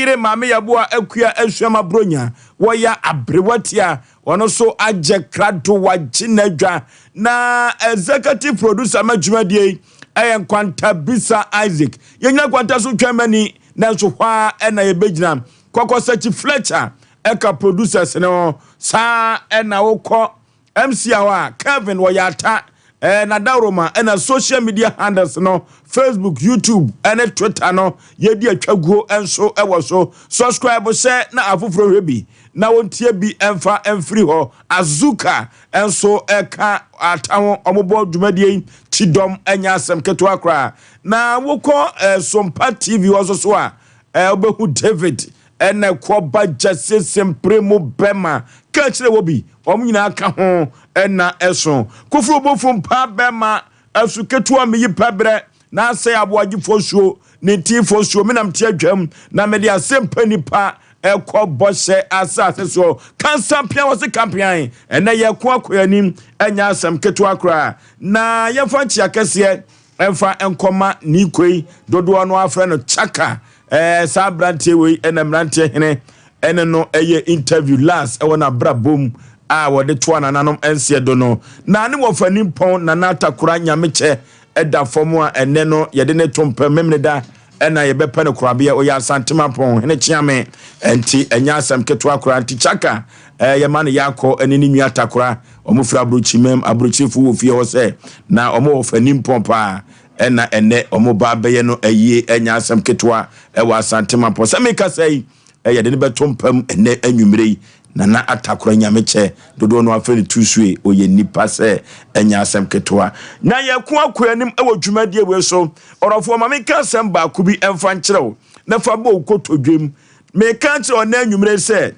yere Maame Yaboa Akua Asuama Bronya, wɔyɛ aberewa tia, ɔno nso agyɛ krado, wagye n'adwa. Na executive producer ma dwumadie yi ɛyɛ Nkwanta Bisa Isaac. Yɛnyina Nkwanta so twɛn mani, nanso hɔ a ɛna yɛbɛgyina. Kɔkɔsakyi Fletcher ɛka producers no ho saa. Ɛna wokɔ MC hɔ a, Kevin wɔyɛ ata nadawroma. Ɛna social media handles no, Facebook, YouTube ɛne Twitter no, yɛdi atwaguo nso ɛwɔ so. Subscribe hyɛ na afoforɔ hwɛ bi na wɔntie bi ɛmfa ɛmfiri hɔ. Azuka nso ɛka ata ho, ɔmobɔ dwumadie yi kyidɔm, ɛnyɛ asɛm ketewa koraa. Na wokɔ Sompa TV hɔ nso so a, wobɛhu David ɛna kɔba gyase sempere mu bɛma ka kyerɛ wɔ bi, wɔn nyinaa ka ho. Ɛna ɛso koforo bofo mpa bɛma ɛso ketewa meyi pɛbrɛ na asɛ aboagyefoɔ suo ne ntiifoɔ suo. Menam te adwam na mede asɛmpa nipa ɛkɔ bɔhyɛ asase soɔ. Kansampea wɔ se kampean ɛnɛ yɛko akɔ anim, ɛnyɛ asɛm ketewa koraa. Na yɛmfa nkyea kɛseɛ ɛmfa nkɔma ne koi dodoɔ no afrɛ no Chaka. Saa aberanteɛ wei ɛna mmeranteɛ hene ɛne no ɛyɛ interview last ɛwɔ n'abrabɔ mu a wɔde toa nananom nseɛ do no. Na ne wɔfa nimpɔn Nana Atakora Nyamekyɛ ɛda fam a ɛnɛ no yɛde ne to mpɛ memene da ɛna yɛbɛpɛ no korabea. Ɔyɛ Asantemapɔn hene kyeame, ɛnti ɛnyɛ asɛm ketewa koraa. Nti Chaka yɛma no yɛakɔ ɛne ne nua Atakora. Ɔmo firi aburokyimam, aburokyirifo wɔ fie hɔ sɛ na ɔmo wɔ fa nimpɔn paa. Ɛna ɛnɛ ɔmo ba bɛyɛ no ayie, ɛnyɛ asɛm ketewa, ɛwɔ Asantemapɔn. Sɛ meka sɛ yi ɛyɛde ne bɛto mpam ɛnɛ anwummerɛ yi. Nana Atakora Nyamekyɛ, dodoɔ no afrɛ no Tusue, ɔyɛ nipa sɛ ɛnyɛ asɛm ketewa. Na yɛko akɔ anim ɛwɔ dwumadie wei so. Ɔrɔfoɔ, ma meka asɛm baako bi ɛmfa nkyerɛ wo na fa bɔ wo kotodwam. Meka kyerɛ ɔnɛ anwummerɛ sɛ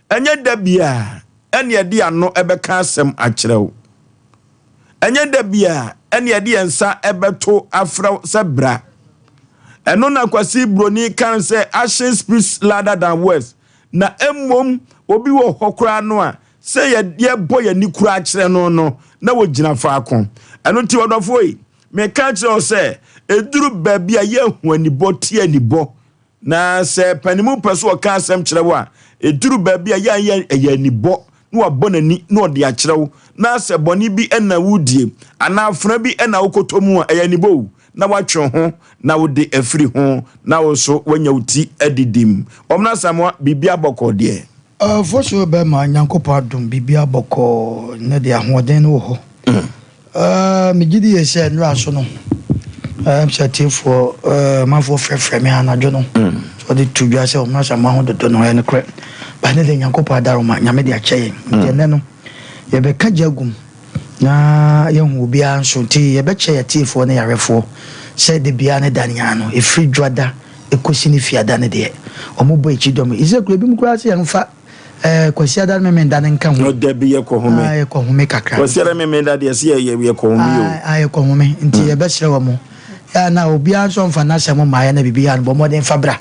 ɛnyɛ da bia ɛne ɛde ano ɛbɛka asɛm akyerɛ wo, ɛnyɛ da bia ɛne ɛde yɛn nsa ɛbɛto afrɛ wo sɛ bra. Ɛno na Kwasi Broni kan sɛ action speaks louder than words. Na mmom obi wɔ hɔ koraa no a sɛ yɛbɔ yɛn ani koraa kyerɛ no no na wɔgyina faako. Ɛno nti ɔdɔfoɔ yi, meka kyerɛ wo sɛ ɛduru baabi a yɛahu anibɔ tie anibɔ. Na sɛ panimu pɛ so ɔka asɛm kyerɛ wo a, ɛduru baabi a yɛayɛ ɛyɛ anibɔ na wabɔ n'ani na ɔde akyerɛ wo. Na sɛ bɔne bi ɛna wodie anaa afena bi ɛna wokɔtɔ mu a, ɛyɛ anibɔ o, na watwe ho na wode afiri ho na wo nso woanya wo ti adidim. Ɔmena Samoa, biribi abɔkɔ deɛ? Fo bɛma Nyankopɔn adom, biribi abɔkɔ ne de ahoɔden no wɔ hɔ. Megye di yɛ sɛ nnora so no sɛ tiefoɔ manfoɔ frɛfrɛ me anadwo no sɛ ɔde to dwa sɛ Ɔmena Samoa ho dodo no, ɛyɛ nokorɛ ba ne de Nyankopɔn adaroma, Nyame de akyɛ yɛn. Nti ɛnɛ no yɛbɛka gya gum na yɛhu obiara nso. Nti yɛbɛkyɛ yɛ tiefoɔ ne yarefoɔ sɛ de biara ne da nyaa no ɛfiri dwada ɛkɔsi ne fiada no deɛ ɔmo bɔ akyi dɔm ɛsɛ kura bi mu koraa sɛ yɛmfa Kwasiada no Memenda ne nka ho. Da bi yɛkɔ home. Ah, yɛkɔ home kakra. Kwasiada Memenda deɛ sɛ yɛkɔ home o. Ah, yɛkɔ home. Nti yɛbɛsrɛ wɔ mo yɛ na obiara nso mfa n'asɛm mmaeɛ na biribi yɛ no, bɔ mmɔden fa bra.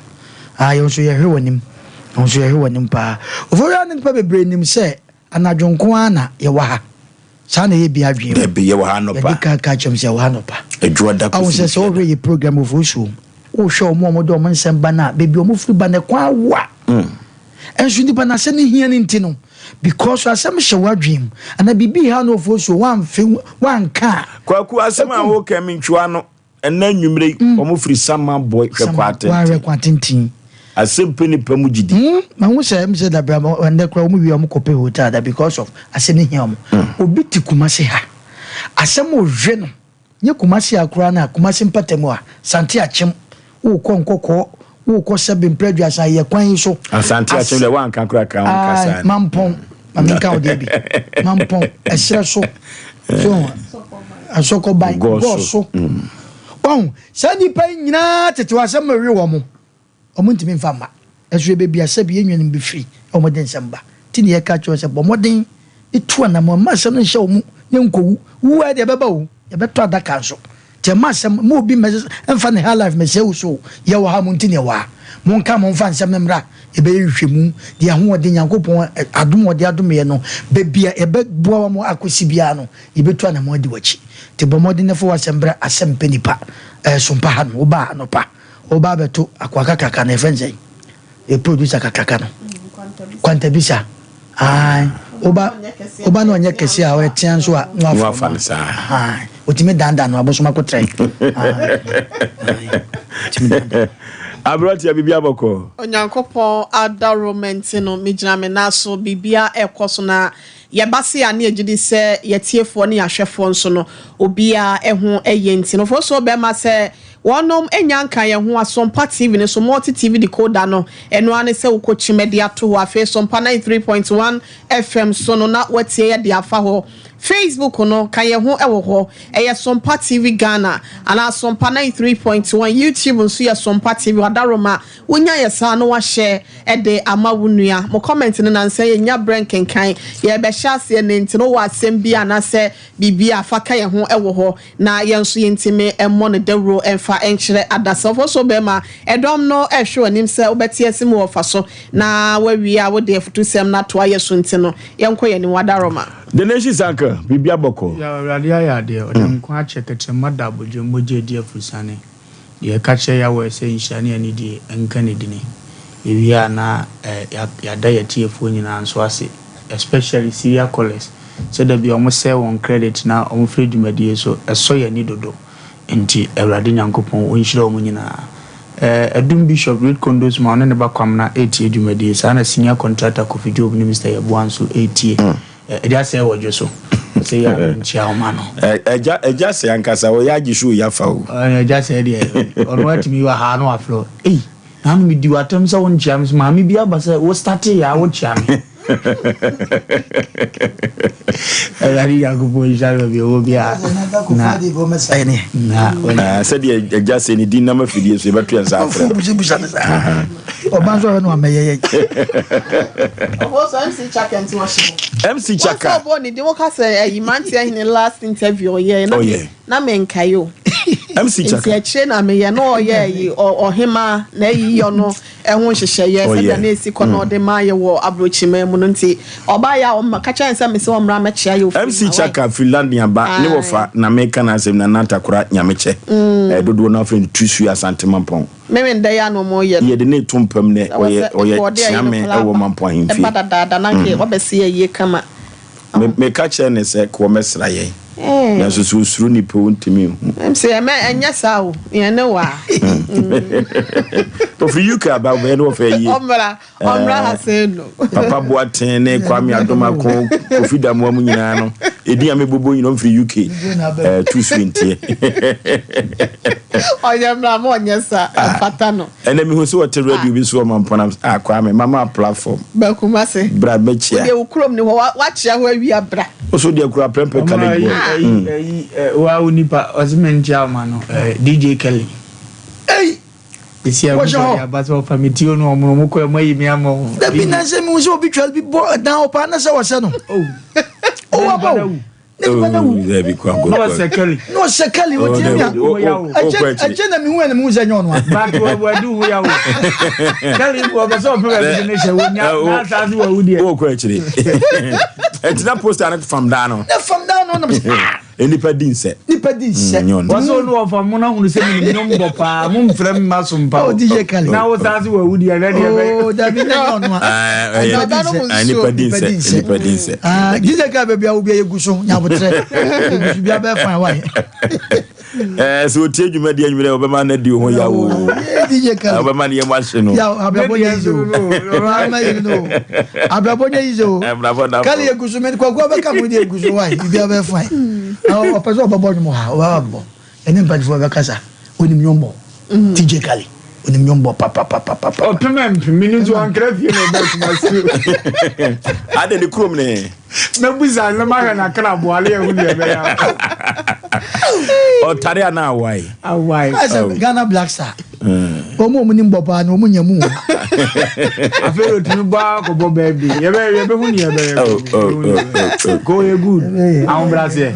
Ah, yɛn nso yɛhwɛ wɔ nim, yɛn nso yɛhwɛ wɔ nim paa. Ofori ne nipa bebree nim sɛ anadwo nko ara na yɛwɔ ha. Saa na ɛyɛ bi adwene mu. Dabi, yɛwɔ ha anɔpa. Yɛde ka kyerɛm sɛ yɛwɔ ha anɔpa. Adwuada ahu sɛ kɔsi sɛ wohwɛ yɛ program Ofosuo, wohwɛ ɔmo a ɔmo de ɔmo nsɛm ba no a, baabi a ɔmo firi ba no ɛkwan awoa. Ɛnso nipa n'asɛm no hia no nti no, because asɛm hyɛ w'adwene mu anaa biribi ha no, Ofosuo, wamfe wanka a Kwaku, asɛm a woka mi ntwiwa no, ɛnɛ nnwummerɛ yi ɔmo firi Sama Boy hwɛ kɔ wahwɛ atenten kwan tenten. Asɛm pɛ nipa mu gyidi. Mahu sɛ sɛ dabra ɛndɛ koraa ɔmo wie a, ɔmo kɔpɛ hotel da because of asɛm no hia ɔmo. Obi te Kumase ha, asɛm ohwɛ no nye Kumase a koraa na Kumase mpata mu a Sante Akyem, wokɔ Nkɔkɔɔ, wokɔ sɛbe mpɛ aduasa yɛ kwan yi so. Asante Akyem deɛ woanka koraa ka wo Ah, nkasa. Mampɔn, maame wo deɛ bi Mampɔn ɛserɛ so so Asɔkɔban. Gɔɔ Gɔɔ so. So ɔn saa nnipa yi nyinaa tete wɔ asɛm ma ɛwe wɔ mo, ɔmo ntumi nfa mma. Ɛso yɛbɛbi asɛ bi yɛn nuanom bi firi ɔmo de nsɛm ba ti ne yɛka kyerɛ sɛ bɔ mmɔden etu anam mma asɛm no nhyɛ wɔn ne nkɔwu wu a deɛ ɛbɛba o, yɛbɛtɔ adaka nso nti ɛma asɛm ma obi mmɛsɛ ɛmfa ne high life mɛsɛ wo so. Yɛwɔ ha mo nti ne ɛwɔ ha, monka momfa nsɛm no mmra, yɛbɛyɛ nhwehwɛmu deɛ ahoɔden Nyankopɔn adom a ɔde adom yɛ no, baabi a yɛbɛboa wa mo akɔsi biara no, yɛbɛtu anam adi w'akyi. Nti bɔ mmɔden ne fa w'asɛm brɛ. Asɛm pɛ nipa sompa ha no, wobaa anɔpa, woba abɛto akoa kakraka na yɛfrɛ no sɛn? Yɛ producer kakraka no. Kwantabisa. Ae. Woba woba na ɔnyɛ kɛse a ɔyɛ tea nso a na wafa no saa. Ae. Otumi dandan no abosom akotrɛ. Ae. Otumi dandan. Aberanteɛ biribi abɔkɔ. Onyankopɔn adaworoma nti no megyina me nan so, biribiara ɛrekɔ so na yɛba se a na yɛgye di sɛ yɛtiefoɔ ne yɛahwɛfoɔ nso no obiara ɛho ɛyɛ nti no fosuo bɛma sɛ Wɔnom nnya nka yɛn ho Asompa TV no so, Multi TV decoder no, ɛno ara ne sɛ wokɔ kyim de ato hɔ. Afei Sompa 93.1 FM so no na woatie yɛ de afa hɔ. Facebook no, ka yɛn ho wɔ hɔ, ɛyɛ Sompa TV Ghana anaa Sompa 93.1. YouTube nso yɛ Sompa TV. Wadaroma, wonya yɛ saa na wahyɛ de ama wo nua. Mo comment no nansa yi yɛnnya berɛ nkenkan, yɛrebɛhyɛ aseɛ nnɛ nti no wowɔ asɛm bi anaasɛ biribi a fa ka yɛn ho wɔ hɔ. Na yɛn nso yɛntumi mmɔ no dawuro mfa nkyerɛ adasafo. So bɛrima, ɛdɔm no rehwɛ w'anim sɛ wobɛte ase mu wɔ fa so, na woawie a wode afutusɛm no atoa yɛn so nti no, yɛnkɔ yɛn anim. Wadaroma. The Nations Uncle, biribi abɔkɔ. Yaw, Awurade ayɛ adeɛ, ɔde nkwa akyɛ kɛtrɛma da abodwo mogya adi afurusane. Deɛ ɛka kyerɛ Yahweh sɛ nhyira ne anidie nka ne dini. Yɛwie a na yɛada yɛatiefoɔ nyinaa nso ase especially Syria callers sɛ da biara wɔn sɛe wɔn credit na wɔn frɛ dwumadie so ɛsɔ yɛn ani dodo nti Awurade Nyankopɔn ɔnhyira wɔn nyinaa. Adum Bishop Reed Kondos ma ɔne ne ba Kwamena retie dwumadie saa na Senior Contractor Kofi Job ne Mister Yeboah nso retie. Agya sɛɛ wɔ dwo so. Sɛ yɛ a nkyia wo ma no. Agya agya sɛɛ ankasa ɔyɛ agye so oyi afa o. Agya sɛɛ deɛ ɔno atumi wɔ ha na wafrɛ wo. Ei naano me di w'atɛm sɛ wo nkyia me so maame bi aba sɛ wo starte yɛ a wo kyia me. Awurade Nyankopɔn nhyira no baabi ɔwɔ biara. Na na sɛdeɛ agya sɛ ne din nam afidie so yɛbɛto yɛn nsa afrɛ no. Ɔba nso ɔhwɛ no amɛyɛ yɛ. Ɔbɔ so MC Chaka nti wɔhyɛ hɔ. MC Chaka. Wɔsɛ ɔbɔ ne din wɔka sɛ ɛyi mmeranteɛ hene last interview ɔyɛ na me na me nkae o. MC Chaka. Nti akyire na meyɛ na ɔyɛ ɛyi ɔhema na ɛyi yɔ no ɛho nhyehyɛeɛ sɛdeɛ na esi kɔ na ɔde maa yɛ wɔ aburokyiman mu no nti ɔbaa yɛ a ɔma kakyɛ nsɛ me sɛ ɔmmra mɛkyea yɛ ofiri MC Chaka firi London aba ne wɔfa na meka n'asɛm na Nana Nyamekyɛ dodoɔ no afrɛ no Tusu Asante Mampɔn. Meme ndɛ yi a na ɔmo yɛ no. Yɛde no reto mpa mu nɛ, Sɛ ɔyɛ wɔsɛ ɔyɛ nka ɔde ayi no kyeame koraa wɔ ba Mampɔn ahemfie. ɛba dadaada na nka ɔbɛse ayie kama. Me meka kyerɛɛ no sɛ kɔ mɛsra yɛn, nanso sɛ osuro nnipa o ntumi nhu. Meme se ɛmɛ ɛnyɛ saa o, yɛn ne wo a. Ofiri UK aba ɔbɛyɛ ne wɔfa ayie. Ɔmmra Ɔmmra ha sei no. Papa Boateng ne Kwame Adomako, Kofi Damoah mu nyinaa no, edin a mebobɔ nyinaa ɔmfiri UK. Eh, tu so nteɛ. Ɔnyɛ mmra ma ɔnyɛ sa, ɛmfata no. Ɛnɛ mehu sɛ wɔte radio bi so wɔ Mampɔn, ah, Kwame, mama platform. Ba Kumase. Bra bɛkyia. Wodeɛ wo kurom ni hɔ, wakyia hɔ awia bra. Wo so deɛ kura prɛmpɛ college boy. Ayi, ayi, wa wo nipa, ɔse menkyia wo ma no, DJ Kelly. Ei! Esi a Wɔhyɛ hɔ. aba sɛ ɔfa me ti onu ɔmo ɔmo kɔ ɛmo ayi mi ama ɔmo. Dabi na sɛ mehu sɛ obi twa bi bɔ ɛdan hɔ paa na sɛ wɔhyɛ no. Oh. Oh aba o. Ne nipa na wu. Dabi kɔ akɔ. Na ɔsɛ Kelly. Na ɔhyɛ Kelly o tie mi a. Ɛkyɛ ɛkyɛ na mehu ɛna mehu sɛ nyɛ ɔno a. But wɔ wɔ di ho ya o. Kelly wɔ bɛ sɛ ɔpɛ bɛ bi ne hyɛ wo nya na asaase wɔ wu deɛ. O kɔ akyire. Ɛtina poster no fam daa no. Ne fam daa no na ah. Nnipa di nsɛ. Nnipa di nsɛ. Mm, Wɔsɛ wo ne wɔfa mo na hunu sɛ menim nwom bɔ paa mo mfrɛ me ma so mpa o. DJ Kali. Na wo saa se wawu deɛ ɛnɛ deɛ bɛyɛ. Oh, dabi na nyɛ ɔno a. Ah, Nnipa di nsɛ. Nnipa di nsɛ. Ah, DJ Kali baabi a wo bi a yɛgu so nyabotrɛ. Yɛgu so bi abɛɛ fine why. Eh, sɛ ɔtie dwumadi anwummerɛ wɔbɛma no adi ho yaw o wɔbɛma no yɛmu ahye no abrabɔ nyɛ yize o abrabɔ nyɛ yize o kali egu so mɛ kwaku abɛka mo de egu so wa ibi abɛ fine ɔpɛ sɛ ɔbɛbɔ nwom ha ɔbɛba bɔ ɛne mpanyinfoɔ bɛkasa onim nwom bɔ TJ Kali onim nwom bɔ papapapapa ɔpem mpem ne nso ɔnkra fie na ɔbɛ kuma si ade ne kurom ne Mɛbusa no mahwɛ n'akraboa ne ɛho deɛ ɛbɛyɛ. Ɔtare anaa awae? Awae. Ɛsɛ Ghana Black Star. Wɔn a wɔn nim bɔ paa no wɔn nya mu. Afei otumi bɔ akɔbɔ baabi. Yɛbɛ yɛbɛhu ni yɛbɛyɛ. Ko yɛ good. Ahobrɛaseɛ.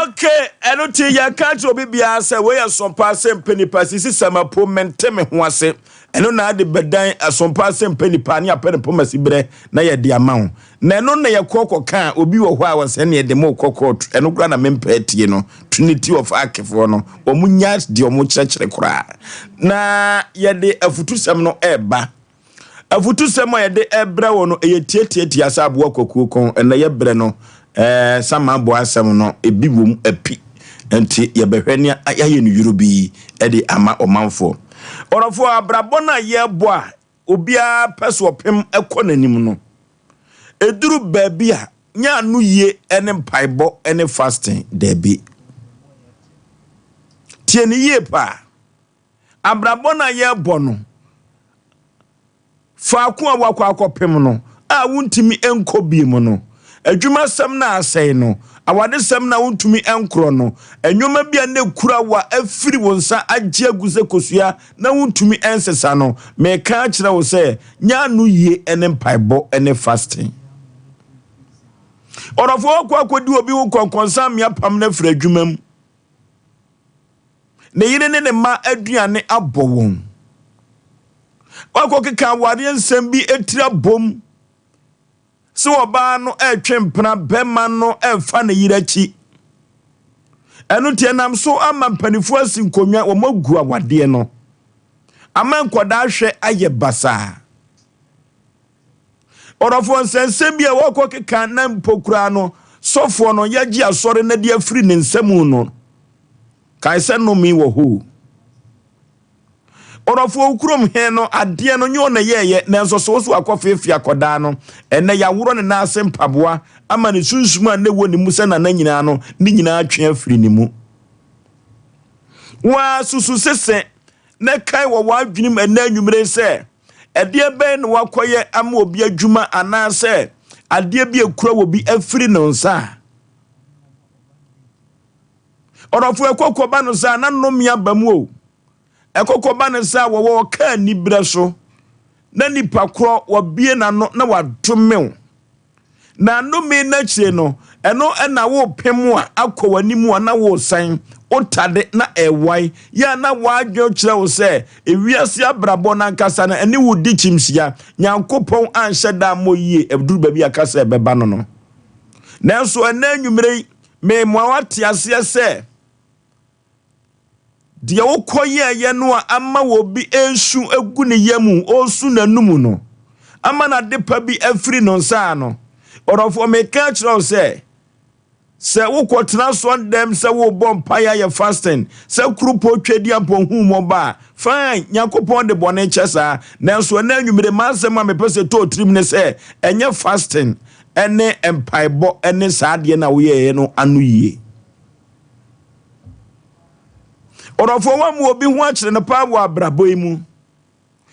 Okay, ɛno ti yɛ ka kyerɛ obi biara sɛ wei yɛ sɔmpa sɛ mpɛ nipa sisi sɛmapo mente me ho ase. Ɛno na ade bɛdan asɔmpa sɛ mpɛ nipa ne apɛ ne pɔmasi berɛ na yɛde ama wo. Na ɛno na yɛkɔ kɔka a, obi wɔ hɔ a ɔsɛ neɛ de mo kɔ court, ɛno koraa na mempɛ atie no, Trinity of Ark foɔ no, wɔn nya deɛ wɔn kyerɛkyerɛ koraa. Na yɛde afutusɛm no ɛreba. Afutusɛm a yɛde ɛbrɛ wɔ no, ɛyɛ tiatiatia sɛ aboa kwakuo kɔn. Ɛnɛ yɛbrɛ no sama aboa asɛm no ebi wom api, nti yɛbɛhwɛ ne yɛayɛ no yuro bi de ama ɔmanfoɔ. Ɔrɔfoɔ, abrabɔ no a yɛrebɔ a obiara pɛ so ɔpem kɔ n'anim no, ɛduru baabi a nyɛ ano yie ne mpaebɔ ne fasting. Daabi, tie ne yie paa. Abrabɔ no a yɛrebɔ no, faako a wakɔ akɔpem no a wontumi nkɔ bie mu no, adwumasɛm no asɛe no, awadesɛm no a wontumi nkorɔ no, nneɛma bi a ne kura wa afiri wo nsa agye agu sɛ kosua na wontumi nsesa no, meka akyerɛ wo sɛ nyɛ ano yie ne mpaebɔ ne fasting. Ɔdɔfoɔ, wakɔ akɔdi obi wo kɔnkɔnsa mmea pam no afiri adwuma mu, ne yere ne ne mma aduane abɔ wɔn, wakɔ keka awareɛ nsɛm bi etiri abom sɛ ɔbaa no ɛretwe mpena, bɛrima no ɛrefa ne yere akyi. Ɛno nti ɛnam so ama mpanimfoɔ asi nkonnwa, wɔn agu awadeɛ no ama nkwadaa hwɛ ayɛ basaa. Ɔdɔfoɔ, nsɛnsɛm bi a wɔkɔ keka na mpo koraa no, sɔfoɔ no yɛgye asɔre no de afiri ne nsam no, kae sɛ nnome wɔ hɔ. Ɔdɔfoɔ, kurom he no adeɛ no nyɛ ɔna yɛɛyɛ, nanso so so akɔ feefee akɔdaa no. Ɛnɛ yɛaworɔ ne nan ase mpaboa ama ne sunsum a ne wɔ ne mu sɛ nana nyinaa no ne nyinaa twe afiri ne mu. Waa susu sese na kae wɔ w'adwenem ɛnɛ anwummere sɛ ɛdeɛ bɛn na wakɔyɛ ama obi adwuma anaasɛ adeɛ bi ekura wɔ bi afiri ne nsa. Ɔdɔfoɔ, ɛkɔkɔ ba no saa na nnome aba mu o. Ɛkɔkɔ ba no saa, wɔwɔ ɔka aniberɛ so na nipa korɔ wɔbie n'ano na wadome na nnome n'akyire no, ɛno ɛna wopem a akɔ w'anim a na wosan wotade na ɛwae yɛ a na w'adwene kyerɛ wo sɛ ewiase abrabɔ n'ankasa no ɛne wo di kyimhyia. Nyankopɔn anhyɛ da mmɔ yie, ɛduru baabi a kasa ɛbɛba no. Nanso ɛnɛ anwummerɛ yi, mmemoa wate aseɛ sɛ deɛ wokɔ yɛɛyɛ no a ama wɔ bi esu egu ne yam, ɔresu n'anum no ama n'ade pa bi afiri no nsa ano. Ɔdɔfoɔ, meka kyerɛ wo sɛ wokɔtena soɔ dɛm sɛ wobɔ mpaeɛ ayɛ fasting sɛ kuropɔ twadi ampɔhu mmɔba a, fine, Nyankopɔn de bɔne kyɛ saa. Nanso ɛnɛ anwummere, m'asɛm a mepɛ sɛ tɔɔ tirim ne sɛ ɛnyɛ fasting ɛne mpaebɔ ɛne saa adeɛ no a woyɛeɛ no ano yie. Ɔdɔfoɔ, wamu obi ho akyerɛ no paa wɔ abrabɔ yi mu.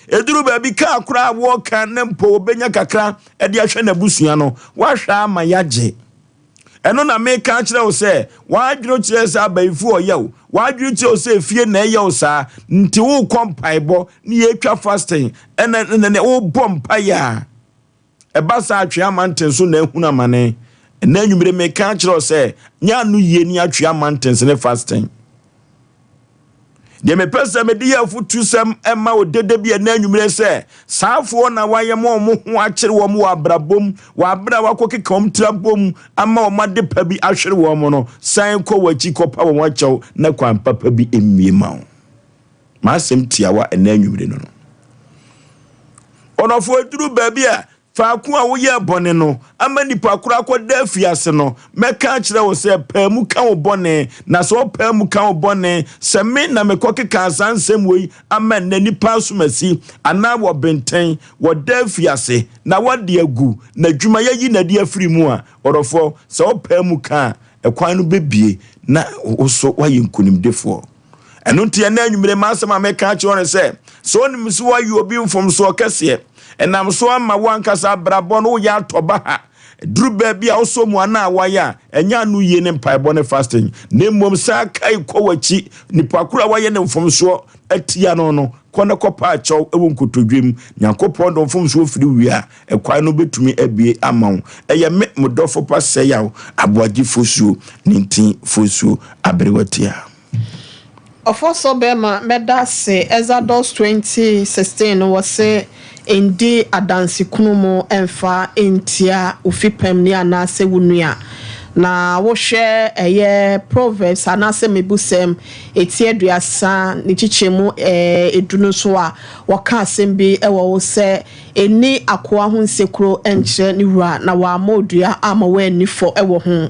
Ɛduru baabi kaa koraa a wɔreka ne mpo wɔbɛnya kakra de ahwɛ n'abusua no, woahwɛ ama yɛagye. Ɛno na meka kyerɛ wo sɛ w'adwene kyerɛ sɛ abayifo ɔyɛ wo, w'adwene kyerɛ wo sɛ efie na ɛyɛ wo saa, nti wokɔ mpaebɔ ne yɛtwa fasting ɛna ɛna wobɔ mpaeɛ a ɛba saa, atwea amanten so na ehunu amane. Ɛna anwummere, meka kyerɛ wo sɛ nyɛ ano yie ne atwea amanten ne fasting. Deɛ mepɛ sɛ mede yɛ afotusɛm ɛma wo dede bi ɛna anwummerɛ sɛ saafoɔ na wayɛ ma ɔmo ho akyere wɔn wɔ abrabom wɔ abere a wakɔ keka wɔn tira bom ama wɔn ade pa bi ahwere wɔn no, san kɔ wɔn akyi kɔpa wɔn akyɛw na kwan papa bi mmie ma wo. M'asɛm tiawa ɛna anwummerɛ no, ɔnɔfoɔ, aduru baabi a faako a woyɛ bɔne no ama nipa koro akɔda afiase no, mɛka akyerɛ wo sɛ paa mu ka wo bɔne. Na sɛ ɔpaa mu ka wo bɔne sɛ me na mekɔ keka saa nsɛm wei ama nnɛ nipa asomasi anaa wɔ bɛntɛn wɔda afiase na wɔde agu na adwuma yɛyi n'adi afiri mu a, ɔdɔfoɔ, sɛ ɔpaa mu ka a, ɛkwan no bɛbie na wo so woayɛ nkonimdifoɔ. Ɛno nti ɛnɛ anwummere, m'asɛm a meka akyerɛ no sɛ sɛ onim sɛ woayɛ obi mfomsoɔ kɛseɛ, ɛnam so ama wo ankasa abrabɔ no woyɛ atɔba ha, duru baabi a wosɔ mu anaa wayɛ a, ɛnyɛ ano yie ne mpaebɔ ne fasting, na mmom saa kae kɔ w'akyi, nipa koro a wayɛ ne mfomsoɔ atia no, kɔ ne kɔpa akyɛw wɔ nkotodwem. Nyankopɔn de mfomsoɔ firi wie a, ɛkwan no bɛtumi abie ama wo. Ɛyɛ me mo dɔfo pa sɛ yaw aboagye fosuo ne ntin fosuo aberewatia. Ɔfɔsɔ bɛrima, mɛda ase. Exodus 20:16 no, wɔse ndi adansekunu mu ɛmfa ntia ofipam ni anaasɛ wo nua. Na wohwɛ ɛyɛ Proverbs anaasɛ Mmebusɛm eti 30 ne kyekyɛmu 10 no nso a, wɔka asɛm bi wɔ hɔ sɛ, Nni akoa ho nsekuro nkyerɛ ne wura na wammɔ wo dua amma woanni fɔ wɔ ho.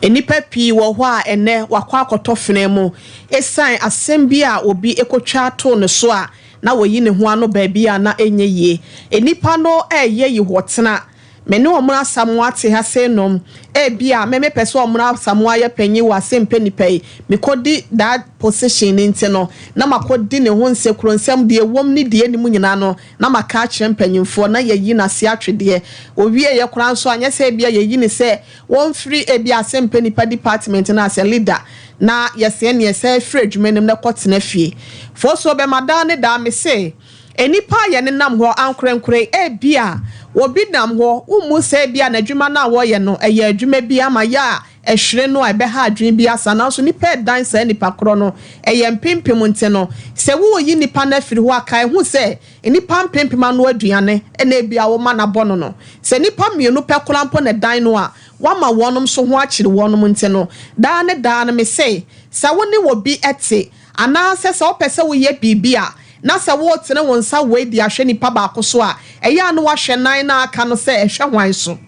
Nnipa pii wɔ hɔ a ɛnnɛ wɔakɔ akɔtɔ fenaa mu esiane asɛm bi a obi kotwa too no so a na wayi ne ho ano baabi a na ɛnyɛ yie. Nnipa no reyɛ yihɔtena. Me ne Ɔmono Asamoah te ha sei nom, ebia me mepɛ sɛ Ɔmono Asamoah yɛ panyin wɔ asɛmpɛ nipa yi, mekɔdi that position no nti no, na makɔdi ne ho nsekuro nsɛm, deɛ ɛwom ne deɛ ɛnni mu nyinaa no, na maka akyerɛ mpanyimfoɔ, na yɛayi no ase atwedeɛ. Wɔwieeɛ koraa nso, anyɛ sɛ ebia yɛyi no sɛ wɔmfiri ebia asɛmpɛ nipa department no as a leader, na yɛsɛe neɛ sɛ firi adwuma no mu na kɔtena fie. Fosuo bɛma daa ne daa, mese, Nnipa a yɛnenam hɔ ankorankorɛ, ebia obi nam hɔ, wommu sɛ ebia n'adwuma no a ɔreyɛ no, ɛyɛ adwuma bi ama yɛ a ɛhwere no a ɛbɛha adwene bi asa, nanso nnipa redan saa nnipa korɔ no, ɛyɛ mpempem nti no, sɛ woreyi nnipa no afiri hɔ a, kae hu sɛ nnipa mpempem ano aduane na ebia woma no abɔ no no. Sɛ nnipa mmienu pɛ koraa mpo na ɛdan no a, woama wɔnom nso ho akyere wɔnom nti no, daa ne daa no, mese, sɛ wo ne obi te, Anaasɛ sɛ wopɛ sɛ woyɛ biribi a, na sɛ woretene wo nsa wei de ahwɛ nipa baako so a, ɛyɛ a na woahwɛ nan no a aka no sɛ ɛhwɛ hwan so?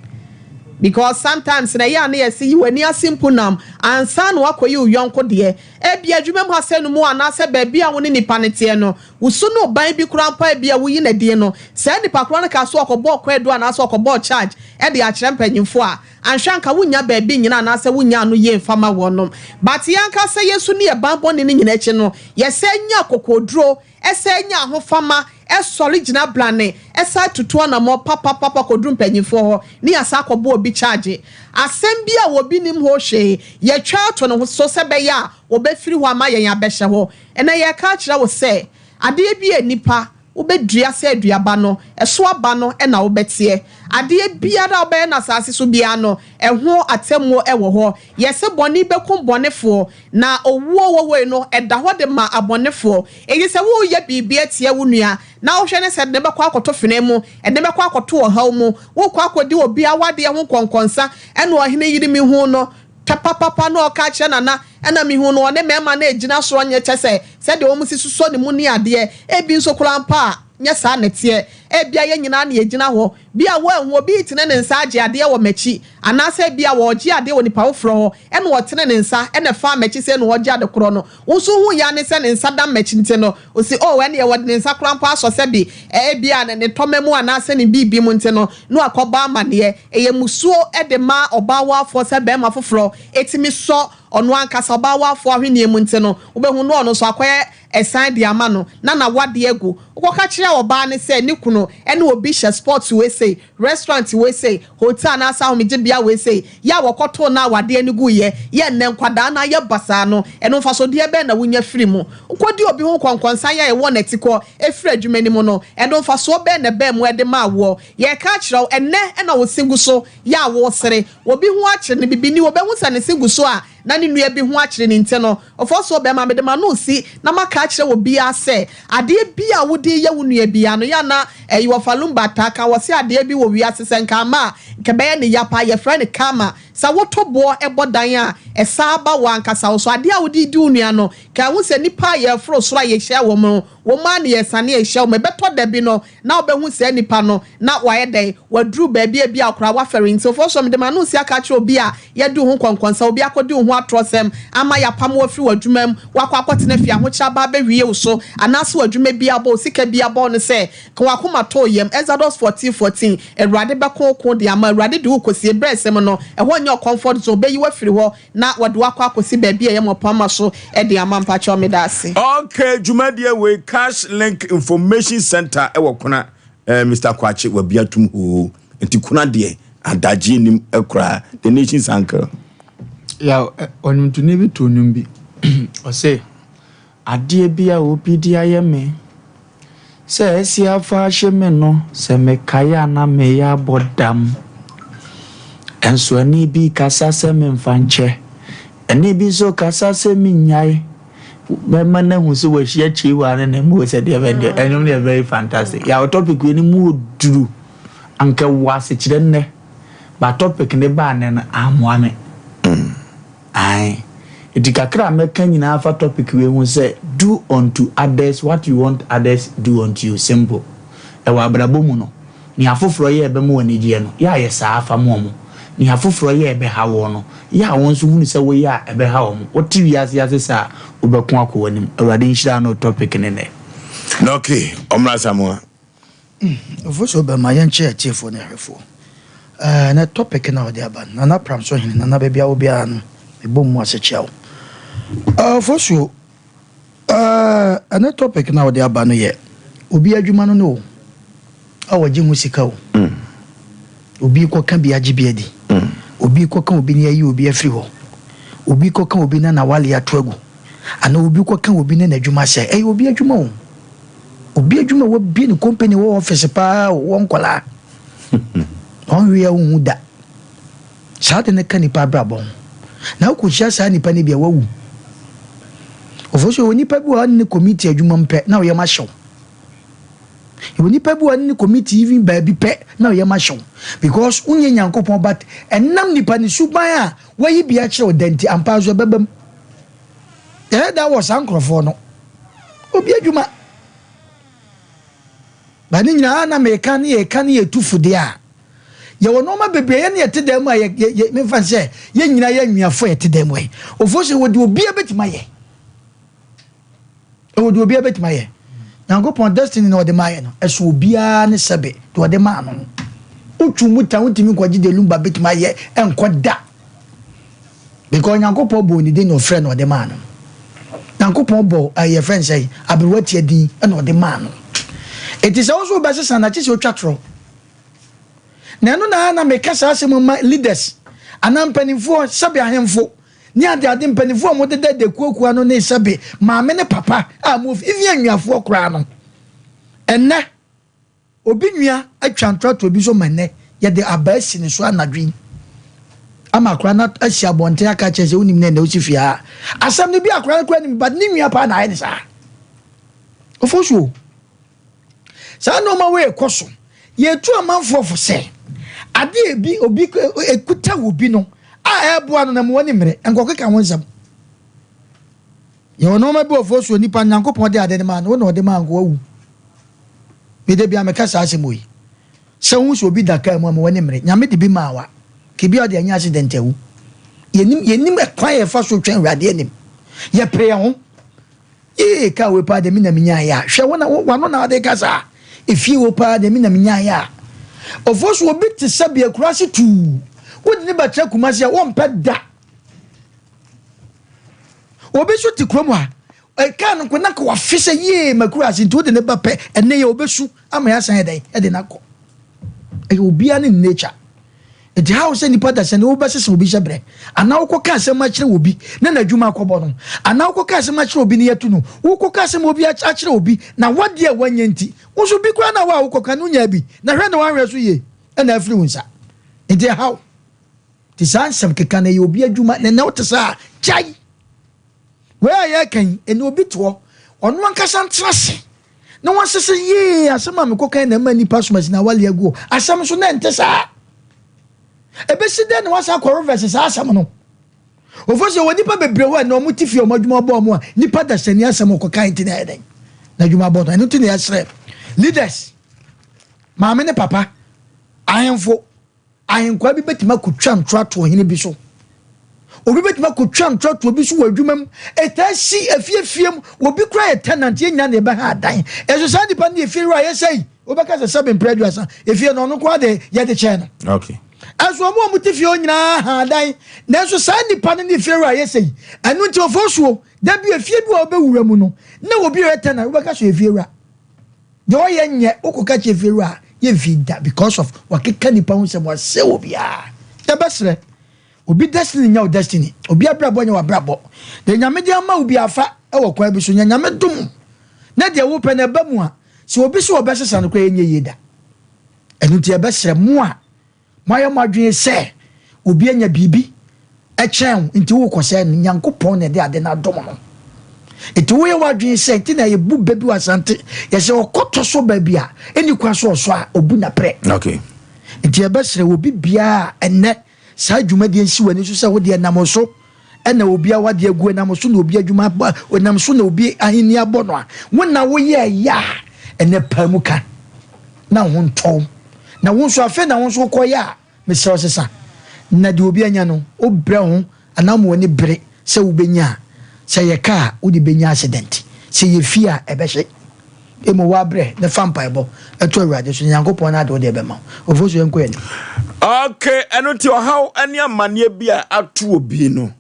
Because sometimes no ɛyɛ a na yɛse yi w'ani ase mpunam ansa na woakɔyi wo yɔnko deɛ. Ebia adwuma mu ha sɛ no mu anaasɛ baabi a wo ne nipa no teɛ no, wo su ne wo ban bi koraa mpo a ebia woyi no adie no, saa nipa korɔ no kaa sɛ ɔkɔbɔɔ kwaadu anaasɛ ɔkɔbɔɔ charge de akyerɛ mpanyimfoɔ a, Anhwɛ anka wonnya baabi nnyina anaasɛ wonnya ano yie mfa ma wɔnom. But yɛn ankasa yɛn su ne yɛn ban bɔne no nyinaa akyi no, yɛsan nya akokoɔduro, san nya ahofama, sɔre gyina brane, san tutu anamɔ papapapa kɔduru mpanyinfoɔ hɔ ne yɛasan akɔbɔ obi charge. Asɛm bi a obi nnim ho hwee, yɛtwa ato ne so sɛ ɛbɛyɛ a ɔbɛfiri hɔ ama yɛn abɛhyɛ hɔ. Ɛnnɛ yɛreka akyerɛ wo sɛ, adeɛ bi a nnipa Wobɛdua sɛ aduaba no, ɛso aba no na wobɛteɛ. Adeɛ biara a wobɛyɛ no asase so biara no, ɛho atemmuo wɔ hɔ. Yɛse bɔne bɛkum bɔnefoɔ, na owuo wɔ hɔ yi no, ɛda hɔ de ma abɔnefoɔ. Enti sɛ woreyɛ biribi atia wo nua, na wohwɛ no sɛ ɛde no bɛkɔ akɔto fenaa mu, ɛde no bɛkɔ akɔto ɔhaw mu, worekɔ akɔdi obi awadeɛ ho nkɔnkɔnsa, ɛna ɔhene yere mehuu no, Papapapa na ɔka kyerɛ Nana ɛna mehu no ɔne mɛɛma no ɛgyina soro nyɛ kyɛsɛ sɛdeɛ wɔn si sosɔ ne mu ne adeɛ ebi nso koraa mpo a nyɛ saa na ɛteɛ ebia yɛn nyinaa na yɛgyina hɔ bi a woanhu obi retene ne nsa agye adeɛ wɔ makyi anaasɛ ebia wɔregye adeɛ wɔ nipa foforɔ hɔ ɛna ɔtene ne nsa ɛna ɛfaa makyi sɛ na ɔregye ade korɔ no wo nso wohu yɛ ane sɛ ne nsa da makyi nti no Ose, Oh, ɛneɛ wɔde ne nsa koraa mpo asɔ sɛbe ebia ne tɔma mu anaasɛ ne biribi mu nti no, na wakɔbɔ amaneɛ. Ɛyɛ mmusuo de ma ɔbaa waafoɔ sɛ barima foforɔ tumi sɔ ɔno ankasa ɔbaa waafoɔ ahweneɛ mu nti no, wobɛhu no ɔno nso akɔyɛ ɛsan de ama no na n'awadeɛ agu. Wokɔka kyerɛ ɔbaa no sɛ ne kunu ne obi hyɛ sports wei sei, Restaurant wei sei, hotel anaasɛ ahomegyebea wei sei, yɛ a wɔkɔtoo no a w'adeɛ no guiɛ, yɛ nnɛ nkwadaa no ayɛ basaa no, ɛno mfasodeɛ bɛn na wonya firi mu? Wokɔdi obi ho nkɔnkɔnsa yɛ a ɛwɔ n'atikɔ firi adwuma no mu no, ɛno mfasoɔ bɛn na ɛbaa mu de maa woɔ? Yɛreka akyerɛ wo, ɛnnɛ na wo se gu so yɛ a woresere. Obi ho akyere no, bibini, ɔbɛhu sɛ ne se gu so a na ne nua bi ho akyere no nti no, ɔfɔsoɔ bɛrima, mede m'ano resi na maka akyerɛ obiara sɛ, adeɛ bi a wode reyɛ wo nua biara no, yɛ a na ɛyi wɔfa Lumba taa ka, wɔse adeɛ bi wɔ wiase sɛ nka ama a, nka ɛbɛyɛ ne ya paa, yɛfrɛ no karma. Sɛ woto boɔ bɔ dan a, ɛsan ba wo ankasa wo so. Adeɛ a wode redi wo nua no, ka hu sɛ nnipa a yɛforo soro a yɛhyia wɔn no, wɔn ara na yɛsane a yɛhyia wɔn. Ɛbɛtɔ da bi no, na wobɛhu saa nipa no na wayɛ dɛn? Waduru baabi a ebia koraa wafɛre nti. Ɔfɔɔ so, mede m'ano resi aka akyerɛ obi a yɛadi wo ho nkɔnkɔnsa, obi akɔdi wo ho atorɔsɛm ama yɛapam wo afiri w'adwuma mu, woakɔ akɔtena fie, ahokyere aba abɛwie wo so, anaasɛ w'adwuma bi abɔ wo, sika bi abɔ wo no sɛ, Ka w'akoma to wo yam. Exodus 14:14, Awurade bɛko wo ko de ama, Awurade de wo rekɔsie berɛ a no, ɛhɔ nyɛ wo comfort zone, ɔbɛyi wo afiri hɔ na wɔde wo akɔ akɔsi baabi a ɛyɛ mmapɔmma so de ama. Mpakyɛw meda ase. Ok dwumadie wei cash link information center wɔ kona eh, Mister Kwakye wabi atum hoo nti kona deɛ adagyeɛ nim koraa the nation's uncle. Yaw, ɔnwontoni bi too nnwom bi, ɔse, Adeɛ bi a obi de ayɛ me, sɛ asi afa ahye me no, sɛ mekae a na meyɛ abɔ dam. Nso ɛnne bi kasa sɛ memfa nkyɛ, ɛnne bi nso kasa sɛ mennyae. Bɛma no ahu sɛ wahyia Kyewa ne ne mmoa sɛ deɛ bɛn deɛ. Ɛnwom no yɛ very fantastic. Yaw topic wei no mu ɔduru, anka ɛwɔ asekyerɛ nnɛ, but topic no baa nnɛ no ammoa me. Ae. Nti kakra a mɛka nyinaa fa topic wei ho sɛ do unto others what you want others do unto you. Simple. Ɛwɔ abrabɔ mu no, nea afoforɔ yɛ a ɛbɛma wo anigyeɛ no, yɛ a yɛ saa fa ma wɔn. Nea afoforɔ yɛ a ɛbɛha woɔ no, yɛ a wo nso hunu sɛ woyɛ a ɛbɛha wɔn. Wote wiase ase saa a, wobɛko akɔ w'anim. Awurade nhyira no topic ne nnɛ. Na okay, ɔmmra Asamoah. Ofosuo bɛma yɛnkyɛ atiefoɔ ne ahwɛfoɔ. Ɛɛ nɛ topic no a wɔde aba no, Nana Pramso Hene, Nana baabi a wɔ biara no, mebɔ mu ase kyia wo. Ɛɛ Ofosuo, ɛɛ ɛnɛ topic no a wɔde aba no yɛ obi adwuma no ne o, a wɔgye ho sika o. Obi kɔka bi agye bi adi. Obi kɔka obi ne ayi obi afiri hɔ. Obi kɔka obi na n'awale ato agu. Anaa obi kɔka obi ne n'adwuma sɛ ɛyɛ obi adwuma o. Obi adwuma a wabue ne company wɔ office paa o, wɔ nkwadaa. Ɔnwe a wonhu da. Saa de no ka nipa abrabɔ ho. Na wokɔhyia saa nipa no bi a wawu. Ɔfo so yɛwɔ nipa bi wɔ hɔ a ne committee adwuma mu pɛ na ɔyam ahyew. Yɛwɔ nipa bi wɔ hɔ a ne committee even baabi pɛ na ɔyam ahyew. Because wonyɛ Nyankopɔn but ɛnam nipa ne suban a wayi bi akyerɛ wo da nti ampa nso ɛbɛba mu. Yɛyɛ da wɔ saa nkurɔfoɔ no. Obi adwuma. Ba ne nyinaa na meka ne yɛka ne yɛtu fo deɛ a, yɛwɔ nneɛma bebree yɛne yɛte dan mu a yɛ yɛ memfa n sɛ yɛn nyinaa yɛ nnuafoɔ a yɛte dan mu yi. Ofuo sɛ wɔde obiara bɛtumi ayɛ. Ɛwɔ deɛ obiara bɛtumi ayɛ. Nyankopɔn destiny na ɔde maayɛ no, ɛso obiara ne sɛbe deɛ ɔde maa no. Wotwu mu ta wontumi nkɔgye deɛ Lumba bɛtumi ayɛ ɛnkɔ da. Because Nyankopɔn bɔɔ ne din na ɔfrɛ na ɔde maa no. Nyankopɔn bɔ ɛyɛ eh, fɛn sɛ aberewa tia din na ɔde maa no. Eti sɛ wo nso wobɛsesa na kye sɛ otwa torɔ. Na ɛno na na meka saa asɛm ma leaders anaa mpanimfoɔ sɛbe ahemfo ne adeade mpanimfoɔ a wɔdeda da kuakua no ne sɛbe maame ne papa a mo even anuafoɔ koraa no. Ɛnɛ Obi nua atwa ntoatoa bi so ma nnɛ yɛde aba asi ne so anadwo yi ama akwadaa no asi abɔnten aka akyerɛ sɛ wonim nɛ na wosi fie ha. Asɛm no bi akwadaa no koraa nim but ne nua paa na ayɛ ne saa. Ofo so o. Saa nneɛma wei kɔ so. Yɛtu amanfoɔ fo sɛ ade a ebi obi ekuta wɔ bi no a ɛreboa no na mu wɔ ne mmerɛ nkɔkeka ho nsɛm. Yɛwɔ nneɛma bi wɔ fo so nipa Nyankopɔn de ade no maa no wo na ɔde maa nko wawu. Me da bia meka saa asɛm wei. Sɛ wohu sɛ obi da kaa mu a ma w'ani mmere. Nyame de bi maa wa. Ka ebia ɔde anya accident awu. Yɛnim yɛnim ɛkwan a yɛfa so twɛn Awurade anim. Yɛpere yɛn ho. Yee kaa wei paa deɛ me na menyaeɛ a. Hwɛ wo na w'ano na wode ka saa. Efie wei paa deɛ me na menyaeɛ a. Ɔfo so obi te sɛ bea akuraase tuu. Wode ne bɛtra Kumasi a wɔmpɛ da. Obi nso te kurom ha. Ɛkaa no nko na nka wafe sɛ yee makura ase nti wode ne ba pɛ ɛnɛ yɛ obesu ama yɛasan yɛ dɛn ɛde no akɔ. Ɛyɛ obiara ne ne nature. Nti how sɛ nipa da sɛ ne wobɛsesa obi hyɛ brɛ anaa wokɔka asɛm akyerɛ obi na n'adwuma akɔbɔ no anaa wokɔka asɛm akyerɛ obi na yɛatu no wokɔka asɛm obi akyerɛ obi na wadeɛ a wanyɛ nti wo nso bi koraa na wo a wokɔka no nyaa bi na hwɛ na wanhwɛ so yie ɛna afiri wo nsa nti ɛhaw nti saa nsɛm keka no ɛyɛ obi adwuma na ɛnɛ wote saa gyae. Wei a yɛreka yi, ɛnna obi te hɔ, ɔno ankasa ntena ase na wansese yee asɛm a mekɔkae na ɛma nnipa som asi na awale agu hɔ. Asɛm nso na ɛnte saa. Ɛbɛsi dɛn na wasan akɔ reverse saa asɛm no? Ofo sɛ wɔ nnipa bebree hɔ a na wɔn te fie wɔn adwuma bɔ wɔn a nnipa dasani asɛm ɔkɔkae nti na ɛyɛ dɛn na adwuma bɔ no. Ɛno nti na yɛsrɛ leaders, maame ne papa, ahemfo, Ahenkwaa bi bɛtumi akɔtwa ntorɔ ato ɔhene bi so. Obi bɛtumi akɔtwa ntorɔ ato obi so wɔ adwuma mu. Ɛtaa si afiefie mu. Obi koraa yɛ tenant, yɛn nyinaa na yɛbɛha adan. Ɛso saa nipa no yɛ fie wura yɛ sɛi. Wobɛka sɛ sɛbe mprɛ aduasa. Efie no ɔno nko ara de yɛde kyɛɛ no. Okay. Ɛso wɔn a wɔte fie hɔ nyinaa ha adan. Nanso saa nipa no ne fie wura yɛ sɛi. Ɛno nti ɔfɔ suo. Da bi efie bi a wɔbɛwura mu no, na obi a ɔyɛ tenant, wobɛka sɛ ɔyɛ fie wura. Deɛ ɔyɛ nyɛ wokɔka kyerɛ fiewura a yɛmfi da because of wakeka nipa ho sɛm wasɛ obiara. Yɛbɛsrɛ obi destiny nyɛ wo destiny obi abrabɔ nyɛ wabrabɔ deɛ Nyame de ama wo bi afa wɔ kwan bi so nyɛ Nyame dom na deɛ wopɛ no ɛba mu a sɛ obi sɛ ɔbɛsesa no koraa ɛnyɛ yie da ɛno nti yɛbɛsrɛ mo a Moayɛ mo adwene sɛ obi anya biribi kyɛn wo nti worekɔsɛe no. Nyankopɔn na ɛde ade no adom no. Nti woyɛ w'adwene sɛ, nti na yɛbu bɛ bi wɔ Asante, yɛsɛ ɔkɔtɔ so baabi a ɛnni kwan so ɔsɔ a, ɔbu n'aprɛ. Okay. Nti yɛbɛsrɛ obi biara a ɛnnɛ saa dwumadie nsi w'ani so sɛ wodeɛ nam wo so. na obi awadeɛ agu, ɛnam wo so na obi adwuma abɔ, ɛnam so na obi ahenni abɔ no a, wo na woyɛɛyɛ a, ɛnnɛ pae mu ka na wo ho ntɔ wo. Na wo nso afei na wo nso wokɔyɛ a, mesrɛ wo sesa. Na deɛ obi anya no, wobrɛ wo ho anaa woma w'ani bere sɛ wobɛnya a, sɛ ɛyɛ kaa a, wode bɛnya accident, sɛ ɛyɛ fie a, ɛbɛhye. Mmom woabrɛ na fa mpaebɔ to Awurade so, na Nyankopɔn no ade wo deɛ bɛma wo. Ofosu yɛnkɔ yɛn anim. Ok, ɛno nti ɔhaw ne amanneɛ bi a ato obi no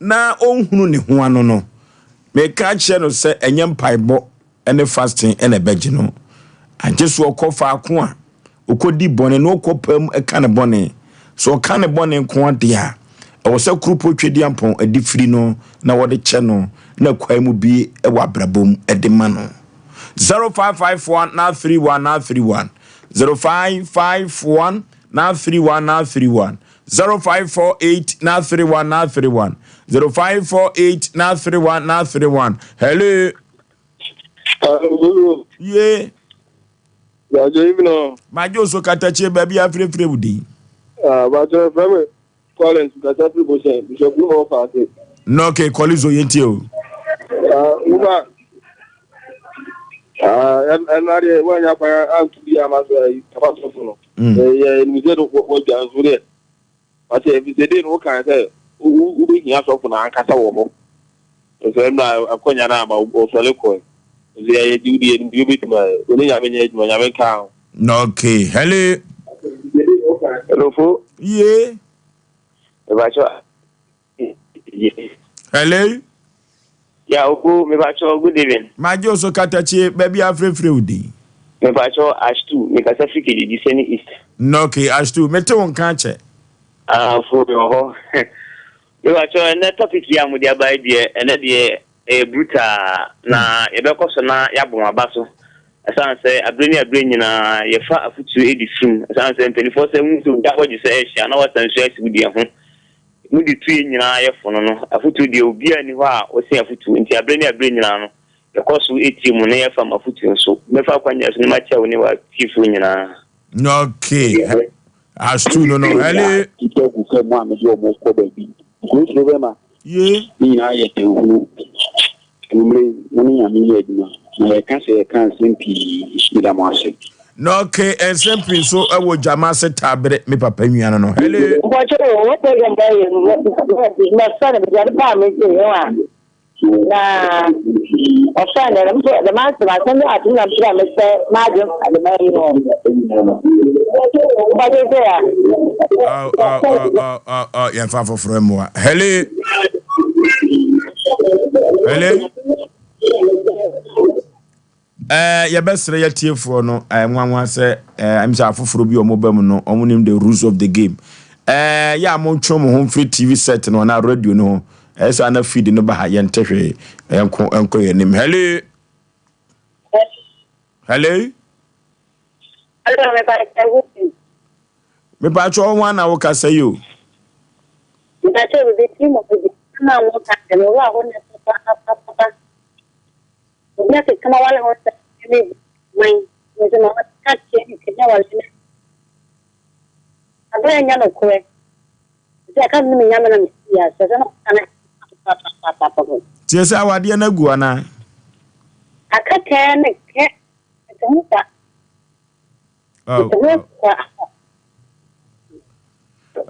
na ɔnhunu ne ho ano no, meka akyerɛ no sɛ ɛnyɛ mpaebɔ ne fasting na ɛbɛgye no. Agye so ɔkɔ faako a ɔkɔdi bɔne na ɔkɔ pam ka ne bɔne. Sɛ ɔka ne bɔne nko ara deɛ a, ɛwɔ sɛ Kuropɔ Twedeampɔn de firi no na wɔde kyɛ no na kwae mu bue wɔ abrabɔ mu de ma no. 0551 931 931 0551 931 931 0548 931 931 0548 931 931 Hello. Hello. Ye. Bàjẹ́ ibi náà. Magye oso katakyie baabi afirefire wo din. Ah, bàjẹ́ fẹ́ mi Collins kasa firi Bosɛn, Bishop Blue Hall Faase. No, okay, Kɔlizo yɛn tie o. Ah, wuba. Ah, ɛnu adeɛ wɔn anya kwan antu bi ama so ayi papa sɔfo no. Ɛyɛ enim sɛ wɔdwa nso deɛ. Ɔsɛ efisɛ dei no wokae sɛ wobɛhia sɔfo no ankasa wɔ hɔ. Nso ɛno a akwanya no ama ɔsɔre kɔe. Nso yɛyɛ gye wodi anim deɛ wobɛtumi ayɛ. Wo ne Nyame nyɛ adwuma, Nyame nkaa ho. Okay, hello. Hello fo. Ye. Mebakyɛ. Hello. Ya ogo mebakyɛ good evening. Magye oso katakyie baabi afrɛfrɛ wo din. Mebakyɛ Ashtu mekasa firi Kejiji Sani East. Okay Ashtu mete wo nka akyɛ. Ah fo mewɔ hɔ. Mebakyɛ ɛnɛ topic yi a mode aba yi deɛ ɛnɛ deɛ ɛyɛ brutal na yɛbɛkɔ so na yɛabɔ mo aba so. Ɛsiane sɛ abere ne abere nyinaa yɛfa afotuo di sum. Ɛsiane sɛ mpanimfoɔ sɛ wohu sɛ ogya abɔgye sɛ ɛrehye a na woasa nsuo asi wo deɛ ho. Mode tu yɛn nyinaa yɛ fo no no, afotuo deɛ obiara nni hɔ a ɔsen afotuo, nti aberɛ ne aberɛ nyinaa no, yɛkɔ so tie mo na yɛfa mo afotuo nso. Mɛfa akwannya so na makyia wo ne w'atiefoɔ nyinaa. Okay, astu no no, ɛne. Titɔ gu fam a mede wɔn kɔ baabi. Nkurosuro bɛma. Ye. Ne nyinaa yɛ tanhunu. Anwummere yi, mo ne Nyame nyɛ adwuma, na yɛka sɛ yɛka nsɛm pii. Meda mo ase. Na okay, nsɛm pii nso wɔ gyama ase taabere me papa nua no no. Hello. Mpakyɛ o, wo program bɛyɛ yɛ no, mɛfrɛ no baabi ade paa me gye yɛ wa na ɔfrɛ no dɛm so dɛm asɛm asɛm bi ato na mpira mesɛ m'adwen fa dɛm ayi no. Mpakyɛ sɛ ya. Oh, oh, oh, oh, oh, oh, yɛmfa foforɔ mmoa. Hello. Hello. Eh, yɛbɛsrɛ yɛtiefoɔ no eh, nwanwa sɛ eh, ɛm sɛ afoforɔ bi a wɔba mu no wɔn nim the rules of the game eh, yɛ a montwe mo ho mfiri tv set no anaa radio no ho ɛyɛ sɛ ana feed no ba ha yɛnte hwee ɛnko ɛnkɔ yɛn anim. Hello. Hello. Hello, Mepatwɔ wo hwan na wo kasa yi o. Mepatwɔ obi ti mo bi na mo ka sɛ me wura ho na papapapa. Obi akeka ma wale ho sɛ ne man nso na ɔka kyerɛ ne kenya wale ne. Abere nya no korɛ. Sɛ aka ne me nyame na me si ya sɛ sɛ na ɔka na papapapa. Tie sɛ awadeɛ no agu anaa? Aka kɛɛ ne kɛ ɛte ho sa. Oh, oh.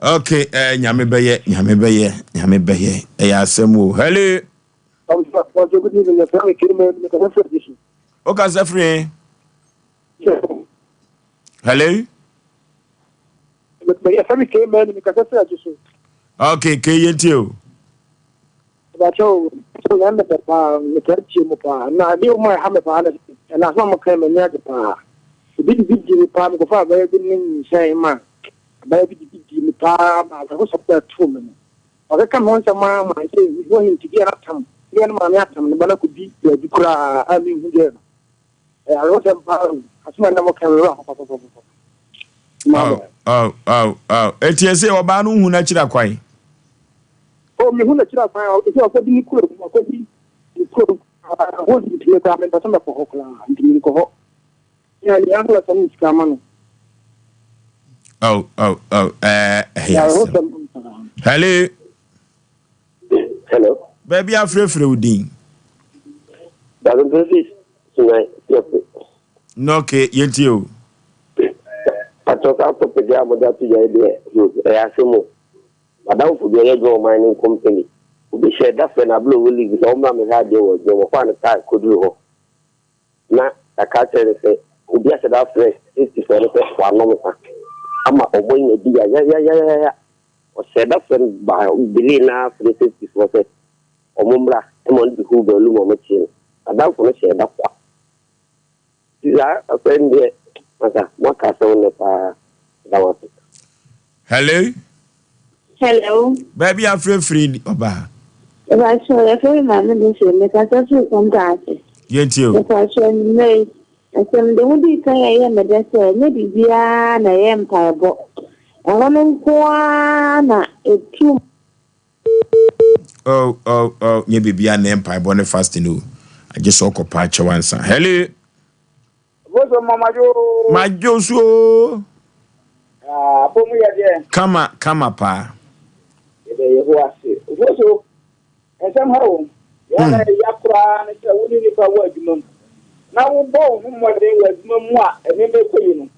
Okay, eh, nyame bɛyɛ, nyame bɛyɛ, nyame bɛyɛ. Ɛyɛ asɛm o. Hello. O kasa firi. Hello. Okay, ke yɛntie o. Mepakyɛw o, mepakyɛw na mepɛ paa, metaa tie mo paa, na adeɛ wɔ mu a ɛha me paa na ɛna asɛm a moka yi m'ani agye paa. Ebi de bi di me paa, mekɔfa abaayewa bi ne nyinsɛn ma abaayewa bi de bi di me paa ma awerɛhosɛm bɛɛ too me no. Ɔkeka me ho nsɛm ara ma ɛsɛ mehu ahintidua no atam, deɛ ne maame atam ne ba no akɔdi baabi koraa a menhu deɛ no. Ɛyɛ awerɛhosɛm paa o, asɛm a na moka yi me werɛ ho papapapapa. Aw, aw, aw, aw. Eti ɛsɛ ɔbaa no hu n'akyiri akwan. Oh, mehu n'akyiri akwan a, ɛsɛ ɔkɔdi ne kurom, ɔkɔdi ne kurom. Hɔ nti me koraa mempɛ sɛ mɛkɔ hɔ koraa, nti menkɔ hɔ. Nea nea ahora sɛ ne sika ama no. Oh, oh, oh, ɛɛ, ɛyɛ asɛm. Hello. Hello. Baabi afrɛfrɛ wo din. Dade mpere fi Sunyani Fiape. Na okay, yɛntie o. Patɔ saa topic a mode ato dwa yi deɛ, hmm, ɛyɛ asɛm o. Madamfo bi ɔyɛ adwuma wɔ mining company. Obi hyɛɛ da frɛ no abere a ɔwɔ leave sɛ ɔmmra mmɛhwɛ adeɛ wɔ adwuma mu. Ɔfaa ne kaa kɔduruu hɔ na yɛaka akyerɛ no sɛ obi ahyɛ da afrɛ safety foɔ no sɛ wanom nsa ama wɔn anya bi yayayayaya. Ɔhyɛɛ da frɛ no baa delay no ara frɛ safety foɔ sɛ wɔn mmra ma ɔno de huu baalu ma wɔkyee no. N'adamfo no hyɛɛ da kwa. Nti saa asɛm no deɛ masa moaka asɛm nnɛ paa. Meda mo ase. Hello. Hello. Baabi afirafiri ɔbaa. Mepakyɛw yɛfrɛ me maame Lucy mekasa firi Kumasi. Yɛntie o. Mepakyɛw anwummerɛ yi asɛm de ho dii kan a ɛyɛ me dɛ sɛ ɛnyɛ biribiara na ɛyɛ mpaebɔ. Ɛhɔ no nko ara na ɛtu. Oh oh oh nyɛ biribiara na ɛyɛ mpaebɔ ne fasting o. Agye sɛ ɔkɔ pa akyɛw ansa. Hello. Bosom ma madwo. Madwo so o. Ah, apɔ mu yɛ deɛ. Kama kama paa. Yɛda Yehowa ase. Ofoso, nsɛm ha o. Yɛn na ɛya koraa ne sɛ wo ne nipa wɔ adwuma mu. Na wobɔ wo ho mmɔden wɔ adwuma mu a nneɛma ɛkɔ yi no.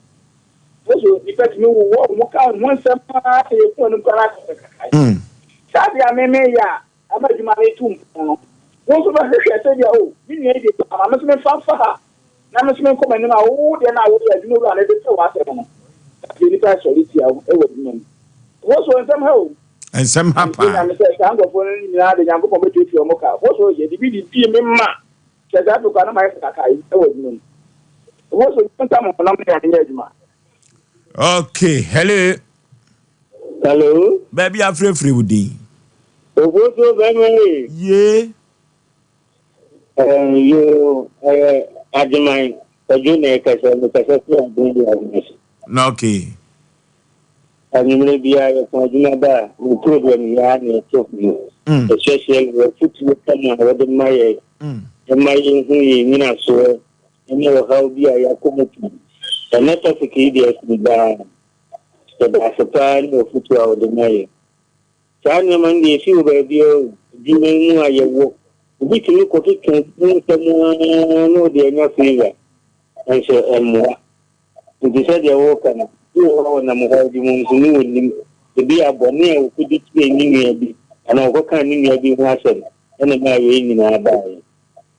Ofoso, nipa tumi wowɔ wo ho ka wo ho nsɛm paa sɛ yɛku anim koraa na akasɛ kakae. Saa deɛ a meme yɛ a ama adwuma no retu mpɔn no, wo nso bɛhwehwɛ sɛ ebia, 'O, me nua yi de ba, ma me nso memfa mfa ha na me nso menkɔ m'anim' a, wo deɛ no a woyɛ adwuma wura no de tew w'asɛm no, na afei nnipa resɔre tia wo wɔ adwuma mu. Wo so, nsɛm ha o. Nsɛm ha Na paa. Nyame sɛ saa nkurɔfoɔ no nyinaa de Nyankopɔn bɛtuatua wɔn ka. Wo so, yɛde bi didii me ma kyerɛ sɛ afei koraa na mayɛ sɛ kakae wɔ adwuma mu. Wo so, yɛnka mo honam ne yɛn nyɛ adwuma. Okay, hello. Hello. Baabi afirafiri wo din. Oboso bɛma yi. Yee. Ɛɛ yoo ɛyɛ Agyeman Kwadwo na ɛkasa mekasa firi Adom bi Ahoma so. Na okay. Anwummerɛ biara yɛko adwuma ba a mo program yi ara na ɛtɔ mu. Especially afutuo kama a wɔde ma yɛ ɛma yɛhu yɛn nyinasoɔ ɛne ɔhaw bi a yɛakɔ mu pii. Ɛnɛ topic yi deɛ ɛsene daa. Yɛda ase paa ne afotu a wode ma yɛn. Saa nneɛma no deɛ ɛsi wɔ baabiara o, adwuma yi mu a yɛwɔ. Obi tumi kɔkeka ho nsɛm ara na ɔde anya favour, nanso ɛmmoa. Nti sɛdeɛ woreka no, obi wɔ hɔ a ɔnam ɔhaw bi mu nso ne ɔnnim. Ebia bɔne a ɔkɔdi tiaa ne nua bi anaa ɔkɔkaa ne nua bi ho asɛm na ɛmaa wei nyinaa baeɛ.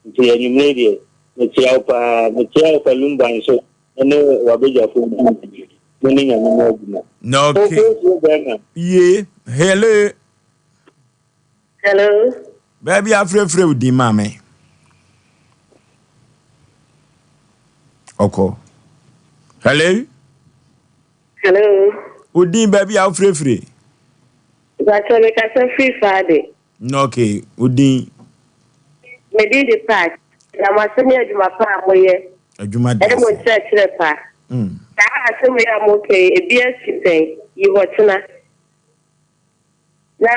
Nti anwummerɛ yi deɛ, mekyea wo paa. Mekyea wo Kalumba nso. ne w'abadwafo di mo ne Nyame mo adwuma. Na okay. Ofosuo bɛrima. Ye, hello. Hello. Baabi afrɛfrɛ wo din maame. Ɔkɔ. Hello. Hello. Wo din baabi a wofrɛfrɛ. Bàtà mi kasa firi faade. Ok, wo din? Me din de Pat. Meda mo ase ne adwuma pa a moyɛ Adwuma da ɛne mo ase. nkyerɛkyerɛ pa. Saa asɛm yi a moka yi, ebi asi pɛn? Yi hɔ kyena. Na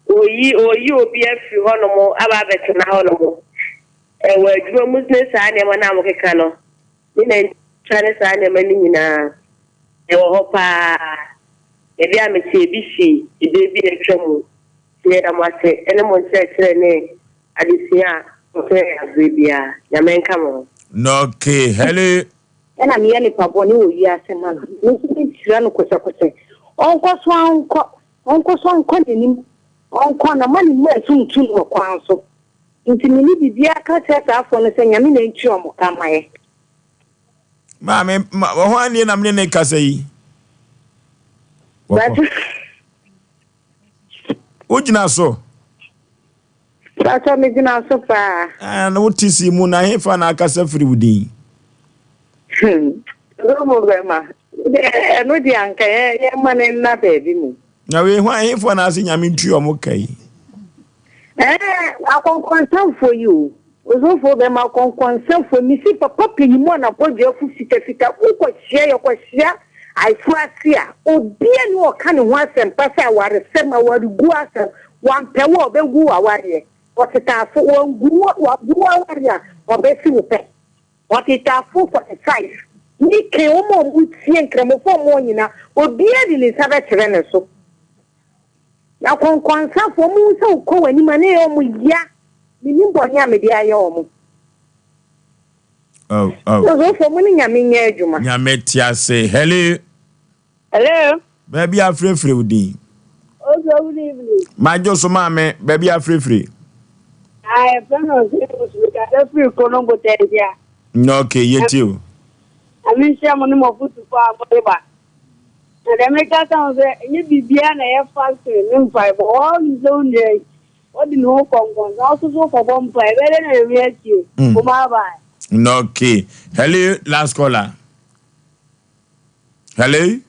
wɔyi wɔyi obi afiri hɔnom aba abɛtena hɔnom. Ɛwɔ adwuma mu ne saa nneɛma no a mokeka no, ne nantwitwa ne saa nneɛma no nyinaa, ɛwɔ hɔ paa. Baabi a mete, ebi sii bere bi a atwa mu. Nti yɛda mo ase ne mo nkyerɛkyerɛ ne adesua a mokyerɛ yɛn bere biara. Nyame nka mo ho. Okay, hello. Ɛna meyɛ nipa bɔne wɔ wiase ma no, me nso mɛhyira no kosɛkosɛ. Ɔnkɔ so ara nkɔ, ɔnkɔ so ara nkɔ n'anim, ɔnkɔ na mma ne mma nso ntu no wɔ kwan so. Nti menni biribiara ka kyerɛ saa afoɔ no sɛ Nyame na ntua wɔn ka mma yɛ. Maame, ma, hwan nie na mene ne kasa yi? Wɔkɔ. Wogyina so? Pastor, megyina so paa. Ah, na wote si mu na hefa na akasa firi wo din? Robo bɛma. Ɛno deɛ anka yɛma no nna baabi mu. Na wei hwan hefoɔ na ase nyame ntua ɔmo ka yi? Ɛɛ akɔnkɔnsafoɔ yi o. Osofo bɛma akɔnkɔnsafoɔ mesi papa panyin mu a n'abɔdwe afu fitafita wokɔhyia yɛkɔhyia ayeforo ase a obia ni ɔka ne ho asɛmpa sɛ awaresɛm awaregu asɛm wampɛ wo a ɔbɛgu w'awareɛ ɔtetaafo wangu wagu w'awareɛ a ɔbɛsi wo pɛ ɔtetaafo 45 ne kan wɔn a wɔtie nkramofoɔ wɔn nyinaa obiara de ne nsa bɛkyerɛ ne so. Akɔnkɔnsafoɔ, wɔhu sɛ wokɔ w'anim a, na ɛyɛ wɔn ya. Mennim bɔne a mede ayɛ wɔn. Oh, oh. Ɔsɔfoɔ, mo ne Nyame nyɛ adwuma. Nyame te ase. Hello. Hello. Baabi afirefire wo din. Oso good evening. Madwo so maame, baabi afirefire. Ah, yɛfrɛ no ɔsɛ Osu, kasa firi Kolombo Tɛntia. Ok, yɛtie o. Nyame nhyira mo ne mo afotufo a mode ba. Na deɛ meka ka ho sɛ, ɛnyɛ biribiara na ɛyɛ fasting ne mpaebɔ. Wɔn nim sɛ wo nua yi, ɔdi ne ho kɔnkɔn, na ɔso so kɔbɔ mpae. Ɛbɛyɛ dɛ na Nyame atie. Mo bye bye. Ok, hello, last caller. Hello?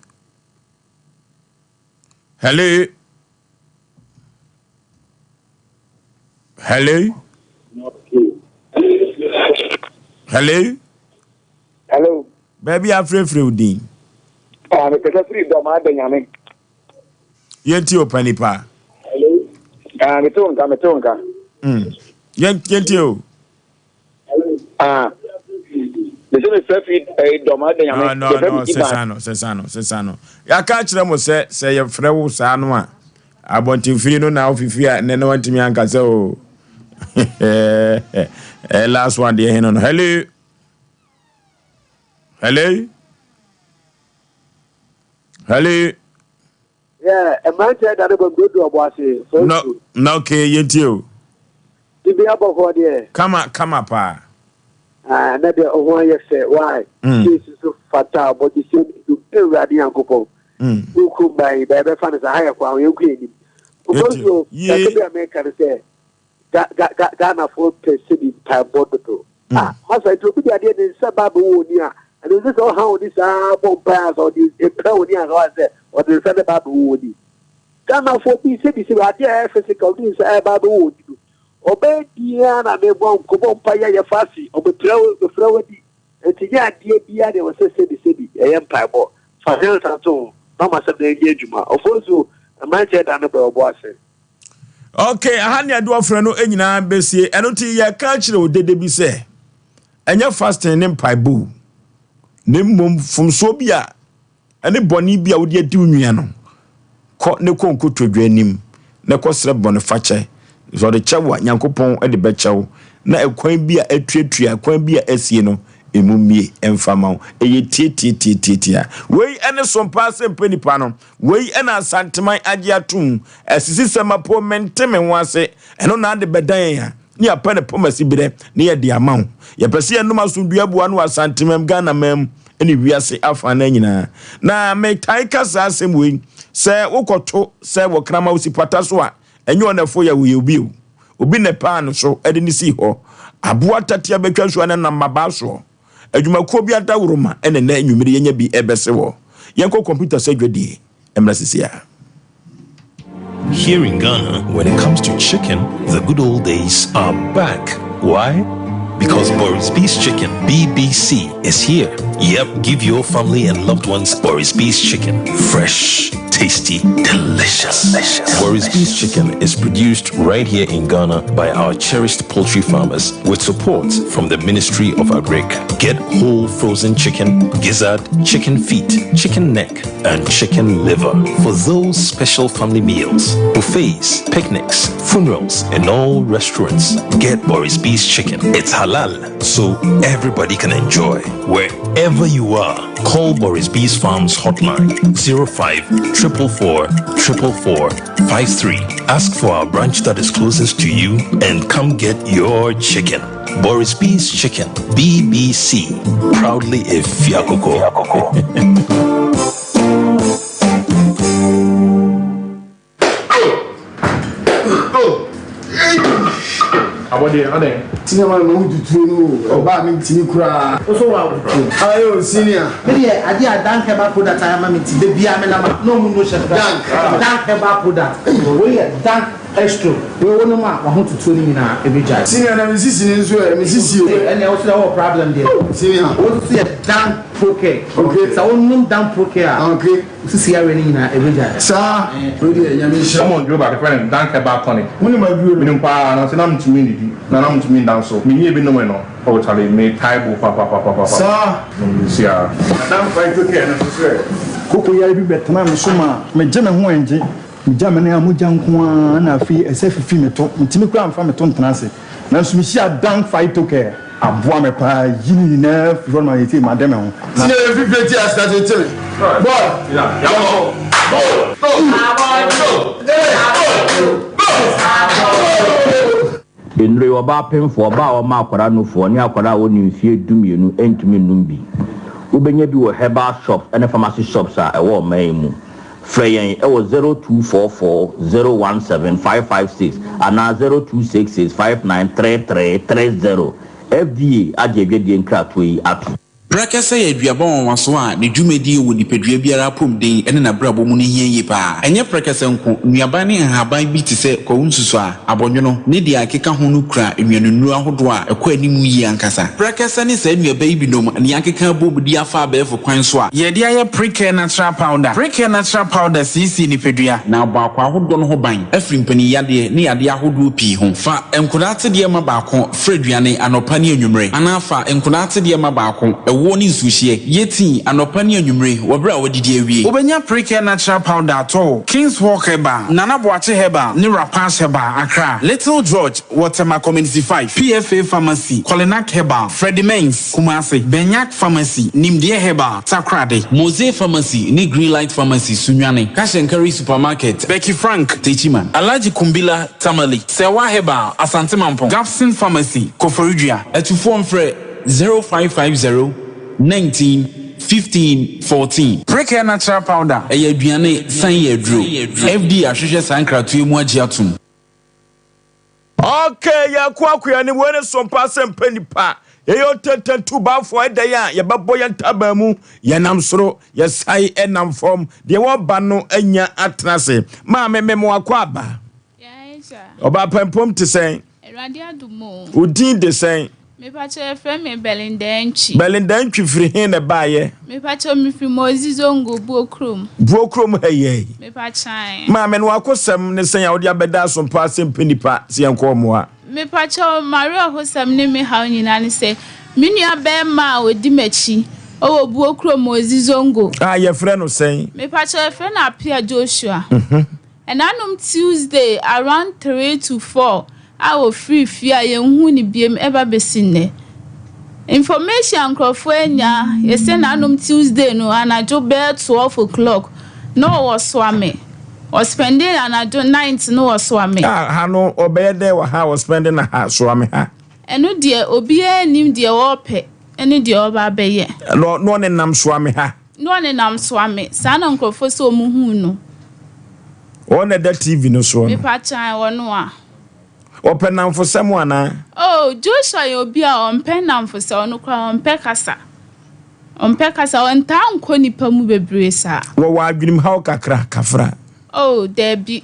Hello? Hello? Hello? Hello. Baabi afrɛfrɛ wo din. Ah, mekasa firi dɔm ada nyame. Yɛnti o panipa. Hello. Ah, mete wo nka, mete wo nka. Yɛnti o. Ah, mese mefrɛ firi eh, dɔm ada nyame. No, no, no, sesa no, sesa no, sesa no. Yɛaka akyerɛ mo sɛ sɛ yɛfrɛ wo saa no a, abɔntenfiri no na wofifi a nnɛ na wantumi anka sɛ o. Eh, last one deɛ hene no. Hello. Hello. Hello. Yeah, mmeranteɛ da no bam dodo ɔbɔ ase. No, no, okay, yɛntie o. Bibi abɔkɔ deɛ. Kama, kama paa. Ah, na deɛ ɔho ayɛ fɛ, why? Case so fata ɔbɔgye sɛ du Awurade Nyankopɔn. Wokum ban yi, bɛyɛ bɛfa no sɛ ha yɛ kwan, yɛnkɔ yɛn anim. Obosuo, kakra bi a meka no sɛ, Ga ga ga Ghanafoɔ pɛ sɛbi mpaebɔ dodo. Ah, masa nti obi de adeɛ ne nsa ba abɛwɔ oni a, ɛno nso sɛ ɔha oni saa bɔ mpae a sɛ ɔde epira oni a sɛ ɔha sɛ ɔde nsa ne ba abɛwɔ oni. Ghanafoɔ bi sɛbi sɛbi adeɛ a ɛyɛ physical ɔde nsa ɛba abɛwɔ oni no, ɔbɛyɛ din ara na mebɔ nkɔbɔ mpae yɛ yɛfa ase ɔbɛpira wo bɛfira w'ani. Nti nyɛ adeɛ biara na ɛwɔ sɛ sɛbi sɛbi ɛyɛ mpaebɔ. Fa nyansa to ho na ɔma sɛm no ɛnyɛ adwuma. Ɔfosuo, mmeranteɛ da no bɛ ɔbɔ ase. Ok, aha ne ɛde ɔfrɛ no nyinaa bɛsie. Ɛno nti yɛka kyerɛ odede bi sɛ ɛnyɛ fasting ne mpaebɔ o, na mmom fomsoɔ bi a ɛne bɔne bi a wode adi wo nua no, kɔ ne kɔ nkotodwe anim na kɔsrɛ bɔnefakyɛ. Sɛ ɔde kyɛ wo a, Nyankopɔn de bɛkyɛ wo, na ɛkwan bi a atuatua, ɛkwan bi a asie no, ɛmu mmie ɛmfa ma wo. Ɛyɛ tiatiatiatiatia. Wei ɛne sompa asɛmpɛ nipa no. Wei na Asanteman agye atom. Asisisɛm apo mente me ho ase. Ɛno na ade bɛdan yɛn a, ne yɛapɛ ne poma siberɛ ne yɛde ama wo. Yɛpɛ sɛ yɛnom asomdwoeɛ aboa no wɔ Asanteman, Ghanaman mu ne wiase afanan nyinaa. Na metae ka saa asɛm wei, sɛ wokɔto sɛ wɔkrama wo si pata so a, ɛnyɛ ɔnɛfo yɛ wo yɛ obi o. Obi na ɛpaa no so de no sii hɔ. Aboa tatea bɛtwa nsuo a na nam mmabaa soɔ. Adwumakuo bi adaworoma na ɛnnɛ anwummere yɛnya bi rebɛse wɔ. Yɛnkɔ kɔmputa so adwadie mmra sisi a. Here in Ghana, when it comes to chicken, the good old days are back. Why? Because Boris B's Chicken, BBC, is here. Yep, give your family and loved ones Boris B's Chicken. Fresh, tasty, delicious. delicious. Boris B's Chicken is produced right here in Ghana by our cherished poultry farmers with support from the Ministry of Agric. Get whole frozen chicken, gizzard, chicken feet, chicken neck, and chicken liver for those special family meals, buffets, picnics, funerals, and all restaurants. Get Boris B's Chicken. It's halal, so everybody can enjoy. Wherever you are, call Boris B's Farms hotline 05 444 444 53. Ask for our branch that is closest to you and come get your chicken. Boris B's Chicken, BBC. Proudly a Fiakoko. Abɔdeɛ adɛn? Senior man ma wo tutuo no o, ɔbaa me ntimi koraa. Wo so wa tutuo. Aye o senior. Me deɛ adeɛ a Dank herbal product ayɛ ama me nti da biara me nam a na ɔmo no hyɛ me Dank. Dank herbal product wei yɛ Dank Estro wei wo nom a wahotutuo no nyinaa ɛbɛgyae. Senior na me sisi no nso ɛ, me sisi o. Ɛnneɛ wo so deɛ wowɔ problem deɛ. Senior. Wo nso yɛ Dank Procare. Okay. Sɛ wo nom Dank Procare a. Okay. Wo sisi yareɛ no nyinaa ɛbɛgyae. Saa, wei deɛ Nyame nhyira. Ɔmo duro baako yɛfrɛ no Dank Herbal Tonic. Wonim aduro no? Menim paa nanso na mentumi nnidi na na mentumi nda nso. Menyɛɛ bi nomee no oh chale metae bo papapapapa. Saa. Menim siaa. Na Dank Phyto Care no nso sɛ. Koko yare bi bɛtenaa me so maa megye me ho ɛngye. Megya me nan a mogya nko ara na afei ɛsɛ fifi me to. Mentumi koraa mfa me to ntena ase. Nanso mehyia Dan Phytocare aboa me paa yi ne nyinaa firi hɔ no ma seesei made me ho. Na. Sine fifire ti ase ase tiri. Boy, yɛkɔ. Go, go, go, go, go. Nnuro yi, ɔbaa pemfoɔ, ɔbaa a ɔma akwadaa nufoɔ, ne akwadaa a ɔnni mfeɛ dumienu ntumi nnom bi. Wobɛnya bi wɔ herbal shops ne pharmacy shops a ɛwɔ ɔman yi mu. Frɛ yɛn wɔ 0244 017 556 anaa 0266 593330. FDA agye adwadie nkratoɔ yi atom. Prɛkɛsɛ yɛ aduaba nwanwaso a ne dwumadie wɔ nipadua biara apɔmuden ne n'abrabɔ mu no hia yie pa ara. Ɛnyɛ prɛkɛsɛ nko, nnuaban ne nhaban bi te sɛ kwawu nsusuaa, abɔnwono, ne deɛ ɛkeka ho no kura nnuanennuro ahodoɔ a ɛkɔ anim yie ankasa. Prɛkɛsɛ ne saa nnuaba yi binom na yɛakeka abom de afa abɛɛfo kwan so a. Yɛde ayɛ Precare Natural Powder. Precare Natural Powder siesie nipadua. Na abɔ akwaa ahodoɔ no ho ban afiri mpaninyadeɛ ne yadeɛ ahodoɔ pii ho. Fa nkwadaa atedeɛ ma baako. Fra aduane anɔpa ne anwummere, anaa fa nkwadaa atedeɛ ma baako, ɛwoɔ ne nsuohyeɛ. Yɛ tii anɔpa ne anwummere wɔ berɛ a woadidi awie. Wobɛnya Precare Natural Powder atɔ wɔ King's Walk Herbal, Nana Boakye Herbal ne Rapash Herbal, Accra, Little George wɔ Tema Community 5, PFA Pharmacy, Kolinak Herbal, Freddie Mens, Kumasi, Benyak Pharmacy, Nimdeɛ Herbal, Takoradi. Mose Pharmacy ne Greenlight Pharmacy, Sunyani, Cash and Carry Supermarket, Becky Frank, Techiman. Alhaji Kumbila, Tamale, Serwaa Herbal, Asante Mampong, Gapson Pharmacy, Koforidua. Atufoɔ mfrɛ 0550 19 15 14. Precare Natural Powder. Ɛyɛ aduane san yɛ aduro. FDA ahwehwɛ saa nkratoɔ yi mu agye atom. Okay, yɛkɔ akoa anim, wei ne sompa asɛmpa nipa. Yɛyɛ ɔtɛntɛntubafoɔ, ɛdɛn a yɛbɛbɔ yɛn ntaban mu, yɛnam soro, yɛsae ɛnam fam, deɛ wɔba no anya atena ase. Maame, mema wakɔ aba. Ɔbaa pampom te sɛn? Awurade adom o. Wo din de sɛn? Mepakyɛ yɛfrɛ me Belinda Antwi. Belinda Antwi firi he na ɛbaeɛ? Mepakyɛ mefiri Mozi Zongo, Buo kurom. Buo kurom ha yi? Mepakyɛ ae. Maame no wakosɛm ne sɛn a wode abɛda asompa ase mpɛ nipa sɛ yɛnkɔ mmoa? Mepakyɛ m'awerɛhosɛm ne me haw nyinaa ne sɛ me nua bɛɛma a ɔdi m'akyi ɔwɔ Buo kurom Mozi Zongo. A yɛfrɛ no sɛn? Mepakyɛ yɛfrɛ no Apia Joshua. Ɛnanom Tuesday around 3 to 4 a ɔfirii fie a yɛnhuu no biom ɛba bɛsi nnɛ. Information a nkurɔfoɔ anya, yɛsɛ nanom Tuesday no anadwo bɛyɛ 12 o'clock na ɔwɔ Soame. Ɔspɛndee anadwo night no wɔ Soame. Ah, ha no ɔbɛyɛ dɛn wɔ ha a ɔspɛnde na ha Soame ha? Ɛno deɛ obiara nnim deɛ ɔɔpɛ ne deɛ ɔreba abɛyɛ. Na ɔnenam Soame ha? Na ɔnenam Soame. Saa na nkurɔfoɔ sɛ wɔn huu no. Wɔn na ɛda TV no soɔ no. Mepa kyan ɔno a. Ɔpɛ nnamfosɛm anaa? Oh, Joshua yɛ obi a ɔmpɛ nnamfosɛm, ɔno koraa ɔmpɛ kasa. Ɔmpɛ kasa, ɔntaa nkɔ nnipa mu bebree saa. Wɔwɔ adwenemhaw kakra, Kafra. Oh, dabi.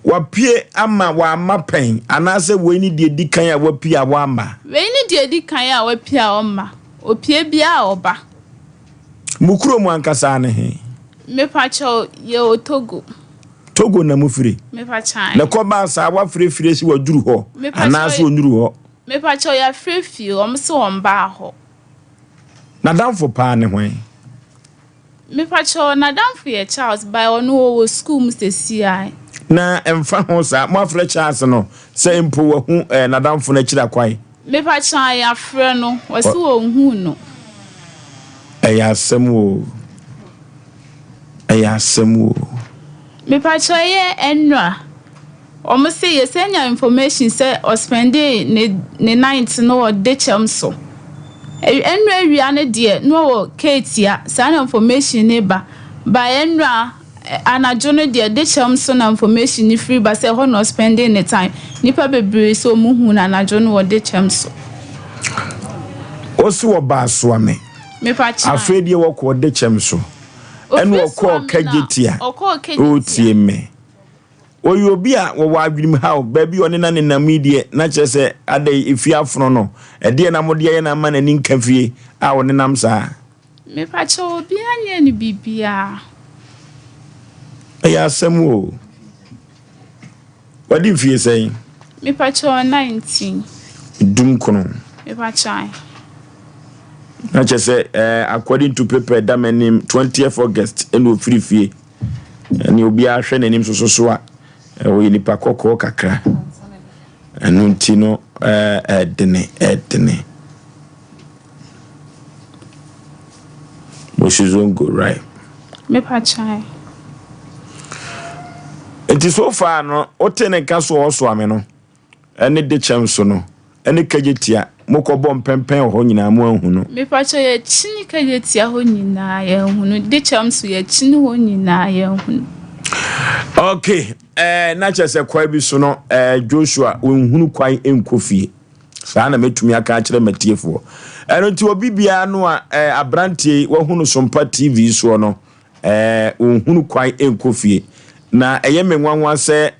Wapue ama wamma pɛn, anaasɛ wei ne deɛ ɛdi kan a wapue a wamma? Wei ne deɛ ɛdi kan a wapue a ɔmma. Opue biara a ɔba. Mo kurom ankasa ne he? Mepakyɛw, yɛwɔ Togo. Togo na mofiri? Mepakyɛw. Na ɛkɔbaa saa wafrɛ fie sɛ waduru hɔ anaasɛ ɔnnuru hɔ? Mepakyɛw, yɛafrɛ fie, wɔn se wɔmbaa hɔ. N'adamfo paa ne hwan? Mepakyɛw, n'adamfo yɛ Charles, but ɔno ɔwɔ school mu sesiai. Na ɛmfa ho saa, moafrɛ Charles no sɛ mpo wahu eh, n'adamfo no akyiri akwan? Mepakyɛw, yɛafrɛ no, ɔse ɔnhuu no. Ɛyɛ asɛm oo, ɛyɛ asɛm oo. Mepakyɛw, ɛyɛ ɛnora. Ɔmo se yɛsan nya information sɛ ɔspɛndee ne ne night no wɔ dekyɛm so. Ɛnora awia no deɛ na ɔwɔ Keetia, saa na information no ba. But ɛnora anadwo no deɛ dekyɛm so na information no firi ba sɛ ɛhɔ na ɔspɛndee ne time. Nnipa bebree sɛ ɔmo huu no anadwo no wɔ dekyɛm so. Ɔse wɔbaa Soame. Mepa kyɛw. Afei deɛ wɔkɔɔ dekyɛm so. Ɛna ɔkɔɔ Kejetia. Ɔkɔɔ Kejetia. Ɔretie me. Ɔyɛ obi a wɔwɔ adwenemhaw, baabi a ɔne no nenam yi deɛ, na kyerɛ sɛ adɛn, efie afono no, ɛdeɛn na mode ayɛ no ama n'ani nka fie a ɔnenam saa? Mepakyɛw obiara nyɛɛ no biribiara. Ɛyɛ asɛm o. Wadi mfie sɛn? Mepakyɛw 19. Dumkono. Mepakyɛw. Na kyerɛ sɛ eh, according to paper ɛda m'anim, 20th August ɛna ofiri fie. Ɛne obiara hwɛ n'anim soso so a, ɔyɛ nipa kɔkɔɔ kakra. Ɛno nti no, ɛdene, ɛdene. Mosi Zongo, right? Mepa kyɛw. Nti so far no, wote ne nka so ɔsoa me no, ɛne dekyɛm so no, ɛne kagyetia, mokɔbɔ mpɛmpɛn wɔ hɔ nyinaa mo anhu no. Mepa kyɛw yɛkyini kagyetia hɔ nyinaa yɛnhu no, dekyɛm so yɛkyini hɔ nyinaa yɛnhu no. Okay, eh, na kyerɛ sɛ kwan bi so no, eh, Joshua, wɔnhunu kwan nkɔ fie. Saa na mɛtumi aka akyerɛ m'atiefoɔ. Ɛno nti obi biara no a eh, aberanteɛ yi wahu no Sompa TV soɔ no, eh, ɔnhunu kwan nkɔ fie. Na ɛyɛ me nwanwa sɛ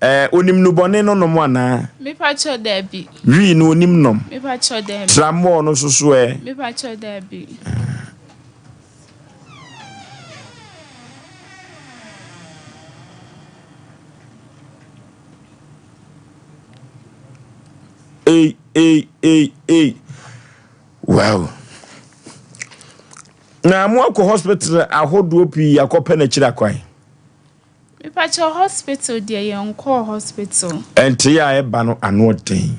eh, onim nnubɔne no nom anaa? Mepa kyɛw daabi. Wii no onim nom? Mepa kyɛw daabi. Tramɔɔ no nso so ɛ? Mepa kyɛw daabi. Ei, ei, ei, ei. Wow. Na mo akɔ hospital ahodoɔ pii akɔpɛ n'akyiri akwan. Mepakyɛ hospital deɛ yɛn nkɔɔ hospital. Ɛntee a ɛba no ano ɔden.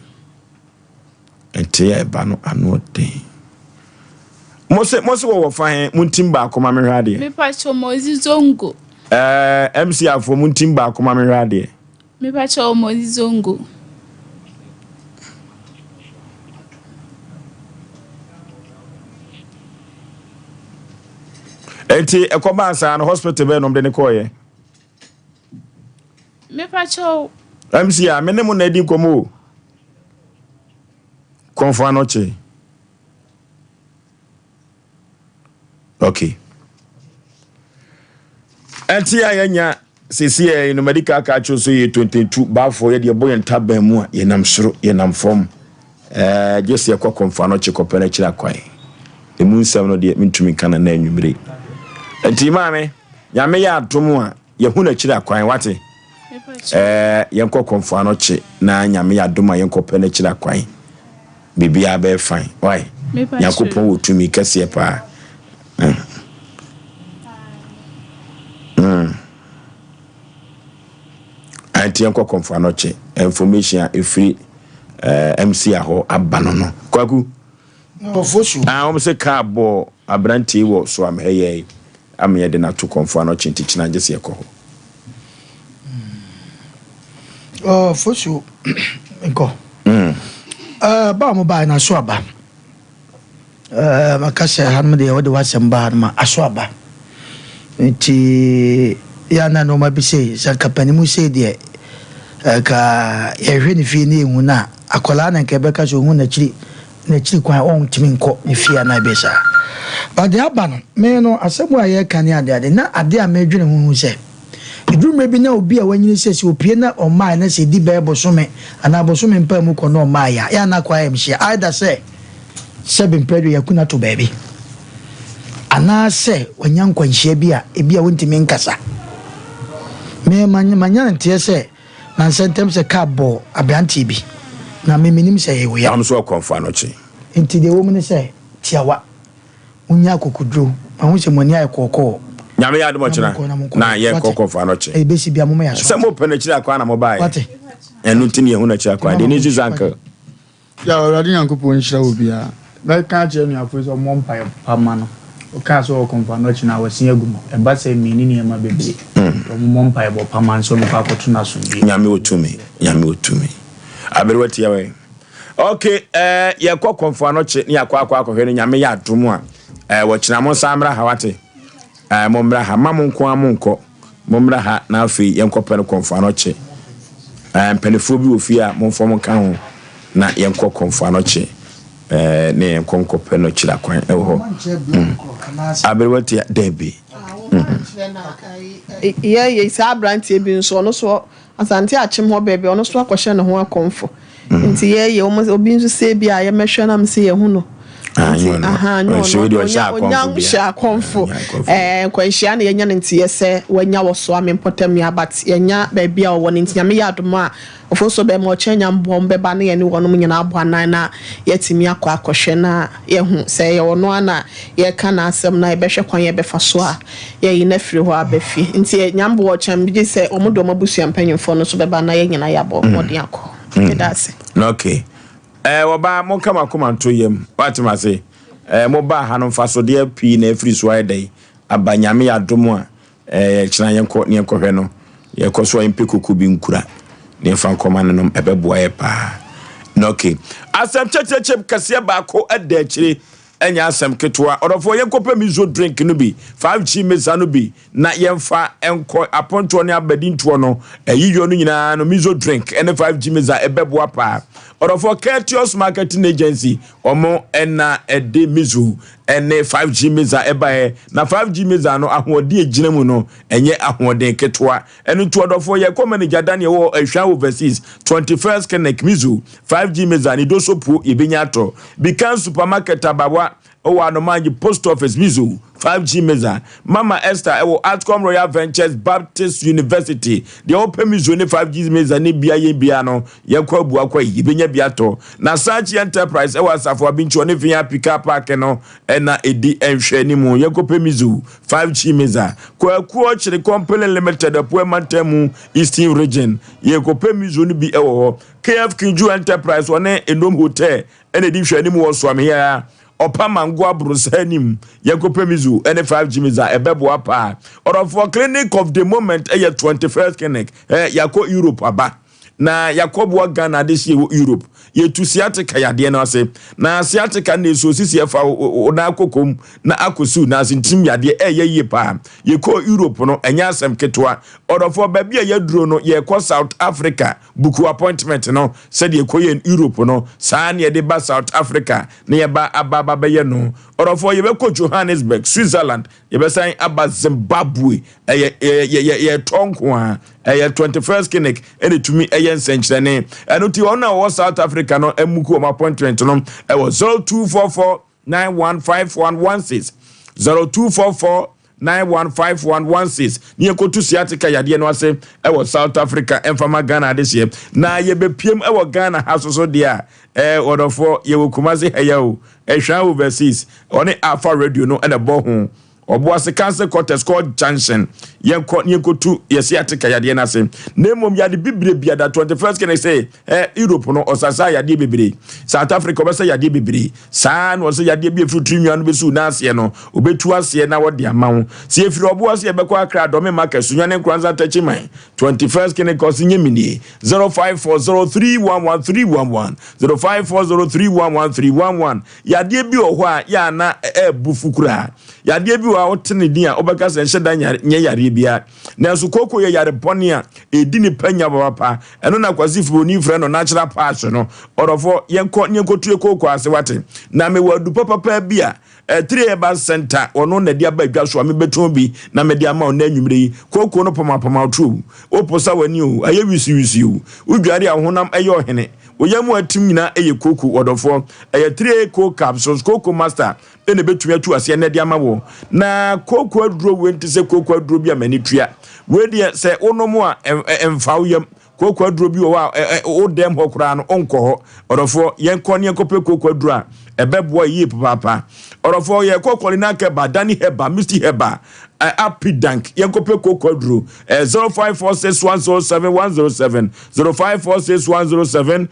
Ɛntee a ɛba no ano ɔden. Mo se mo se wɔwɔ fa he mo ntim baako ma mehwɛ adeɛ. Mepakyɛ Mozi Zongo. Ɛɛ MC afoɔ mo ntim baako ma mehwɛ adeɛ. Mepakyɛ Mozi Zongo. Enti ɛkɔbaa saa no hospital bɛɛ nom de ne kɔɔyɛ. Mepakyɛw. MC a me ne mo na adi nkɔmmɔ o. Kɔnfo anɔkye. Okay. Ɛnti a yɛnya sisi yɛ no medical ka kyerɛ so yɛ 22 baafo yɛ deɛ bɔ yɛn taban mu a yɛnam soro yɛnam fam ɛɛ gye sɛ yɛkɔ kɔnfo anɔkye kɔpɛ no akyiri akwan. Emu nsɛm no deɛ mentumi nka no na anwummere. Nti maame, nyame yɛ adom a yɛhu no akyiri akwan wate. Ɛɛ yɛnkɔ kɔnfo anɔkye na nyame yɛ adom a yɛnkɔ pɛ no akyiri akwan. Biribiara bɛyɛ fine why? Nyankopɔn wɔ tumi kɛseɛ paa. Mm. Mm. Anti yɛnkɔ kɔnfo anɔkye information a ɛfiri eh, MC ahɔ aba no no. Kwaku. Ah, wɔn sɛ kaa bɔɔ aberanteɛ wɔ so amehɛ yɛ ama yɛde no ato kɔnfo anɔkye nti kyena gye sɛ yɛkɔ hɔ. Oh, fosu nkɔ. Mm. Uh, ba mo ba na so aba. Uh, maka sɛ hanom deɛ wode w'asɛm ba hanom a aso aba. Nti yɛ na nneɛma bi sei sɛ nka panimu sei deɛ nka yɛhwɛ ne fie ne yɛhu no a akwadaa na nka ɛbɛka sɛ ɔhu n'akyiri n'akyiri kwan ɔntumi nkɔ ne fie anaa ɛbɛyɛ saa. But deɛ aba no me no asɛm a yɛreka ne adeade na adeɛ a medwene ho hu sɛ Ɛduru mmerɛ bi na obi a wanyini sɛ sɛ ɔpue na ɔmmaeɛ na sɛ ɛdi bɛyɛ bosome anaa bosome mpaa mu kɔ na ɔmmaeɛ a, ɛyɛ a na akɔ ayamhyia either sɛ sɛbe mprɛ deɛ yɛako no ato baabi anaa sɛ wanya nkwanhyia bi a ebi a ɔntumi nkasa. Me manya nteɛ sɛ nansa ntam sɛ kaa bɔɔ aberanteɛ bi na me menim sɛ ɛyɛ wei a. Wɔn nso ɔkɔmfo anɔkye. Nti deɛ ɛwɔ mu ne sɛ tiawa. Monnya akokoduro. Mahu sɛ mo ani ayɛ kɔɔkɔɔ. Nyame yɛ adom ɔkyena na yɛ kɔ kɔ fa no kye. Ɛbɛsi bia moma yɛ aso. Sɛ mo pɛ n'akyiri akwan na mo baeɛ. Ɛno nti ne yɛhu n'akyiri akwan. Deɛ ne nsusu uncle. Yaw Awurade Nyankopɔn nhyira wo biaa. Mɛka akyerɛ anuafo yi sɛ ɔmmɔ mpaeɛ pa mma no. Ɔkaa sɛ ɔwɔ Komfo Anokye no a wasin agu mu. Ɛba sɛ mmieni nneɛma bebree. Nti ɔmommɔ mpaebɔ pa mma no sɛ ɔbɛkɔ akɔto no asomdwie. Nyame wɔ tumi, Nyame wɔ tumi. Aberewa tia wɛ. Ok eh, yɛkɔ kɔmfo anɔkye ne yɛakɔ akɔ akɔhwɛ no nyame yɛ adom a eh, wɔkyena mo nsa mmra ha wate eh, mo mmra ha ma mo nko a mo nkɔ mo mmra ha na afei yɛnkɔpɛ no kɔmfo anɔkye eh, mpanifoɔ bi wɔ fie a momfa mo nka ho na yɛnkɔ kɔmfo anɔkye eh, ne yɛnkɔ nkɔpɛ no kyira kwan ɛwɔ hɔ mm. aberewa tia daabi mm. Yɛyɛ saa aberanteɛ bi nso ɔno so Asante akyem hɔ baabi ɔno nso akɔhyɛ ne ho akɔmfo nti yɛyɛ wɔn obi nso sɛ ebi a yɛmɛhwɛ na mese yɛhu no. Ah, Nti, nyɛ ɔno. aha, nyɛ Ɔnhyɛ ɔno. wei deɛ ɔhyɛ Ɔnya ɔnya akɔmfo bia. hyɛ akɔmfo. Ɛɛ nkwanhyia na yɛanya no nti yɛ sɛ wanya wɔ soa me mpɔtam ya but yɛanya baabi a ɔwɔ no nti Nyame yɛ adom a ɔfo so bɛma ɔkyɛ nya mboa ɔmo bɛba na yɛne wɔnom nyinaa abɔ anan na yɛatumi akɔ akɔhwɛ na yɛahu sɛ ɛyɛ ɔno ara na yɛreka n'asɛm na yɛbɛhwɛ kwan yɛbɛfa so a yɛayi no afiri hɔ aba fie nti Nyame boa ɔkyɛ megye sɛ ɔmo de ɔmo abusua mpanyinfoɔ no nso bɛba na yɛn nyinaa yɛabɔ mmɔden akɔ. Meda ase. Okay. Eh, wɔbaa, monka mo akoma nto yam. Woate m'ase? Eh, mobaa ha no, mfasodeɛ pii na afiri so ayɛ dɛn aba. Nyame yɛ adom a, eh, kyena yɛnkɔ na yɛnkɔhwɛ no. Yɛkɔ so a yɛmpɛ koko bi nkura na yɛmfa nkɔma no nom, ɛbɛboa yɛ paa. Na okay. Asɛm kyɛkyɛkyɛm kɛseɛ baako da akyire, ɛnyɛ asɛm ketewa. Ɔdɔfoɔ, yɛnkɔpɛ miso drink no bi, 5G mesa no bi, na yɛmfa nkɔ apontoɔ ne abadintoɔ no ayiyɔ no nyinaa no miso drink ne 5G misa ɛbɛboa paa. Ɔdɔfoɔ Courteous Marketing Agency wɔn ɛna ɛde miso ne 5G misa ɛbaeɛ na 5G misa no ahoɔden ɛgyina mu no ɛnyɛ ahoɔden ketewa. Ɛno nti ɔdɔfoɔ yɛkɔ manager Daniel wɔ Ahwia Overseas 21st Clinic miso 5G misa ne dosopuo yɛbɛnya atɔ Bikan Supermarket Abawa Ɔwɔ Anomanyi Post Office, Mizo, 5G Meza, Mama Esther ɛwɔ Atcom Royal Ventures Baptist University. Deɛ ɔpɛ Mizo ne 5G Meza ne bia yɛn biara no, yɛkɔ abua kɔ yi, yɛbɛnya bi atɔ. Na Sachi Enterprise ɛwɔ Asafo Abinkyɛ ɔne VIP Car Park no ɛna ɛdi nhwɛanimu. Yɛnkɔpɛ Mizo, 5G Meza. Kwaku Ɔkyere Company Limited, Apuɛ Mantam mu, Eastern Region. Yɛkɔpɛ Mizo no bi ɛwɔ hɔ. KF Kinju Enterprise ɔne Enom Hotel ɛna ɛdi nhwɛanim wɔ Suamhia, Ɔpa Mango Aborosa anim, Yɛnkɔpɛ Mizu ne 5G Miza ɛbɛboa paa. Ɔdɔfoɔ Clinic of the Moment ɛyɛ 21st Clinic, ɛ yɛakɔ Europe aba na yɛakɔboa Ghana adehyeɛ wɔ Europe. Yɛtu sciatica yadeɛ no ase na sciatica no na ɛsuo sisi ɛfa wo nan kokom na akɔsiw na ase ntirim yadeɛ ɛyɛ yie paa. Yɛkɔɔ Europe no ɛnyɛ asɛm ketewa. Ɔdɔfoɔ baabi a yɛaduro no yɛkɔ South Africa. Buku appointment no sɛdeɛ ɛkɔyɛ no Europe no saa ne yɛde ba South Africa na yɛba aba aba bɛyɛ no. Ɔdɔfoɔ yɛbɛkɔ Johannesburg, Switzerland, yɛbɛsan aba Zimbabwe. Ɛyɛ yɛ yɛtɔ nko a ɛyɛ 21st clinic ɛna ɛtumi ɛyɛ nsɛnkyerɛnne. Ɛno nti wɔn a wɔwɔ South Africa no mmuku wɔn appointment no ɛwɔ 0244 915116 0244 915116 ne yɛnkɔtu sciatica yadeɛ no ase ɛwɔ South Africa ɛmfama Ghana adehyeɛ na yɛbɛpiem ɛwɔ Ghana ha so so deɛ a ɛɛ ɔdɔfoɔ yɛwɔ Kumasi ha ya o ɛhwan overseas ɔne Alpha Radio no ɛna ɛbɔ ho Ɔboase Council Quarters kɔ Junction yɛnkɔ ne yɛnkɔtu yɛ sciatica yadeɛ no ase na mmom yɛade bibire biada 21st kene sɛ eh, Europe no ɔsasa yadeɛ bebree South Africa ɔbɛsa yadeɛ bebree saa na ɔsɛ yadeɛ bi efiri tiri nwa no bɛsi n'aseɛ no ɔbɛtu aseɛ na wɔde ama wo sɛ efiri ɔbo ase yɛbɛkɔ Accra Dɔme Market Sunyani Nkoranza Takyiman 21st kene kɔse nyɛ minie 0540311311 0540311311 Yadeɛ bi wɔ hɔ a yɛ a na ɛɛbu fu koraa. Yadeɛ bi wɔ hɔ a wote ne din a wobɛka sɛ ɛnhyɛ da nyɛ yareɛ biara. Nanso kooko yɛ yare bɔne a ɛdi nipa nya papapa. Ɛno na Kwasi Fiboni frɛ no natural patch no. Ɔdɔfoɔ, yɛnkɔ na yɛnkɔtue kooko ase wate. Na mewɔ adu papapa bi a Three Herbal Centre ɔno na ɛde aba adwa so a mebɛtɔn bi na mede ama wo nnɛ anwummerɛ yi. Kooko no pamapama wo turo o, woposa w'ani o, ɛyɛ wisiwisi o, wodware a wo honam yɛ ɔhene. Wo yam a atim nyinaa yɛ kooko, ɔdɔfoɔ. Ɛyɛ 3A Coal Capsules, Kooko Master na ɛbɛtumi atu aseɛ nnɛ de ama wo. Na kooko aduro wei nte sɛ kooko aduro bi a m'ani tua. Wei deɛ sɛ wonom a ɛmfa wo yam. Kooko aduro bi wɔ hɔ a wo dɛm hɔ koraa no wonkɔ hɔ. Ɔdɔfoɔ, yɛnkɔ ne yɛnkɔpɛ kooko aduro a ɛbɛboa yie papaapa. Ɔdɔfoɔ, yɛkɔ Kɔlina Kɛba, Dani Hɛba, Misty Hɛba, Apidank, yɛnkɔpɛ kooko aduro. 0546107107, 0546107107.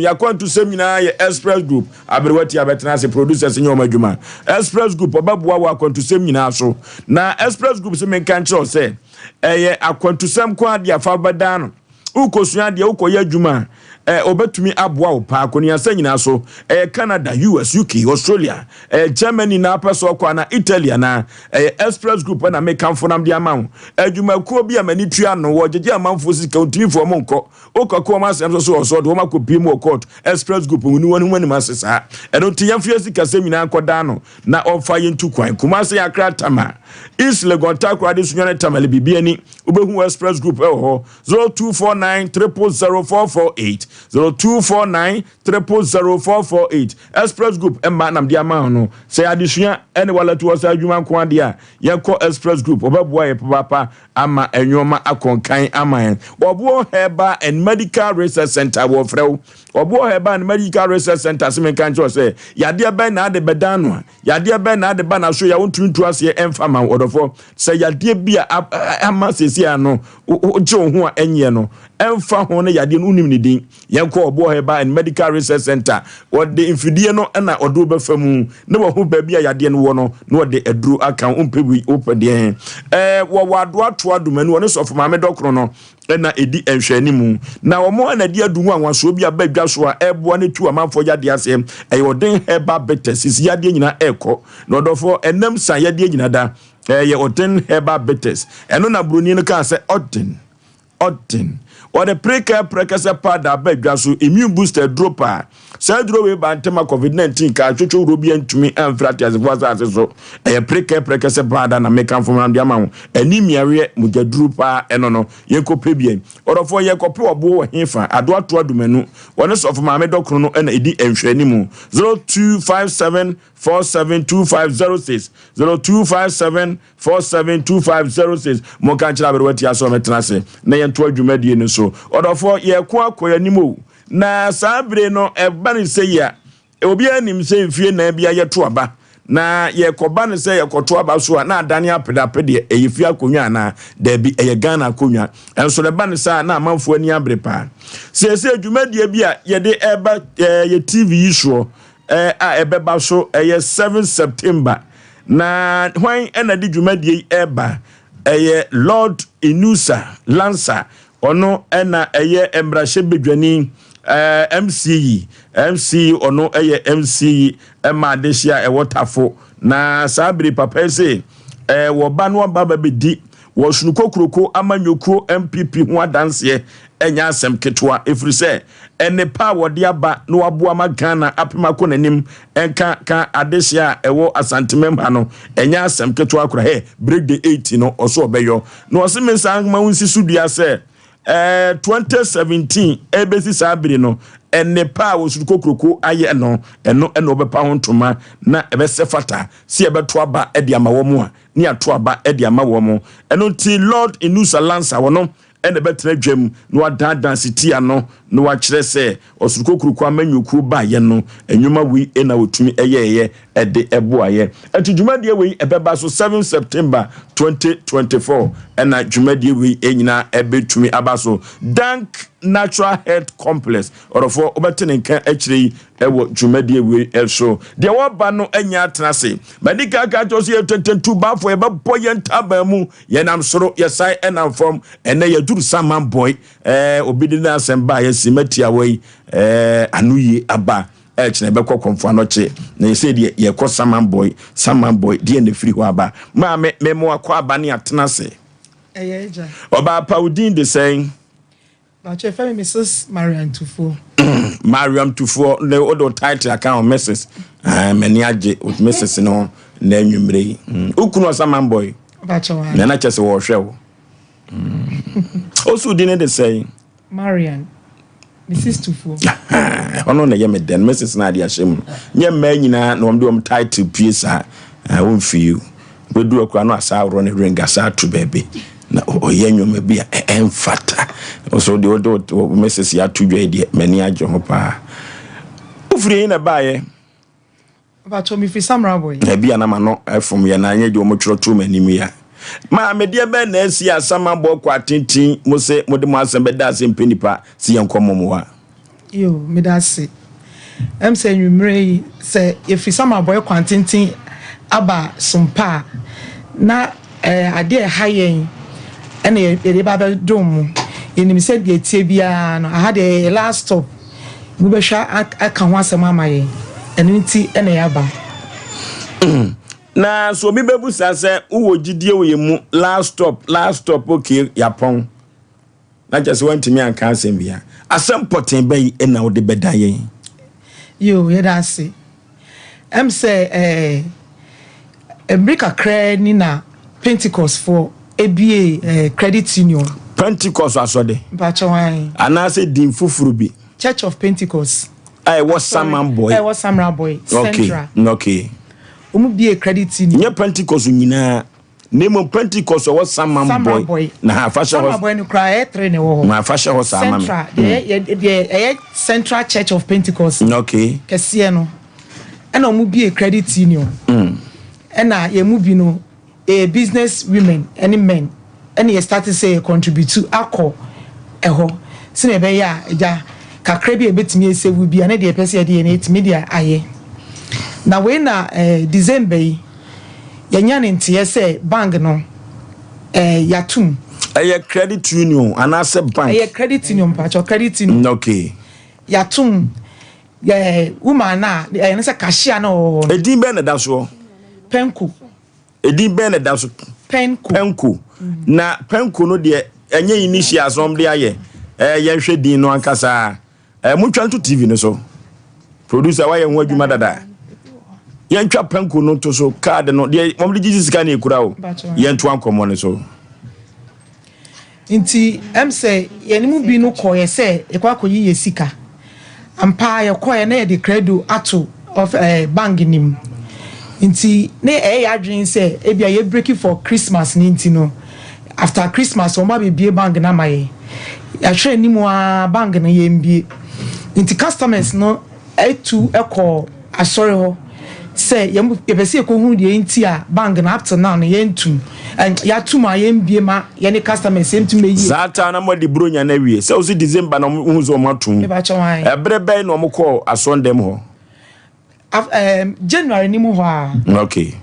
Yɛakwantusɛm nyinaa yɛ Express Group. Aberewa ti abɛtena ase, producers nyɛ wɔn adwuma. Express Group ɔbɛboa wɔ akwantusɛm nyinaa so. Na Express Group sɛ menka nkyerɛ wo sɛ ɛyɛ akwantusɛm ko adeɛ afa bɛdaa no. Wokɔsua adeɛ, wokɔyɛ adwuma a, ɛ, ɔbɛtumi aboa wo paa. Kɔniasa nyinaa so, ɛyɛ Canada, US, UK, Australia, ɛyɛ Germany na apɛ sɛ ɔkɔ anaa Italy anaa, ɛyɛ Express Group na mekamfo nam de ama wo. Adwumakuo bi a m'ani tua ano, wɔgyegye amanfoɔ sika, wontumi mfa wɔn nkɔ. Wokɔka wɔn asɛm so so wɔ so, wɔde wɔn akɔpie mu wɔ court. Express Group wɔn wɔn ho anim ase saa. Ɛno nti yɛmfa yɛn sikasɛm nyinaa nkɔdan no na ɔmfa yɛn ntu kwan. Kumasi, Accra, Tama, East Legon, Takoradi, Sunyani, Tamale, Bibiani. Wobɛhu Express Group wɔ hɔ. 0249 000 448. 0249 000 448. Express Group mma nam de ama no. Sɛ adesua ne walɛto wɔ saa adwuma nko adeɛ a, yɛnkɔ Express Group. Wɔbɛboa yɛ papaapa ama nneɛma akɔnkan ama yɛn. Ɔboɔ Herbal and Medical Research Center wɔfrɛ wo. Ɔboɔ Herbal and Medical Research Center sɛ menka nkyerɛ sɛ yadeɛ bɛn na ade bɛdan no a, yadeɛ bɛn na ade ba na so yɛ wontumi ntu aseɛ ɛmfa ma wo ɔdɔfoɔ. Sɛ yadeɛ bi a ama seesei ano wogye wo ho a ɛnyɛ no, ɛmfa ho ne yadeɛ no wonim ne din. Yɛnkɔ Ɔboɔ Herbal and Medical Research Center. Wɔde mfidie no na ɔde wo bɛfa mu na wahu baabi a yadeɛ no wɔ no na wɔde aduro aka wo. Wompɛ wei, wopɛ deɛn? Ɛɛ wɔwɔ Adoatoa Adomanu, wɔne Sɔfo Maame Dɔkono no na ɛdi nhwɛanimu. Na wɔn na ɛde adu nwanwasoɔ bi aba dwa so a ɛreboa no tu amanfoɔ yadeɛ aseɛ. Ɛyɛ Ɔden Herbal Bitters. Sisi yadeɛ nyinaa ɛrekɔ. Na ɔdɔfoɔ, ɛnam sa yadeɛ nyina da. Ɛyɛ Ɔden Herbal Bitters. Ɛno na buroni no kaa sɛ Ɔden. Ɔden. Wɔde prekɛ prɛkɛsɛ powder aba dwa so, immune booster aduro paa. Saa aduro wei ba ntɛm a COVID-19 kaa twotwo wuro bi antumi amfiri ateasefoɔ asase so. Ɛyɛ prekɛ prɛkɛsɛ powder na mekamfo ma de ama wo. Anemia weɛ, mogyaduro paa ɛno no. Yɛnkɔpɛ bi. Ɔdɔfoɔ yɛkɔpɛ ɔboɔ wɔ hefa? Adoatoa Dumanu. Wɔne Sɔfo Maame Dɔkono no na ɛdi nhwɛanimu. 0257 472506 0257 472506 Monka nkyerɛ aberewa tia sɛ ɔmmɛtena ase na yɛntoa dwumadie no so. Ɔdɔfoɔ, yɛreko akɔ yɛn anim o. Na saa bere no, ɛba no sɛ yi a, obiara nim sɛ mfie nnan biara yɛto aba. Na yɛkɔba no sɛ yɛkɔto aba so a, na adane apedapedeɛ. Ɛyɛ fie akonnwa anaa? Daabi, ɛyɛ Ghana akonnwa. Ɛnso no, ɛba no saa a, na amanfoɔ ani abere paa. Seesei dwumadie bi a yɛde ɛreba yɛ TV yi soɔ a ɛbɛba so ɛyɛ 7 September. Na hwan na de dwumadie yi ɛreba? Ɛyɛ Lord Inusa Lansa, ɔno na ɛyɛ mmarahyɛbadwani eh, MC yi, MC yi, ɔno ɛyɛ MC yi ɛma adehye a ɛwɔ Tafo. Na saa bere papa yi se eh, wɔba no aba bɛbɛdi wɔ Sonokokuroko amanyɔkuo NPP ho adanseɛ ɛnyɛ asɛm ketewa ɛfiri sɛ nnepa a wɔde aba na wɔaboa ma Ghana apem akɔ n'anim nka ka adehye a ɛwɔ Asantemam ha no ɛnyɛ asɛm ketewa koraa. Hɛ, break the eight no ɔso ɔbɛyɔ. Na ɔse me nsa ma wo nsi so dua sɛ eh, 2017 ɛbɛsi saa bere no nnepa a Osuru Kokroko ayɛ no ɛno ɛna ɔbɛpa ho ntoma na ɛbɛsɛ fata sɛ yɛbɛto aba de ama wɔn a ne yɛato aba de ama wɔn. Ɛno nti Lord Inusa Lansa wɔno na ɛbɛtena dwam na wadaadaa Sitia no na wakyerɛ sɛ ɔsoro kokuroko amanyɔkuo baeɛ no, nnwuma wei na wɔtumi yɛeɛ de boaeɛ. Ɛnti dwumadie wei ɛbɛba so 7 September 2024 ɛna dwumadie wei nyinaa ɛbɛtumi aba so. Dank Natural Health Complex, ɔdɔfoɔ wobɛte ne nka akyire yi wɔ dwumadie wei so. Deɛ wɔba no anya atena ase. Madi kan ka kyerɛ sɛ yɛtɛntɛntu baafo yɛbɛbɔ yɛn ntaban mu. Yɛnam soro, yɛsan ɛnam fam. Ɛnɛ yɛduru Saman Boy. Ɛɛ obi de n'asɛm baa yɛsi matiawa yi ɛɛ ano yie aba. Ɛkyena yɛbɛkɔ Kɔmfo Anɔkye. Na yɛsɛ deɛ yɛkɔ Saman Boy. Saman Boy deɛ na ɛfiri hɔ aba. Maame, memo akɔ aba ne atena ase. Ɛyɛ agya. Ɔbaa pa wo din de sɛn? Bàtchɛ fẹ́ mi Mrs. Mariam Tufuo. Mariam Tufuo ne o de title aka ho Mrs. Ah, m'ani agye with Mrs. no na anwummere yi. Mm. Wo kunu ɔsaman boy. Bàtchɛ wa. Na na kyɛ sɛ wɔhwɛ wo. Mm. Osu di ne de sɛn? Mariam. Mrs. Tufuo. Ɔno na ɛyɛ me dɛn Mrs. na ade ahyɛ mu. Nyɛ mmaa nyinaa na wɔn de wɔn title pie saa. Ah, wɔmfi yi. Bɛdu akura no asa aworɔ ne ring asa ato baabi na ɔyɛ nneɛma bi a ɛmfata. Nso deɛ wode wo Mrs. yɛ ato dwa yi deɛ m'ani agye ho paa. Wofiri he na ɛbaeɛ? Mpakyɛ mefiri Samraboi. Na bi a na m'ano fom yɛ na anyɛ deɛ wɔtwerɛ too m'anim yi a. Maame deɛ bɛn na asi a Samabɔ kɔ atenten mo se mode mo asɛm bɛda ase mpɛ nipa se yɛnkɔ mmɔ mo a? Yo, meda ase. Ɛm sɛ anwummerɛ yi, sɛ yɛfiri Samabɔe kwan tenten aba Sompa a, na eh, adeɛ a ɛha yɛn ɛna yɛde ba abɛdom mo. Yɛnim sɛ deɛ ɛteɛ biara no, aha deɛ ɛyɛ last stop. Mobɛhwɛ aka ho asɛm ama yɛn. Ɛno nti ɛna yɛaba. Na so obi bɛbusa sɛ wowɔ gyidie wɔ yɛn mu, last stop, last stop, okay, yɛapɔn. Na kyerɛ sɛ woantumi anka asɛm biara. Asɛm pɔtee bɛn na wode bɛda yɛn? Yoo, yɛda ase. Ɛm sɛ ɛɛ mmere kakraa ni na Pentecostfoɔ ebiee ɛɛ credit union. Pentecost asɔde? Mpakyɛw ae. Anaasɛ din foforo bi? Church of Pentecost. A ɛwɔ Samanboy. A ɛwɔ Samraboy Central. Okay, okay. Wɔn bie credit union. Nyɛ Pentecost nyinaa. Na mmom Pentecost ɛwɔ Samanboy. Na ha afa hyɛ hɔ. Samanboy no koraa ɛyɛ tere na ɛwɔ hɔ. Na afa hyɛ hɔ saa ma me. Central deɛ mm. deɛ ɛyɛ Central Church of Pentecost. Okay. Kɛseɛ no. Ɛna wɔn bie credit union. Mm. Ɛna yɛn mu bi no. Yɛyɛ business women ne men ɛna yɛ starte sɛ yɛ contribute akɔ ɛhɔ sɛnea ɛbɛyɛ a agya kakra bi a yɛbɛtumi asave bi a ne deɛ yɛpɛ sɛ yɛde yɛ no yɛtumi de ayɛ. Na wei na eh, December yi yɛnya ne nteɛ sɛ bank no eh, yɛatom. Ɛyɛ credit union anaasɛ bank? Ɛyɛ credit union mpakyɛw, credit union. Okay. Yɛatom yɛ woman no a ɛyɛ ne sɛ cashier no ɔwɔ hɔ no. Edin bɛn na ɛda soɔ? Penco. Edin bɛn na ɛda so? Penco. Penco. Na Penco no deɛ ɛnyɛ initials na wɔde ayɛ. Ɛɛ yɛnhwɛ din no ankasa. Ɛɛ motwa nto TV no so. Producer wayɛ ho adwuma dada. Yɛntwa Penco no nto so card no deɛ wɔde gyegye sika na ekura o. Yɛntoa nkɔmmɔ no so. Nti ɛm sɛ yɛn mu bi no kɔeɛ sɛ yɛkɔ akɔyi yɛ sika. Ampa ara yɛkɔeɛ na yɛde credo ato ɔf ɛɛ bank no mu. Nti na ɛyɛ yɛn adwene sɛ ebia yɛ breaki for Christmas no nti no, after Christmas wɔn abɛbue bank no ama yɛn. Yɛahwɛ anim ara bank no yɛmbue. Nti customers no tu kɔɔ asɔre hɔ sɛ yɛpɛ sɛ yɛkɔhunu deɛ nti a bank no up till now no yɛntum, yɛatum a yɛmbie ma yɛne customers yɛntum bɛyie. Saa taa na moadi Buronya no awie? Sɛ wose December na wohu sɛ wɔn atom. Mepakyɛw ae. Ɛberɛ bɛn na wɔn kɔɔ asɔndɛm hɔ? Af um, January ni mu hɔ a. Okay.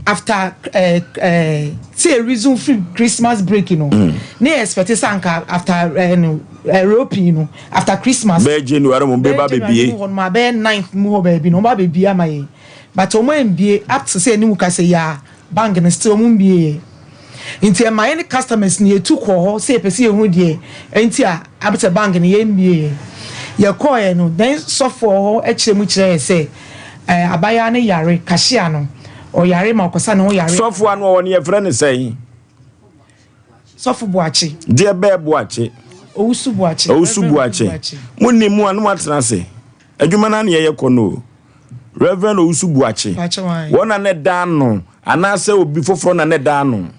After eh, eh, sɛ yɛ resume firi Christmas break no, mm. ne yɛ expect sɛ anka after eh, no, eh, reopening no, after Christmas. Bɛyɛ January mo bɛba bɛbie. January mu hɔ no ma bɛyɛ ninth mu hɔ baabi no, wɔn ba bɛbie ama yɛn. But wɔn ambie up to sɛ ɛne mu ka sɛ yɛ a. Bank no still ɔmo mbie yɛ nti ɛma yɛne customers no yɛtu kɔɔ hɔ sɛ yɛpɛ sɛ yɛhu deɛ nti a absɛ bank no yɛn mbie yɛ. Yɛkɔɔɛ no then sɔfoɔ wɔ hɔ kyerɛ mu kyerɛ yɛ sɛ ɛɛ abayaa no yare, cashier no ɔyare ma ɔkɔsa ne ho yare. Sɔfoɔ a na ɔwɔ no yɛfrɛ no sɛn? Sɔfo Boakye. Deɛ bɛɛ Boakye? Owusu Boakye. Owusu Boakye. Mo nim mu a na mo atena ase. Adwuma no ara na yɛyɛ kɔ no o. Rev. Owusu Boakye, wɔn na na ɛda ano anaasɛ obi foforɔ na na ɛda ano?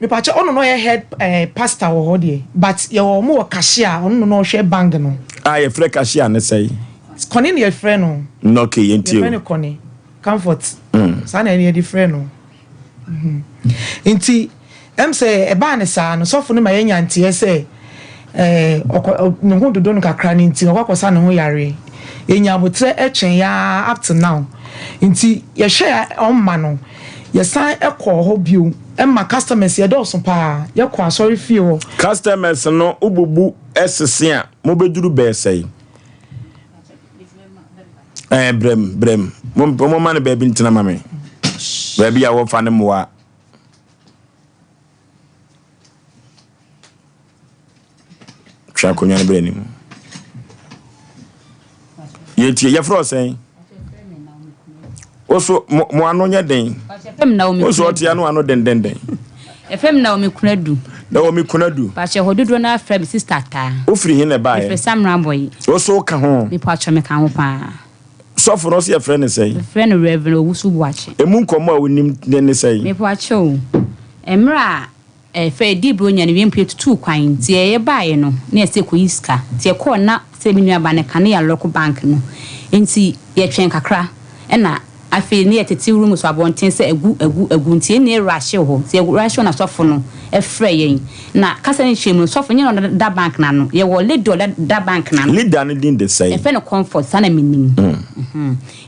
Mepakyɛ ɔno na ɔyɛ head eh, pastor wɔ hɔ deɛ but yɛwɔ ɔmo wɔ cashier ɔno na ɔhwɛ bank no. A yɛfrɛ cashier no sɛn? Kɔne na yɛfrɛ no. Mm, okay, yɛntie o. Yɛfrɛ no Kɔne. Comfort. Mm. Saa na ɛne yɛde frɛ no. Mm-hmm. Nti Ɛm sɛ ɛbaa no saa no, sɔfo no ma yɛnya nteɛ sɛ ɛɛ ɔkɔ ne ho dodo no kakra no nti ɔkɔ akɔsa ne ho yareɛ. Yɛnya aboterɛ twɛn aa up to now. Nti yɛhwɛ a ɔmma no, yɛsan kɔɔ hɔ bio ma customers yɛdɔɔso paa, yɛkɔ asɔre fie hɔ. Customers no wobubu sese a mobɛduru bɛɛ sɛn? Ɛɛ brɛm brɛm momma no baabi ntena ma me, baabi a wɔfa ne mmoa. Twe akonnwa no bra anim. Yɛtie, yɛfrɛ wo sɛn? Wo so mo ano nyɛ den. Wo so ɔte ano ano dendenden. Yɛfrɛ me Naomi Kunadu. Naomi Kunadu. Pakyɛ hɔ dodoɔ no afrɛ me Sister Taa. Wofiri he na ɛbaeɛ? Mefiri Samrabɔyi. Wo so woka ho? Mepakyɛ meka ho paa. Sɔfo no, ɔse yɛfrɛ no sɛn? Yɛfrɛ no Rev. Owusu Boakye. Emu nkɔmmɔ a wonim ne ne sɛn? Mepakyɛw, mmerɛ a ɛfɛ yɛdii Buronya no wie mpo yɛtutuu kwan, nti yɛbaeɛ no na yɛse yɛkɔyi sika, nti yɛkɔɔ na sɛ me nuabaa no ka na yɛalɔko bank no, nti yɛtwɛn kakra ɛna Afei ne yɛtete room so abɔnten sɛ agu agu agu nti yɛn nyinaa rushee hɔ nti yɛ rushee hɔ na sɔfo no frɛɛ yɛn na kasa no kyerɛ mu no sɔfo nyɛ na ɔda da bank no ano yɛwɔ lady ɔda da bank no ano. Leader no din de sɛn? Yɛfrɛ no Comfort saa na menim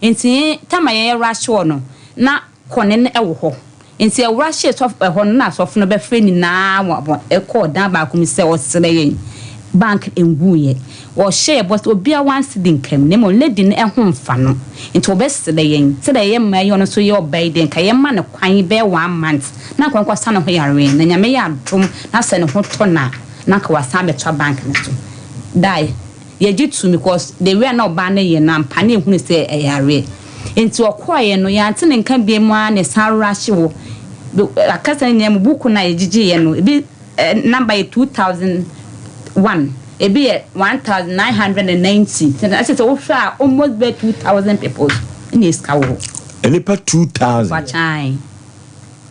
nti time a yɛn rushee hɔ no na kɔne no wɔ hɔ Enti ɛwora hyee sɔfo ɛhɔ no na sɔfo no bɛfrɛ nyinaa wɔ abɔn ɛkɔɔ dan baako mu sɛ ɔsrɛ yɛn bank nguiɛ. Ɔhyɛ yɛ bɔ sɛ obia one cedi nka mu na mmom lady no ɛho nfa no nti ɔbɛsrɛ yɛn sɛdeɛ yɛyɛ mmaa yi ɔno nso yɛ ɔbaa yi deɛ nka yɛma no kwan bɛyɛ one month na nka ɔnkɔ sa ne ho yareɛ na Nyame yɛ adom na sɛ ne ho tɔ no a na nka wasan abɛtoa bank no so. Dae. Yɛgye to because the way a na ɔbaa no yɛ no ampa na yɛhunu sɛ ɛyɛ areɛ. Nti ɔkɔeɛ no yɛante ne nka biom ara na yɛsan rush hɔ. Akasa no nyinaa mu book no a yɛgyegyeeɛ no ebi number yɛ 2001. Ebi yɛ 1990. Na kyerɛ sɛ wohwɛ a almost bɛyɛ 2000 people na sika wɔ hɔ. Nnipa 2000. Wakyan.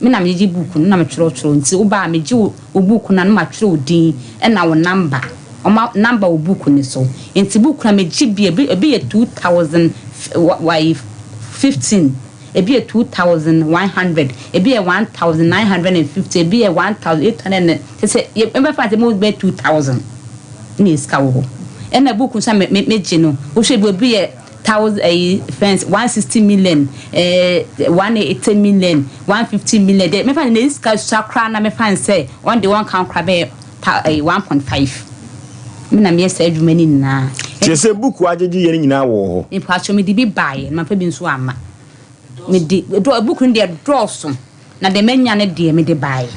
Me na megyegye book no na metwerɛtwerɛ nti woba a megye wo book no a na matwerɛ wo din ɛna wo number. Ɔma number wɔ book no so. Nti book no a megye bi ebi ebi yɛ 2015, ebi yɛ 2100, ebi yɛ 1950, ebi yɛ 1800 and kyerɛ sɛ yɛ mɛfa no sɛ almost bɛyɛ 2000 na yɛ sika wɔ hɔ. Ɛna book nso a me me megye no wohwɛ bi obi yɛ thousand ɛyi fɛns 160 million ɛɛ 180 million 150 million deɛ mɛfa no na sika sua koraa na mɛfa no sɛ wɔn de wɔn kan koraa bɛyɛ ta ɛyi 1.5 me na meyɛ saa adwuma no nyinaa. Kyerɛ sɛ book agyegye yɛ no nyinaa wɔ hɔ. Mpatsɔ mede bi baeɛ na mamfa bi nso amma. Mede dɔ book no deɛ dɔɔso na deɛ manya no deɛ mede baeɛ.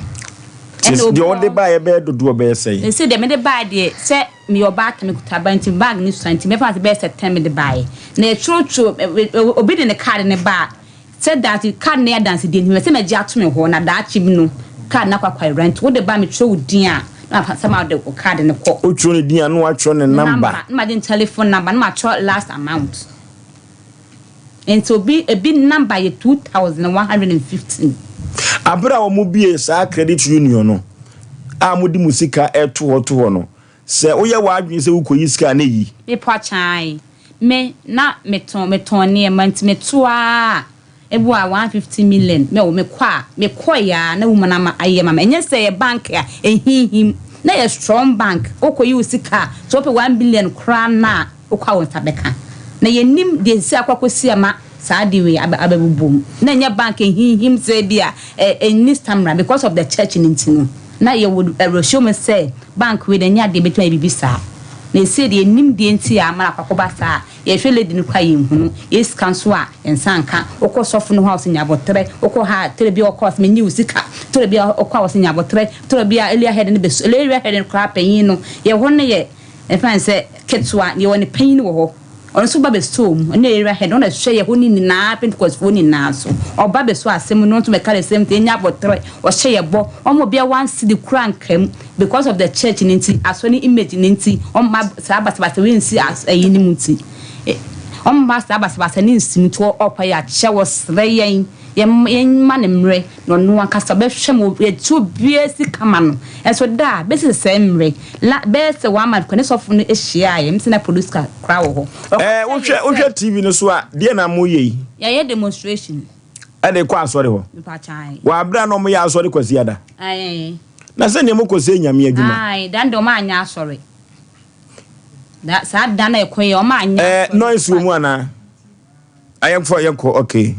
Kyerɛ Ɛna sɛ obi deɛ ɔde baeɛ bɛyɛ dodoɔ bɛyɛ sɛn? Ɛsɛ deɛ mede baeɛ deɛ sɛ meyɛ ɔbaatan mekuta ba nti bag no sua nti mɛfa no sɛ bɛyɛ sɛ ten mede baeɛ. Na yɛtwerɛtwerɛ obi de ne card no ba a sɛ danse card no yɛ adansedie nti mepɛ sɛ magye ato me hɔ na daakye bi no card no akɔ akɔyera nti wode ba a metwerɛ wo din a na mafa sɛ mede wo card no kɔ. Wotwerɛ ne din a na woatwerɛ ne number. Number na magye ne telephone number na matwerɛ last amount. Nti obi ebi number yɛ 2115. Abere a wɔbuee saa credit union no a mode mo sika to hɔ to hɔ no, sɛ woyɛ w'adwene sɛ wokɔyi sika a na ɛyi? Mepɔ kyae. Me na metɔn metɔn nneɛma nti meto ara a ebi wɔ a 150 million me o mekɔ a mekɔe ara na woman ama ayɛ ma me. Ɛnyɛ sɛ ɛyɛ bank a ɛhinhim na ɛyɛ strong bank wokɔyi wo sika a sɛ wopɛ 1 billion koraa no a wokɔ a wo nsa bɛka. Na yɛnnim deɛ ɛsisi akɔ akɔsi ama saa adeɛ wei aba abɛbobɔ mu. Na ɛnyɛ bank ɛhinhim sɛ ebi a ɛ ɛnni stamina because of the church no nti no. Na yɛwɔ awerɛhyɛmu sɛ bank wei deɛ ɛnyɛ adeɛ ɛbɛtumi ayɛ biribi saa. Na ɛsei deɛ yɛnnim deɛ nti a ama no akɔ akɔba saa a yɛhwɛ lady no koraa a yɛnhunu. Yɛ sika nso a yɛn nsa nka. Wokɔ sɔfo no hɔ a ɔse nya aboterɛ. Wokɔ ha a tɛrɛ bi a ɔkɔ a ɔse menyi wo sika. Tɛrɛ bi a ɔkɔ a ɔse nya aboterɛ. Tɛrɛ bi a area head no bɛsu area head no koraa panyin no yɛwɔ hɔ no yɛ Ɛmfa no sɛ ketewa, yɛwɔ ne panyin wɔ hɔ. Ɔno nso ba bɛsɔɔ mu. Ɔno yɛ area head, ɔno na ɛhwɛ yɛn hɔ no nyinaa, Pentecostfoɔ nyinaa so. Ɔba bɛsɔ asɛm mu na ɔno nso bɛka the same thing, yɛnya aboterɛ, ɔhyɛ yɛn bɔ. Ɔmma obiara one cedi koraa nka mu because of the church no nti, asɔre no image no nti, ɔmma saa basabasa wei nsi as ɛyi no mu nti, ɔmma saa basabasa no nsi mu nti ɔpa yɛn akyɛ, ɔsrɛ yɛn, yɛmma no mmerɛ. Na ɔno ankasa ɔbɛhwɛ ma yɛatua obiara sika ma no. Nso da a, bɛsi sesɛɛ mmere, la, bɛyɛ sɛ one month koraa, ne sɔfo no hyiaa yɛn, mese na Produska koraa wɔ hɔ. Ɔka Ɛɛ, kyerɛɛ wohwɛ yɛn sɛ. wohwɛ TV no so a, deɛ na moyɛ yi? Yɛyɛ demonstration. Ɛde kɔ asɔre hɔ? Mpakyɛ, ae. Wɔ abere a na wɔyɛ asɔre Kwasiada? Ae. Na sɛdeɛ mokɔ sɛ Nyame adwuma? Ae, da no deɛ wɔanyɛ asɔre. Da, saa da no a yɛkɔeɛ, wɔanyɛ Ɛɛ, asɔre. noise wɔ mu anaa? Ayɛnkɔ yɛnkɔ okay.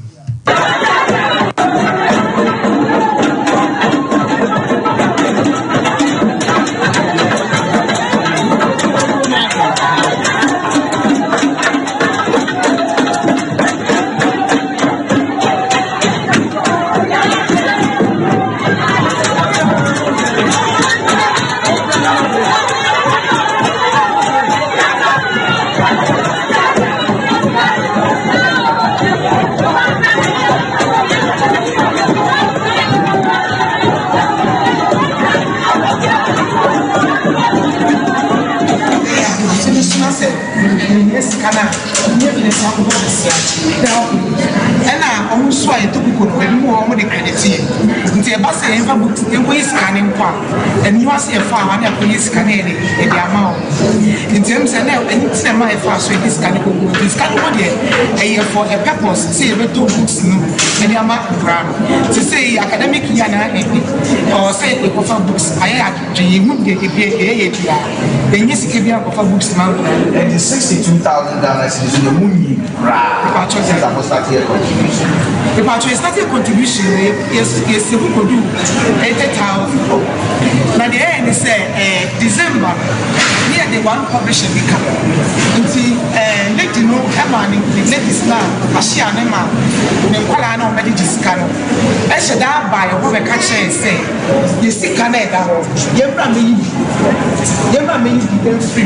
Ɛna ɔmo nso a yɛtɔ kuku no ebi mu wɔ hɔ ɔmo de credit yɛ nti ɛba sɛ yɛnfa book yɛnkɔyi sika ne nkɔ a ɛno ase yɛfa a na yɛakɔyi sika ne yɛde yɛde ama wɔn. Nti ɛm sɛ na ɛno nti na ɛma yɛfaa so yɛde sika no kɔgu nti sika no hɔ deɛ ɛyɛ for a purpose sɛ yɛbɛtɔ books no ɛde ama nkwadaa no sesei academic year na ɛnde ɔwɔ sɛ yɛkɔfa books ayɛ adwene yɛhu deɛ ebi ɛyɛ yɛ biara yɛnyɛ sika biara nkɔfa books ma nkwadaa no. Ɛnti 62,000 Ghana cedis no deɛ monyii koraa since a mo start yɛ contribution? Mepakyɛw yɛ start yɛ contribution no yɛ yɛ save kɔduu 80,000 na deɛ ɛyɛ ne sɛ ɛɛ December no ne yɛde one publisher bi ka nti ɛɛ lady no ɛma ne ne ladies no a ahyia ne ma ne nkwadaa no a wɔbɛgyegye sika no ɛhyɛ da aba yɛ hɔ bɛka kyerɛ yɛ sɛ yɛ sika no ɛda hɔ yɛmmra mmɛyi bi yɛmmra mmɛyi bi mfiri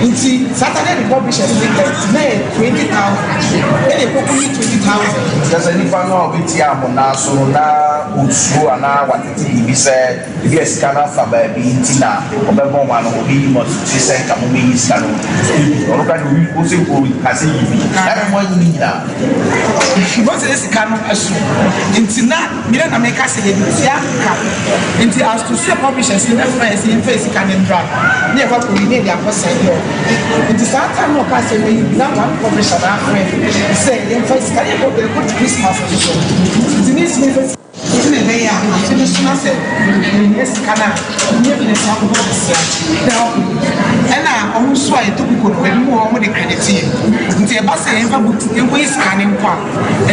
mu nti saa ta ne yɛde publishers ne ka nti na yɛ 20,000 ɛna ɛkɔkɔ yi 20,000. Kyerɛ sɛ nipa no a ɔbɛtia mo nan so no na. osuro anaa watete biribi sɛ ebi a sika no afa baabi nti na ɔbɛbɔ mo ano, obi yi mo asotire sɛ nka mommɛyi sika no bi. Ɔno koraa deɛ oyi, ose ɔka sɛ yi bi. Na adɛn moanyi ne nyinaa? Mose ne sika no so nti na me na na meka sɛ yɛde tua ka nti as to sɛ publishers no bɛfrɛ yɛn sɛ yɛmfa yɛn sika no mmra no na yɛkɔ akɔyi na yɛde akɔ sɛe hɔ nti saa time no ɔkaa sɛ yɛbɛyi bi na one publisher na afrɛ sɛ yɛmfa sika no yɛkɔ yɛkɔ Christmas nso so nti ne nso yɛmfa sika nti na ɛbɛyɛ a afe no so na sɛ yɛhia sika no a yɛnya bi na yɛsan akɔbɔ bosea na ɛna wɔn nso a yɛtɔ kukuo no ebinom wɔ hɔ wɔde credit yɛn nti ɛba sɛ yɛmfa book yɛnkɔyi sika no nkɔ a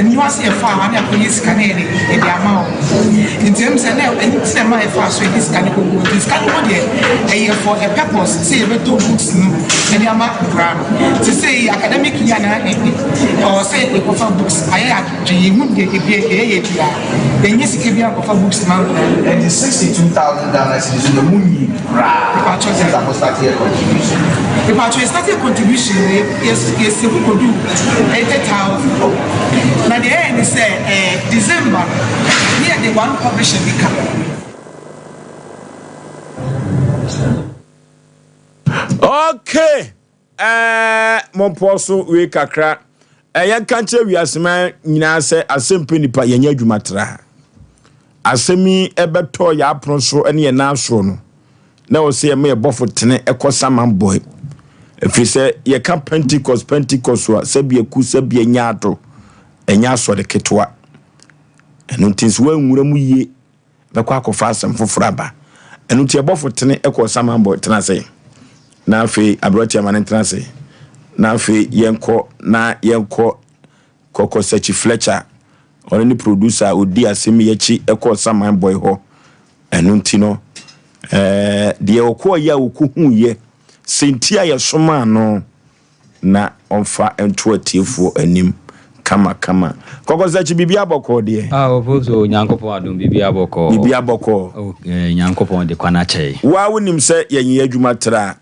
Aniwa sɛ yɛfaa hɔ a na yɛakɔyi sika na yɛde yɛde ama wɔn. Nti ɛm sɛ na ɛno nti na ɛma yɛfaa so yɛde sika no kɔgu hɔ. Nti sika no hɔ deɛ ɛyɛ for a purpose sɛ yɛbɛtɔ books no de ama nkwadaa no. Sesei academic year no ɛnde ɛwɔ sɛ yɛkɔfa books ayɛ adwene yɛhu deɛ ebi ɛyɛ yɛ biara yɛnyɛ sika biara nkɔfa books ma nkwadaa no. Nti 62,000 Ghana cedis no deɛ monyii bi koraa since a mo starteɛ contribution? Mepakyɛw yɛ starteɛ contribution no yɛ yɛ save kɔduu 80,000 na deɛ ɛyɛ ne sɛ ɛɛ December no ne yɛde one publisher bi ka. Okay, ɛɛ mompɔ so wei kakra. Ɛyɛ nka nkyerɛ wiaseman nyinaa sɛ asɛm pɛ nipa yɛnyɛ adwuma tra. Asɛm yi ɛbɛtɔ yɛn apono so ne yɛn nan soro no, na ɛwɔ sɛ yɛma yɛn bɔfo tene kɔ saman bɔe. Ɛfiri sɛ yɛka Pentecost, Pentecost a, sɛbi aku, sɛbi anya ato, ɛnyɛ asɔre ketewa. Ɛno nti nso woanwura mu yie bɛkɔ akɔfa asɛm foforɔ aba. Ɛno nti ɛbɔfo tene kɔɔ saman bɔe, tena ase. Na afei aberɛteɛ ma no ntena ase. Na afei yɛnkɔ na yɛnkɔ Kɔkɔ Sakyi Fletcher, ɔno ne producer a ɔdii asɛm yi akyi kɔɔ Saman Boy hɔ. Ɛno nti no, eh, deɛ ɔkɔɔyɛ a ɔkɔhuiɛ, sɛ nti a yɛsomaa no na ɔmfa nto atiefoɔ anim kama kama. Kɔkɔ Sakyi, biribi abɔkɔɔ deɛ? Ah, Ofosu, Nyankopɔn adom, biribi abɔkɔɔ. Biribi abɔkɔɔ. Oh, eh, Nyankopɔn de kwan akyɛ yɛ. Wo ara wonim sɛ yɛnyɛ adwuma tra.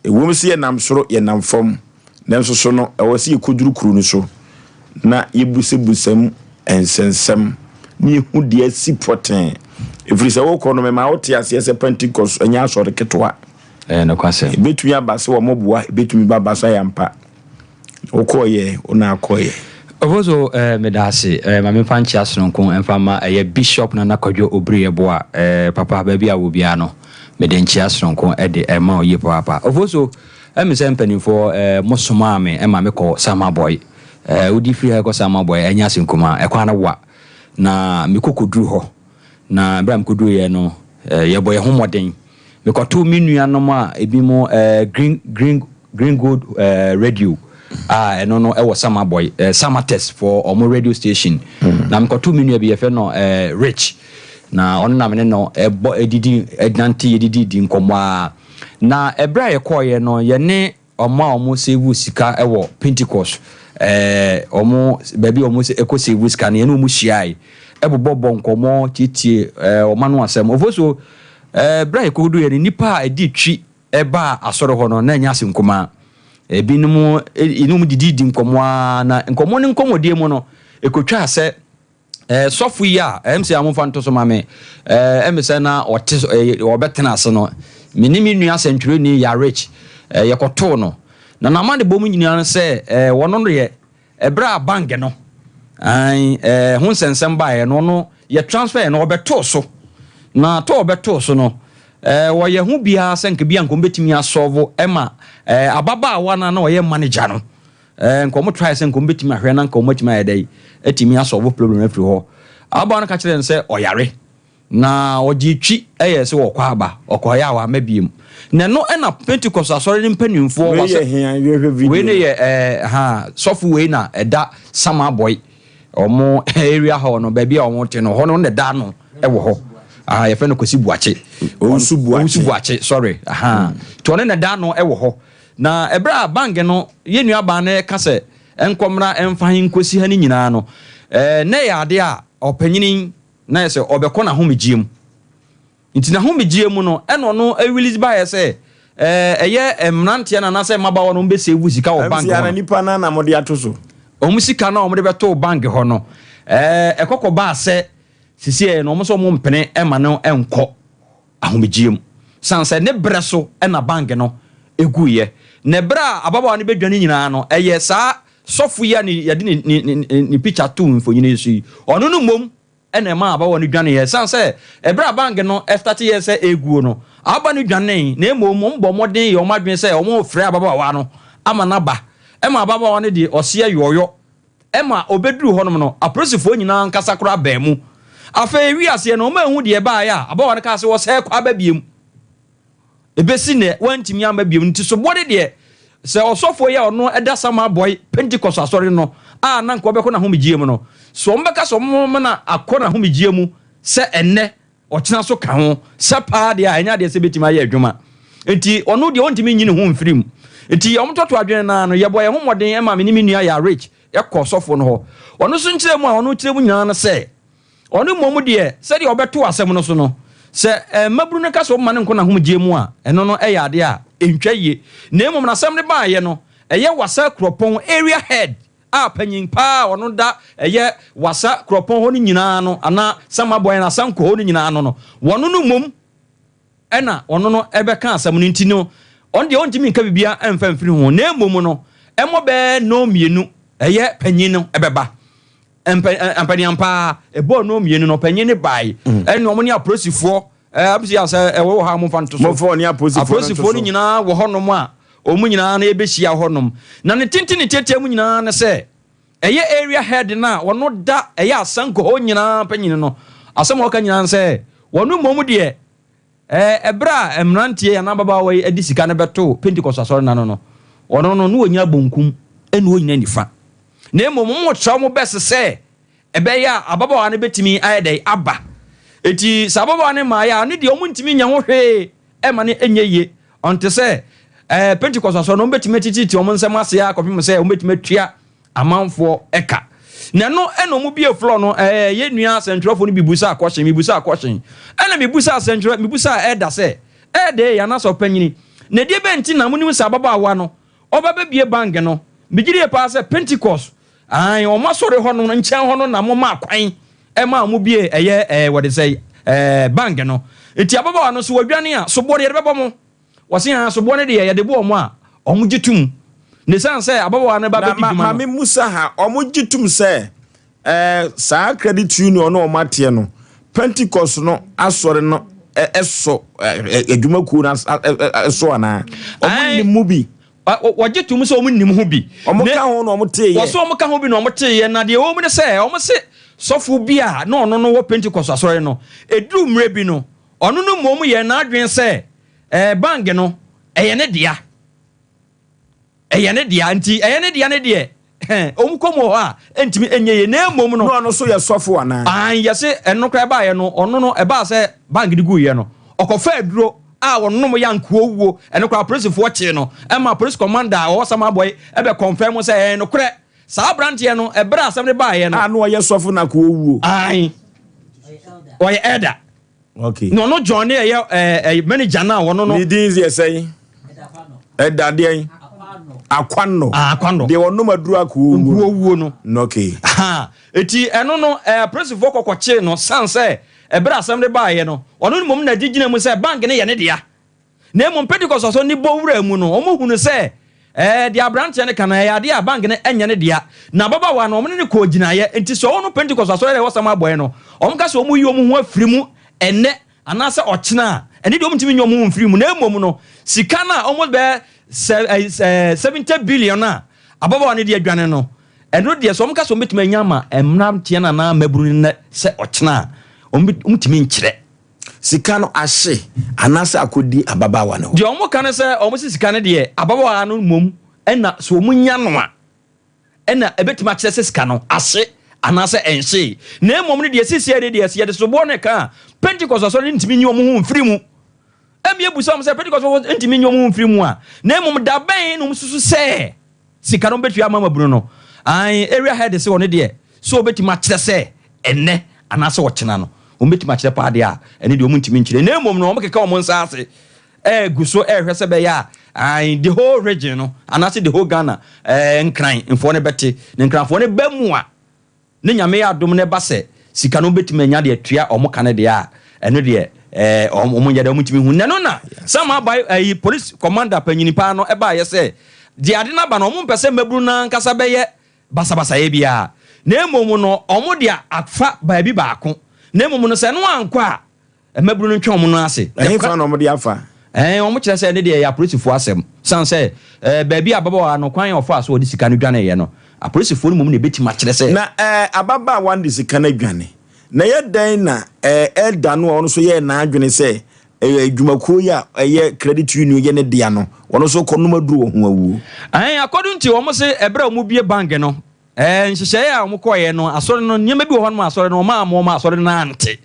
Ɛwom sɛ yɛnam soro, yɛnam fam, nanso so no, ɛwɔ sɛ yɛkɔduru kuro no so na yɛbusabusa mu nsɛnsɛm na yɛhu deɛ asi pɔtee. Ɛfiri sɛ wokɔ no, mema wote aseɛ sɛ Pentecost ɛnyɛ asɔre ketewa. Ɛyɛ nokwasɛm. Ɛbɛtumi aba sɛ wɔboa, ɛbɛtumi ba aba sɛ ɛyɛ ampa. Wokɔeɛ, wo na akɔeɛ. Ofoso eh, meda ase eh, ma memfa nkyea sononko mfa mma ɛyɛ Bishop Nana Kwadwo Obiri Yeboah eh, papa baabi a wɔ biara no mede nkyea sononko de ɛma wo yie papaapa. Ofoso, ɛme sɛ mpanimfoɔ eh, mo somaa me ma me kɔ Samabɔe eh, wodi firi ha kɔ Samabɔe ɛnyɛ ase nkumaa, ɛkwan no wa na mekɔ kɔduru hɔ na berɛ a mekɔduruiɛ no eh, yɛbɔ yɛn ho mmɔden Mekɔtoo me nuanom a ebinom eh, Green, Green, Green Gold eh, Radio a ɛno no ɛwɔ Samabɔy, eh, Samatex for ɔmo radio station. Na mekɔtoo me nua bi yɛfrɛ no eh, Rich. Na ɔno na me ne no ɛbɔ ɛdidi ɛnante yɛdidi di nkɔmmɔ a. Na ɛberɛ a yɛkɔɔyɛ no yɛne Wɔn a wɔn save sika wɔ Pentecost ɛɛ wɔn baabi a wɔn kɔ save sika no yɛne wɔn hyiae ɛbobɔ bɔ nkɔmɔ tietie ɛɛ wɔn ano asɛm. Ofosuo ɛɛ berɛ a yɛkɔdu yɛ no nnipa a ɛdi twi ɛbaa asɔre hɔ no na ɛnyɛ asɛm kumaa. Ebinom yɛne wɔn didi di nkɔmɔ ara na nkɔmɔ no nkɔmɔdie mu no ɛkɔtwaa sɛ Eh, sɔfo yi a, ɛm sɛ momfa nto so ma me, eh, ɛm sɛ na ɔte, eh, ɔbɛtena ase no, me ne me nua sɛntwerɛni Yarich, eh, yɛkɔtoo no. Na n'amanebɔ mu nyinaa no sɛ, eh, wɔno no deɛ, ɛberɛ a bank no, ae, eh, ho nsɛnsɛm baeɛ no, ɔno, yɛ transfer no, ɔbɛtoo so. Na tɔ ɔbɛtoo so no, eh, wɔyɛ ho biara sɛ nka bi a nka wɔbɛtumi asɔlvo ɛma, eh, ababaawa no a na ɔyɛ manager no, Eh, nka wɔn try sɛ nka wɔn bɛtumi ahwɛ na nka wɔn atumi ayɛ dɛ atumi asɔlvo problem no afiri hɔ. Ababaawa no ka kyerɛɛ no sɛ ɔyare na ɔgye twi yɛ sɛ ɔkɔ aba, ɔkɔeɛ a wamma biom. Na ɛno na Pentecost asɔre no mpanimfoɔ Wei wɔ yɛ sɛ hea yɛhwɛ video wei no no. yɛ eh, ha sɔfo wei na ɛda Samabɔe wɔn area hɔ no baabi a wɔn te no hɔ no na ɛda ano wɔ hɔ. Ah, yɛfrɛ no Kwasi Buakye. Owusu Buakye. Owusu Buakye, sorry. Aha. Nti ɔno na ɛda ano wɔ hɔ. Na ɛberɛ a bank no, yɛn nuabaa no reka sɛ ɛnkɔ mmra ɛmfa he nkɔsi ha no nyinaa no, ɛɛ, na ɛyɛ adeɛ a ɔpanyini na ayɛ sɛ ɔbɛkɔ n'ahomegyeɛ mu. Nti n'ahomegyeɛ mu no, ɛna ɔno release baeɛ sɛ, ɛɛ, ɛyɛ mmeranteɛ no anaasɛ mmabaawa no wɔbɛsave sika wɔ bank MC hɔ ana no. nipa no na mode ato so? Wɔn sika no a wɔde bɛtoo bank hɔ no, ɛɛ, ɛkɔkɔbaa sɛ. Sesei no wɔn nso wɔn mpene ma no nkɔ ahomegyeɛ mu sane sɛ ne berɛ so na bank no guiɛ. Na berɛ a ababaawa no bɛdwane nyinaa no, ɛyɛ saa sɔfo yi a ne yɛde ne ne ne ne picture too mfonini yi so yi, ɔno no mmom na ɛmaa ababaawa no dwaneeɛ. Ɛsiane sɛ ɛberɛ a bank no starteeɛ sɛ ɛreguo no, ababaawa no dwanee, na mmom wɔn bɔɔ mmɔden yɛɛ wɔn adwene sɛ wɔrefrɛ ababaawa no ama no aba. Ɛma ababaawa no de ɔseɛ yɔɔyɔ Ɛma ɔbɛduruu hɔnom no, apolisifoɔ nyinaa ankasa koraa baa mu. Afei ewiee aseɛ no, wɔanhu deɛ ɛbaeɛ a ababaawa no kaa sɛ wɔsɛe kɔ aba biom. Ɛbɛsi nnɛ, wɔantumi amma biom. Nti soboɔ no deɛ, sɛ ɔsɔfoɔ yi a ɔno da Samaa Bɔe Pentecost Asɔre no a na anka ɔbɛkɔ n'ahomegyeɛ mu no, sɛ wɔbɛka sɛ wɔma no akɔ n'ahomegyeɛ mu sɛ ɛnnɛ Ɔkyena nso ka ho. Sɛ paa deɛ a, ɛnyɛ adeɛ sɛ ɛbɛtumi ayɛ adwuma. Enti ɔno deɛ ɔntumi nyi ne ho mfiri mu. Enti wɔtoatoa adwene no ara no, yɛbɔɔ yɛn ho mmɔden ma me ne me nua Yarich kɔɔ sɔfoɔ no hɔ. Ɔno nso nkyerɛmu a ɔno kyerɛ mu nyinaa ne sɛ, ɔno mmom deɛ, sɛdeɛ ɔbɛto asɛm no so no, sɛ mmabunu no ka sɛ wɔmma no nkɔ n'ahomegyeɛ mu a, ɛno no yɛ adeɛ a ɛntwa yie. Na mmom n'asɛm no baeɛ no, ɛyɛ Wassa kuropɔn area head a panyin paa a ɔno da ɛyɛ Wassa kuropɔn hɔ no nyinaa ano anaa Samabɔe anaa Asanko hɔ no nyinaa ano no, wɔno no mmom na ɔno no bɛka asɛm no nti no, ɔno deɛ ɔntumi nka biribiara mfa mfiri ho, na mmom no, ɛmmɔ bɛyɛ nnɔnmienu ɛyɛ panyin no bɛba. Mpa, ampaniampa ara, ɛbɔɔ nnɔnmienu no, ɔpanyin no bae, ɛne wɔn ne apolisifoɔ Ɛɛ si asɛ ɛwɔ wɔ ha mo nfa nto so. Mo ne apolisifoɔ Apolisifoɔ no nyinaa wɔ hɔnom a wɔn nyinaa no yɛbɛhyia hɔnom. Na ne tenten ne tiatia mu nyinaa ne sɛ ɛyɛ area head no a wɔno da ɛyɛ asanko hɔ nyinaa panyin no asɛm a ɔka nyinaa ne sɛ wɔno mmom deɛ ɛɛ ɛberɛ a mmeranteɛ anaa ababaawa yi de sika no bɛto Pentecost asɔre no ano no ɔno no na ɔnyina bonkum ɛna ɔnyina nifa na mmom wɔn kyerɛ wɔn bɛse sɛ Ɛbɛyɛ a ababaawa no bɛtumi ayɛ dɛn aba? Enti sɛ ababaawa no mmaeɛ a, ɔno deɛ wɔntumi nyɛ ho hwee mma no nyɛ yie. Ɔnte sɛ ɛɛ Pentecost asɔre no, wɔbɛtumi atititi wɔn nsɛm ase ara kɔpem sɛ wɔbɛtumi atua amanfoɔ ka. Na ɛno ɛna wɔn bie flɔ no, ɛɛ yɛn nua asɛntwerɛfoɔ no bi busaa kɔhyen, mebusaa kɔhyen. Ɛna mebusaa asɛntwerɛ, mebusaa ɛda sɛ, ɛda ei anaasɛ ɔpanyini, na ɛdeɛ bɛn nti na monim sɛ ababaawa no ɔba bɛbie bank no? Megye die paa sɛ Pentecost Aane, wɔn asɔre hɔ no nkyɛn hɔ no na momaa kwan maa wɔn bie ɛyɛ ɛɛ wɔde sɛ ɛɛ bank no. Nti ababaawa no so wɔdwane a, soboɔ no yɛde bɛbɔ mo. Wɔse haa soboɔ no deɛ yɛde bɔ wɔn a, wɔn gye tom. Na esiane sɛ ababaawa no ba Na bɛdi ma dwuma no. maame Musa ha, wɔn gye tom sɛ ɛɛ saa credit union no wɔn ateɛ no, Pentecost no asɔre no ɛsɔ ɛɛ adwumakuo no ɛso anaa? Wɔn nim mu bi. Wɔgye tom sɛ wɔn nnim ho bi. Wɔn ka ho na wɔn teeɛ. Wɔse wɔn ka ho bi na wɔn teeɛ, na deɛ ɛwɔ mu ne sɛ, wɔn se sɔfo bi a na ɔno no wɔ Pentecost asɔre no, ɛduruu mmerɛ bi no, ɔno no mmom yɛɛ n'adwene sɛ ɛɛ bank no, ɛyɛ ne dea. Ɛyɛ ne dea, nti ɛyɛ ne dea no deɛ, wɔn kɔ mu wɔ hɔ a, ɛntumi ɛnyɛ yie, na mmom no. Na ɔno nso yɛ sɔfo anaa? Aane, yɛse ɛno koraa ɛbaeɛ no, ɔno no, ɛbaa sɛ bank no guiɛ no, ɔkɔfaa aduro a ɔnom yɛ anka ɔwuo, ɛno koraa apolisifoɔ kyee no, ɛma police commander a ɔwɔ Samabɔe bɛ confirm sɛ ɛyɛ nokorɛ, saa abranteɛ no, ɛberɛ a asɛm no baeɛ no. A na ɔyɛ sɔfo na anka ɔwuo? Aane, ɔyɛ elder. Okay. Na ɔno John ne ɛyɛ ɛɛ ɛyɛ manager no a ɔno no. Ne din yɛ sɛn? Ɛda deɛn? Akwanno. Ah, Akwanno. Deɛ ɔnom aduro akɔ owuo. Nkuo owuo no. No, okay. Ha, eti ɛno no ɛɛ apolisifoɔ kɔkɔkyee no san sɛ ɛberɛ asɛm no baeɛ no ɔno no mmom na gye gyina mu sɛ bank no yɛ ne dea. Na mmom Pentecost asɔre no bɔ wuraa mu no, wɔhunuu sɛ ɛɛ, deɛ aberanteɛ no ka no, ɛyɛ adeɛ a bank no nyɛ ne dea. Na ababaawa no, wɔne no kɔɔ gyinaeɛ. Enti sɛ wɔn Pentecost asɔre a ɛwɔ Sam Abɔe no, wɔka sɛ wɔyi wɔn ho afiri mu ɛnnɛ anaasɛ ɔkyena a, ɛno deɛ wɔntumi nyi wɔn ho mfiri mu. Na mmom no, sika no a almost bɛyɛ sɛ ɛɛ 70 billion a ababaawa no de adwane no, ɛno deɛ sɛ wɔka sɛ wɔbɛtumi anya ama mmeranteɛ no anaa mmabunu no nnɛ sɛ ɔkyena a, wɔntumi nkyerɛ. Sika no ahye anaasɛ akɔdi ababaawa no hɔ? Deɛ wɔka ne sɛ, wɔse sika no deɛ ababaawa no mmom na sɛ wɔnya no a ɛna ɛbɛtumi akyerɛ sɛ sika no ahye anaasɛ ɛnhyee. Na mmom no deɛ seesei deɛ sɛ yɛde soboɔ no reka a, Pentecost asɔre no ntumi nyi wɔn ho mfiri mu. Ɛmmi abisa wɔn sɛ Pentecost ntumi nyi wɔn ho mfiri mu a, na mmom da bɛn na wɔsusu sɛ Sika no bɛtua ama mabunu no. Ae, area head se ɔno deɛ sɛ ɔbɛtumi akyerɛ sɛ ɛnnɛ anaasɛ ɔkyena no, wɔbɛtumi akyerɛ paa deɛ a, ɛno deɛ wɔntumi nkyerɛ. Na mmom no, wɔkeka wɔn nsa ase ɛregu so ɛrehwɛ sɛ ɛbɛyɛ a, ae, the whole region no anaasɛ the whole Ghana, ɛɛ, Nkran mfoɔ no bɛte. Na Nkranfoɔ no ba mu a, Ne Nyame adom na ɛba sɛ sika no wɔbɛtumi anya de atua wɔn ka no deɛ a, ɛno deɛ ɛɛ wɔn nyɛ dɛ wɔntumi hu. Na ɛno na Samaabae ɛyi police commander panyini paa no ɛbaeɛ sɛ deɛ ade no aba no wɔn mpɛ sɛ mmabunu no ankasa bɛyɛ basabasayɛ biara na mmom no wɔn de afa baabi baako na mmom no sɛ ɛno ankɔ a Mmabunu no ntwe wɔn nan ase. Ɛhefa na wɔde afa? Ɛɛ, wɔkyerɛ sɛ ɛno deɛ ɛyɛ apolisifoɔ asɛm. Esiane sɛ ɛɛ baabi a ababaawa no kwan a ɔfaa so a ɔde sika no dwaneeɛ no, apolisifoɔ no mmom na ɛbɛtumi akyerɛ sɛ. Na ɛɛ ababaawa no de sika no adwane. Na ɛyɛ dɛn na ɛɛ elder no a ɔno nso yɛɛ n'adwene sɛ ɛɛ adwumakuo yi a ɛyɛ credit union yɛ ne dea no, ɔno nso rekɔnom aduro wɔ ho awuo? Ɛɛ, according to wɔn se ɛberɛ a wɔbue bank no, Ɛɛ, nhyehyɛe a wɔkɔeɛ no, asɔre no, nneɛma bi wɔ hɔnom a asɔre no, wɔamma wɔn asɔre no ante.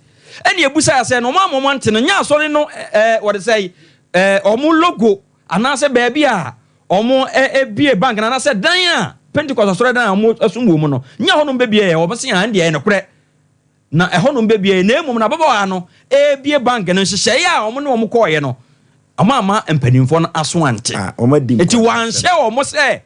Ɛnna yɛbisaeɛ sɛ, na wɔamma wɔn ante no, nyɛ asɔre no, ɛɛ, wɔde sɛ, ɛɛ, wɔn logo anaasɛ baabi a wɔbue bank no anaasɛ dan a Pentecost asɔredan a wɔsom wɔ mu no, nyɛ hɔnom bɛbue ɛ? Wɔse, aane deɛ, ɛyɛ nokorɛ. Na ɛhɔnom bɛbue, na mmom no ababaawa no rebue bank no, nhyehyɛeɛ a wɔne wɔn kɔeɛ no, wɔamma mpanimfoɔ no aso ante. Enti wɔanhyɛ wɔn sɛ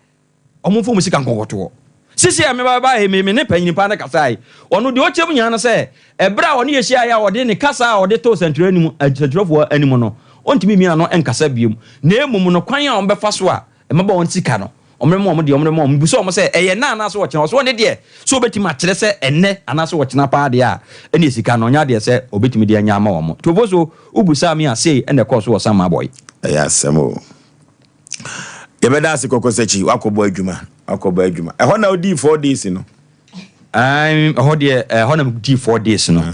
Wɔmfa wɔn sika nkɔkɔtoɔ. Sisi a meba bɛbaeɛ yi, me me ne panyin paa no kasae. Ɔno deɛ ɔkyerɛ mu nyinaa ne sɛ, ɛberɛ a ɔne yɛ hyiaeɛ a ɔde ne kasa a ɔde too sɛntwerɛ anim, sɛntwerɛfoɔ anim no, ɔntumi mmia n'ano nkasa bio. Na mmom no, kwan a wɔbɛfa so a mmabaawa no sika no, wɔbɛma wɔn deɛ wɔbɛma wɔn. Mebisa wɔn sɛ, ɛyɛ nnɛ anaasɛ ɔkyena? Ɔse ɔno deɛ, sɛ ɔbɛtumi akyerɛ sɛ ɛnnɛ anaasɛ ɔkyena paa deɛ a, ɛnneɛ sika no, ɔnyɛ adeɛ sɛ ɔbɛtumi de anya ama wɔn. Tofoso, wobisaa me a, sei na ɛkɔɔ so wɔ Samabɔe. Ɛyɛ asɛm o. Yɛbɛda ase kɔkɔ sɛkyi wakɔbɔ adwuma wakɔbɔ adwuma ɛhɔ na wodii four days no. Ɛhɔ deɛ ɛhɔ na medii four days no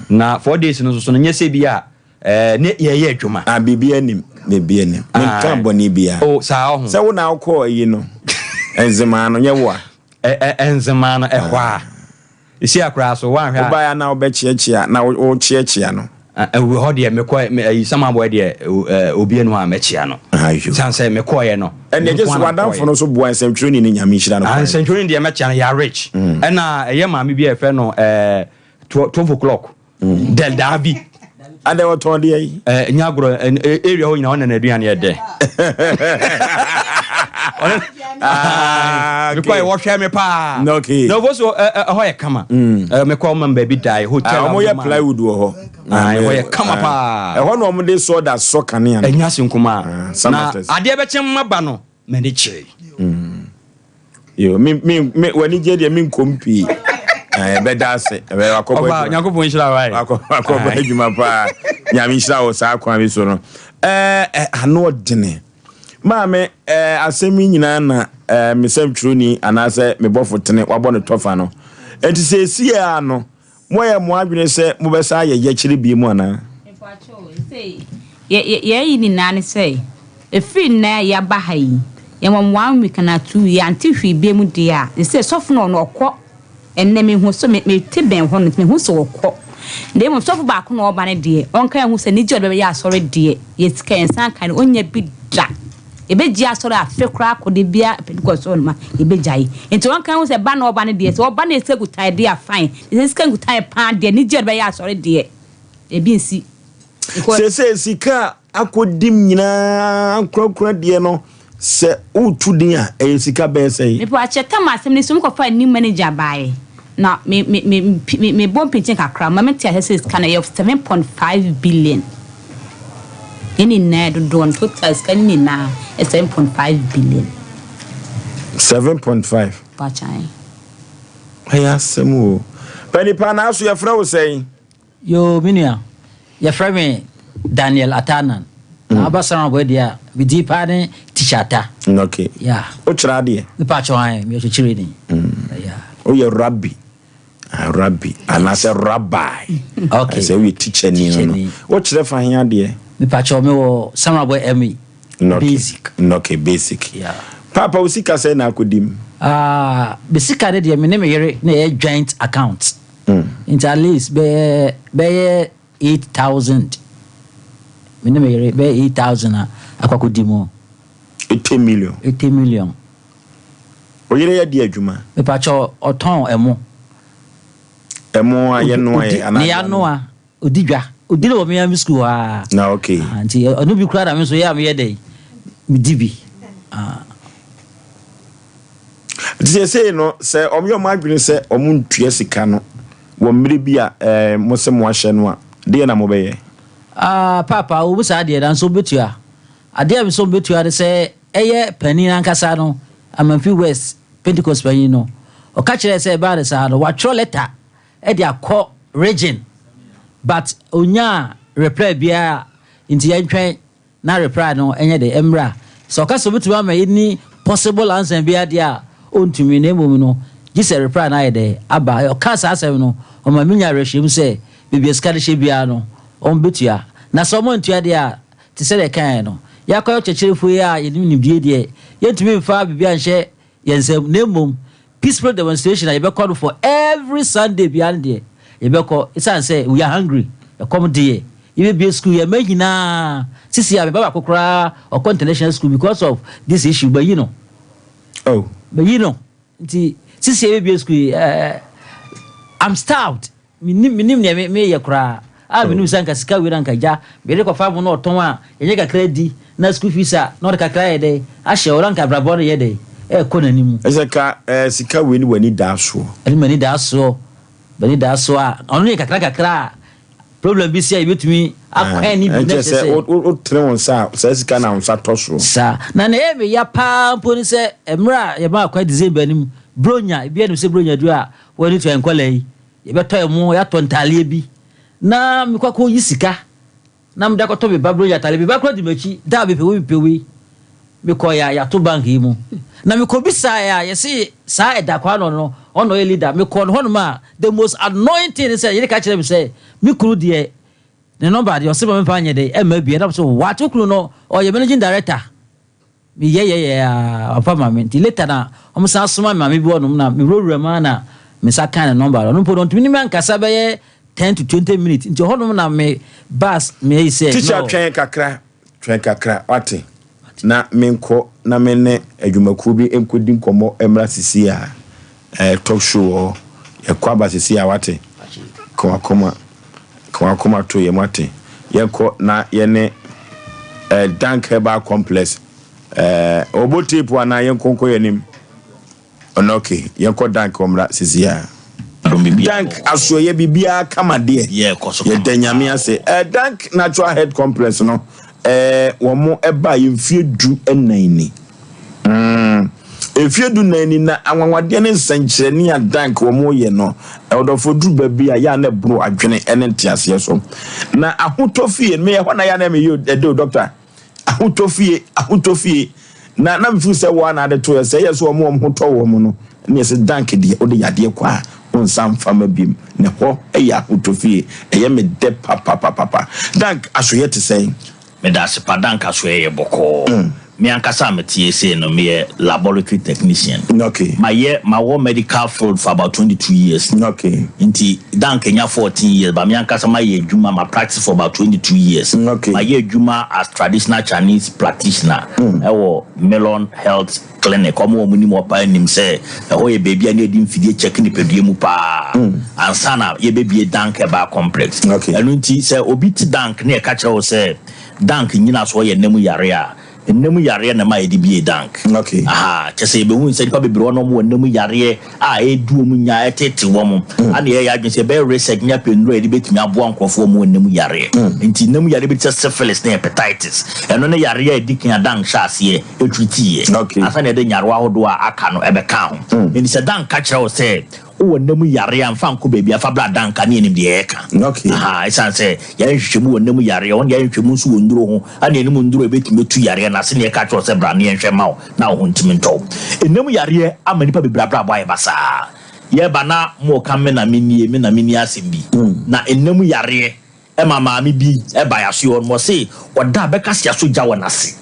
na four days no nso no nyɛ sɛ bi a ɛɛ ne yɛyɛ adwuma. Ah biribi anim biribi anim menka bɔne bia. O saa ɔho. Sɛ wo na wokɔɔ ayi no nzemaa no nyɛ wo a. Ɛ ɛ nzemaa no ɛhɔ a. Esi a koraa so woanhwɛ a. Wobaeɛ a na wobɛkyeakyea na wokyeakyea no. Ɛwɔ hɔ deɛ mekɔ ayi Samabɔɛ deɛ obi anu a mɛkyea no. San sɛ mekɔɛ no. Ɛnna gye sɛ w'adamfo no nso boa nsɛntwerɛni no Nyame nhyira no paa. Nsɛntwerɛni deɛ mɛkyea no yɛ rich. Ɛnna ɛyɛ maame bi a yɛfrɛ no 12 o'clock. Del Davi. Adɛ wɔtɔn deɛ yi. Ɛɛ nya agorɔ area hɔ nyinaa ɔna n'aduane yɛ dɛ. Ah, mekɔ yɛ wɔhwɛ me paa. Okay. Na ofo so ɛhɔ yɛ kama. Mekɔ ɔma baabi da hotel. Ah, wɔn yɛ plywood wɔ hɔ. Ɛhɔ yɛ kama paa. Ɛhɔ na wɔn de sɔda sɔ kanea no. Ɛnya se nkuma. Na adeɛ bɛkyɛn mma ba no. M'ani gyei. Mm. Yo, me me me w'ani gye deɛ me nkom pii. Eh, bɛda ase. Ɛbɛ wakɔbɔ adwuma. Nyankopɔn nhyira wa. Wakɔ wakɔbɔ adwuma paa. Nyame nhyira wo saa kwan bi so no. Eh, eh ano ɔdene. Maame, eh asɛm yi nyinaa na eh me sɛmtwerɛni anaasɛ me bɔfo tene wabɔ ne tɔfa no. Enti sɛ esi a no, Moayɛ mo adwene sɛ mobɛsan ayɛ yɛkyerɛ bio mu anaa? Yɛ yɛn nyinaa ne sɛ, ɛfiri nnɛ a yɛaba ha yi, yɛwɔ one week anaa two week, yɛante hwee bio mu deɛ a, seesei sɔfo no ɔno ɔkɔ, ɛnnɛ mehu sɛ me mete bɛn hɔ no nti mehu sɛ ɔkɔ. Na mmom sɔfo baako na ɔba no deɛ, ɔnka yɛn ho sɛ anigyeɛ a ɔde bɛyɛ asɔre deɛ, yɛ sika yɛn nsa nka no, ɔnnya bi da. Yɛbɛgye asɔre afe koraa kɔ da biara Pentecost hɔ nom a, yɛbɛgyae. Nti ɔnka ho sɛ ba na ɔba no deɛ, sɛ ɔba na sika nkutae deɛ a fine, na sɛ sika nkutae paa deɛ, anigyeɛ a ɔde bɛyɛ asɔre deɛ, ebi nsi. Because. Seesei sika a akɔdim nyinaa ankorankora deɛ no, sɛ woretu din a, ɛyɛ sika bɛyɛ sɛn? Mepakyɛ, tam asɛm no si, wɔkɔfaa new manager baeɛ, na me me me me mebɔ mpinkyɛn kakra ma mente aseɛ sɛ sika no ɛyɛ 7.5 billion. Ne nyinaa dodoɔ no total sika no nyinaa yɛ 7.5 billion. 7.5. Pakyan. Ɛyɛ asɛm o. Panipa naaso yɛfrɛ wo sɛn? Yoo me nua, yɛfrɛ me Daniel Atanan. Na aba Saramabɔ deɛ a, me din paa ne Teacher Ata. Okay. Yeah. Wokyerɛ adeɛ? Mepa kyɛw ae, meyɛ ɔkyerɛkyerɛni. Yeah. Woyɛ rabbi. Ah, rabbi anaasɛ rabbi. Okay. Sɛ woyɛ teacher ni no no. Wokyerɛ fa he adeɛ? Mepa kyɛw me wɔ Saramabɔ ME. Okay. Basic. Okay, basic. Yeah. Paapa wo sika sɛn na akɔdi mu? Ah, me sika ne deɛ me ne me yere na ɛyɛ joint account. Nti at least bɛyɛ bɛyɛ 8000 me ne me yere bɛyɛ 8000 a akɔ akɔdi mu. 80 million. 80 million. Wo yere yɛ deɛ adwuma? Mepakyɛ ɔtɔn ɛmo. Ɛmo a yɛnoa yɛ anaa? Ne yɛanoa odi dwa odi no wɔ me ara me school hɔ ara. Na okay. Nti ɔno bi koraa na me nso yɛ a meyɛ dɛ medi bi. Nti seesei no sɛ wɔn yɛ wɔn adwene sɛ wɔn ntua sika no. wɔ mmerɛ bi a ɛɛ mo se mo ahyɛ no a, deɛn na mobɛyɛ? Ah, Paapa, wo saa deɛ, nanso wobɛtua. Adeɛ a mese wɔbɛtua ne sɛ, ɛyɛ panin ankasa no, Amanfi West Pentecost panin no, ɔka kyerɛɛ sɛ ɛbaa no saa no, watwerɛ lɛta de akɔ region, but ɔnyaa reply biara, nti yɛntwɛn na reply no nyɛ dɛ ɛmmra. Sɛ ɔka sɛ ɔbɛtumi ama any possible answer biara deɛ a, ɔntumi, na mmom no, gye sɛ reply no ayɛ dɛ aba. Ɔkaa saa asɛm no, ɔma menya awerɛhyɛmu sɛ baabi a sika no hyɛ biara no, wɔbɛtua. Na sɛ wɔantua deɛ a, te sɛdeɛ ɛkaeɛ no, yɛakɔyɛ ɔkyerɛkyerɛfoɔ yi a yɛnim nimdeɛ yi deɛ, yɛntumi mfa biribiara nhyɛ yɛn nsam, na mmom peaceful demonstration a yɛbɛkɔ no for every Sunday biara no deɛ, yɛbɛkɔ, ɛsiane sɛ we are hungry, ɛkɔm de yɛ, yɛbɛbue school, yɛn mma nyinaa, sisi a me ba baako koraa ɔkɔ international school because of this issue, mayi no, Oh. mayi no, nti sisi a yɛbɛbue school yi, eh, I'm starved. Mennim mennim nea me meyɛ koraa a menim sɛ anka sika wei na anka gya mede kɔfa mo na ɔtɔn a yɛnyɛ kakra di na school fees a na ɔde kakra ayɛ dɛn ahyɛ hɔ na anka abrabɔ no yɛ dɛn ɛrekɔ n'anim. Ɛsɛ ka eh, sika wei ne w'ani daa soɔ. Ɛne m'ani daa soɔ m'ani daa soɔ a ɔno yɛ kakra kakra a problem bi si a yɛbɛtumi akwan ne bi na Ɛnkyɛ kyerɛ sɛ sɛ. wotene wo nsa a saa sika na wo nsa tɔ soɔ. Saa na nea ɛyɛ me ya paa mpo ne sɛ mmerɛ a yɛmaa kwan December no mu Buronya ebiara nim sɛ Buronya duru a wɔne tua nkwadaa yi Yɛbɛtɔ ɛmo, yɛatɔ ntadeɛ bi, na mekɔ akɔyi sika na mede akɔtɔ me ba bronya atadeɛ. Me ba koraa di m'akyi, daa mepɛ wei, mepɛ wei. Mekɔeɛ a, yɛato bank yi mu. Na mekɔbisaeɛ a, yɛse saa Ɛda Kwano no, ɔno na ɔyɛ leader. Mekɔɔ no hɔnom a, the most annoying thing ne sɛ, yere ka kyerɛɛ me sɛ, me kunu deɛ, ne number deɛ, ɔse ma memfa nyɛ dɛn, ɛmma bia. Na mese, what? Wo kunu no, ɔyɛ managing director. Me yɛ yɛ yɛ aa wamfa ma me nti later na ɔmo san soma me maame bi hɔ nom na me wurawura mu aa na me nsa kaa ne number no ɔno mpo no ɔntumi ne me ankasa bɛyɛ ten to 20 minutes nti ɔhɔ nom na me bus me ayi sɛ Teacher no. twɛn kakra, twɛn kakra wate, na menkɔ na me ne adwumakuo bi nkɔdi nkɔmmɔ mmra sisi a, eh, talk show wɔ hɔ, yɛkɔ aba sisi a wate, ka wakoma, ka wakoma to yam wate, yɛnkɔ na yɛne eh, Dank Herbal Complex, eh, ɔbɔ tape anaa yɛnkɔ nkɔ yɛn anim. Ɔno ok, yɛnkɔ Dank hɔ mmra sisi a. Dank asoɛyɛ biribiara kama deɛ, yɛda Nyame ase. Eh, Dank Natural Health Complex no, eh, wɔn ɛbaeɛ mfie 14 ni. Mm, mfie 14 ni na anwanwadeɛ ne nsɛnkyerɛnne a Dank wɔn yɛ no, ɔdɔfoɔ duru baabi a yɛ a na ɛboro adwene ne nteaseɛ so. Na ahotɔ fie no, meyɛ hɔ na yɛ a na meyɛ ɛde o, doctor. Ahotɔ fie, ahotɔ fie. Na na mefeel sɛ wɔa na ade to yɛ sɛ ɛyɛ sɛ wɔn wɔn ho tɔ wɔn no ne ɛsɛ dank deɛ wode yadeɛ kɔ a wo nsa mfa ma biem na ɛhɔ yɛ ahotɔ fie ɛyɛ me dɛ papapapapa dank asoyɛ te sɛn. Medase pa dank asoɛ yɛ bɔkɔɔ me ankasa a mete yɛ sei no meyɛ laboratory technician Okay. mayɛ mawɔ medical field for about 22 years Okay. nti dank nya 14 years but me ankasa mayɛ adwuma ma practice for about 22 years Okay. mayɛ adwuma as traditional Chinese practitioner ɛwɔ Melon Health Clinic ɔmo wɔn nim ɔpaa nim sɛ ɛhɔ yɛ baabi a ne yɛde mfidie check nipadua mu paa ansa na yɛbɛbie Dank Herbal Complex Okay. ɛno nti sɛ obi te Dank ne yɛka kyerɛ wo sɛ Dank nyinasoɔ yɛ nna mu yare a nna mu yareɛ na ɛma yɛde bie Dank. Okay. Aha, kyɛ sɛ yɛbɛhu sɛ nnipa bebree wɔ hɔ na wɔwɔ nna mu yareɛ a ɛredu wɔn nya, ɛtete wɔn. Ana yɛyɛ adwene sɛ yɛbɛyɛ research ne apɛ nnuro a yɛde bɛtumi aboa nkurɔfoɔ a wɔwɔ nna mu yareɛ. Nti nna mu yareɛ bi te sɛ syphilis ne hepatitis, ɛno ne yareɛ a ɛdi kan a Dank hyɛ aseɛ ɛtritiiɛ. Okay. Ansa na yɛde nyarewa ahodoɔ a aka no ɛbɛka ho. Nti sɛ Dank ka kyerɛ wo sɛ wowɔ nna mu yareɛ a, mfa nkɔ baabi a, fa bra Dank a ne yɛnim deɛ yɛreka. Okay. Aha, ɛsiane sɛ yɛayɛ nhwehwɛmu wɔ nna mu yareɛ ho, na yɛayɛ nhwehwɛmu nso wɔ nnuro ho, ɛna yɛnim nnuro a ɛbɛtumi atu yareɛ no ase, na yɛka kyerɛ wo sɛ bra na yɛnhwɛ mma wo na wo ho ntumi ntɔ wo. Nna mu yareɛ ama nnipa bebree abrabɔ ayɛ basaa. Yɛreba na moreka me na menie, me na menie asɛm bi. Na nna mu yareɛ Ɛma maame bi bae asoɛ hɔ nom, ɔse ɔda a bɛka se asɔ gya wɔ n'ase.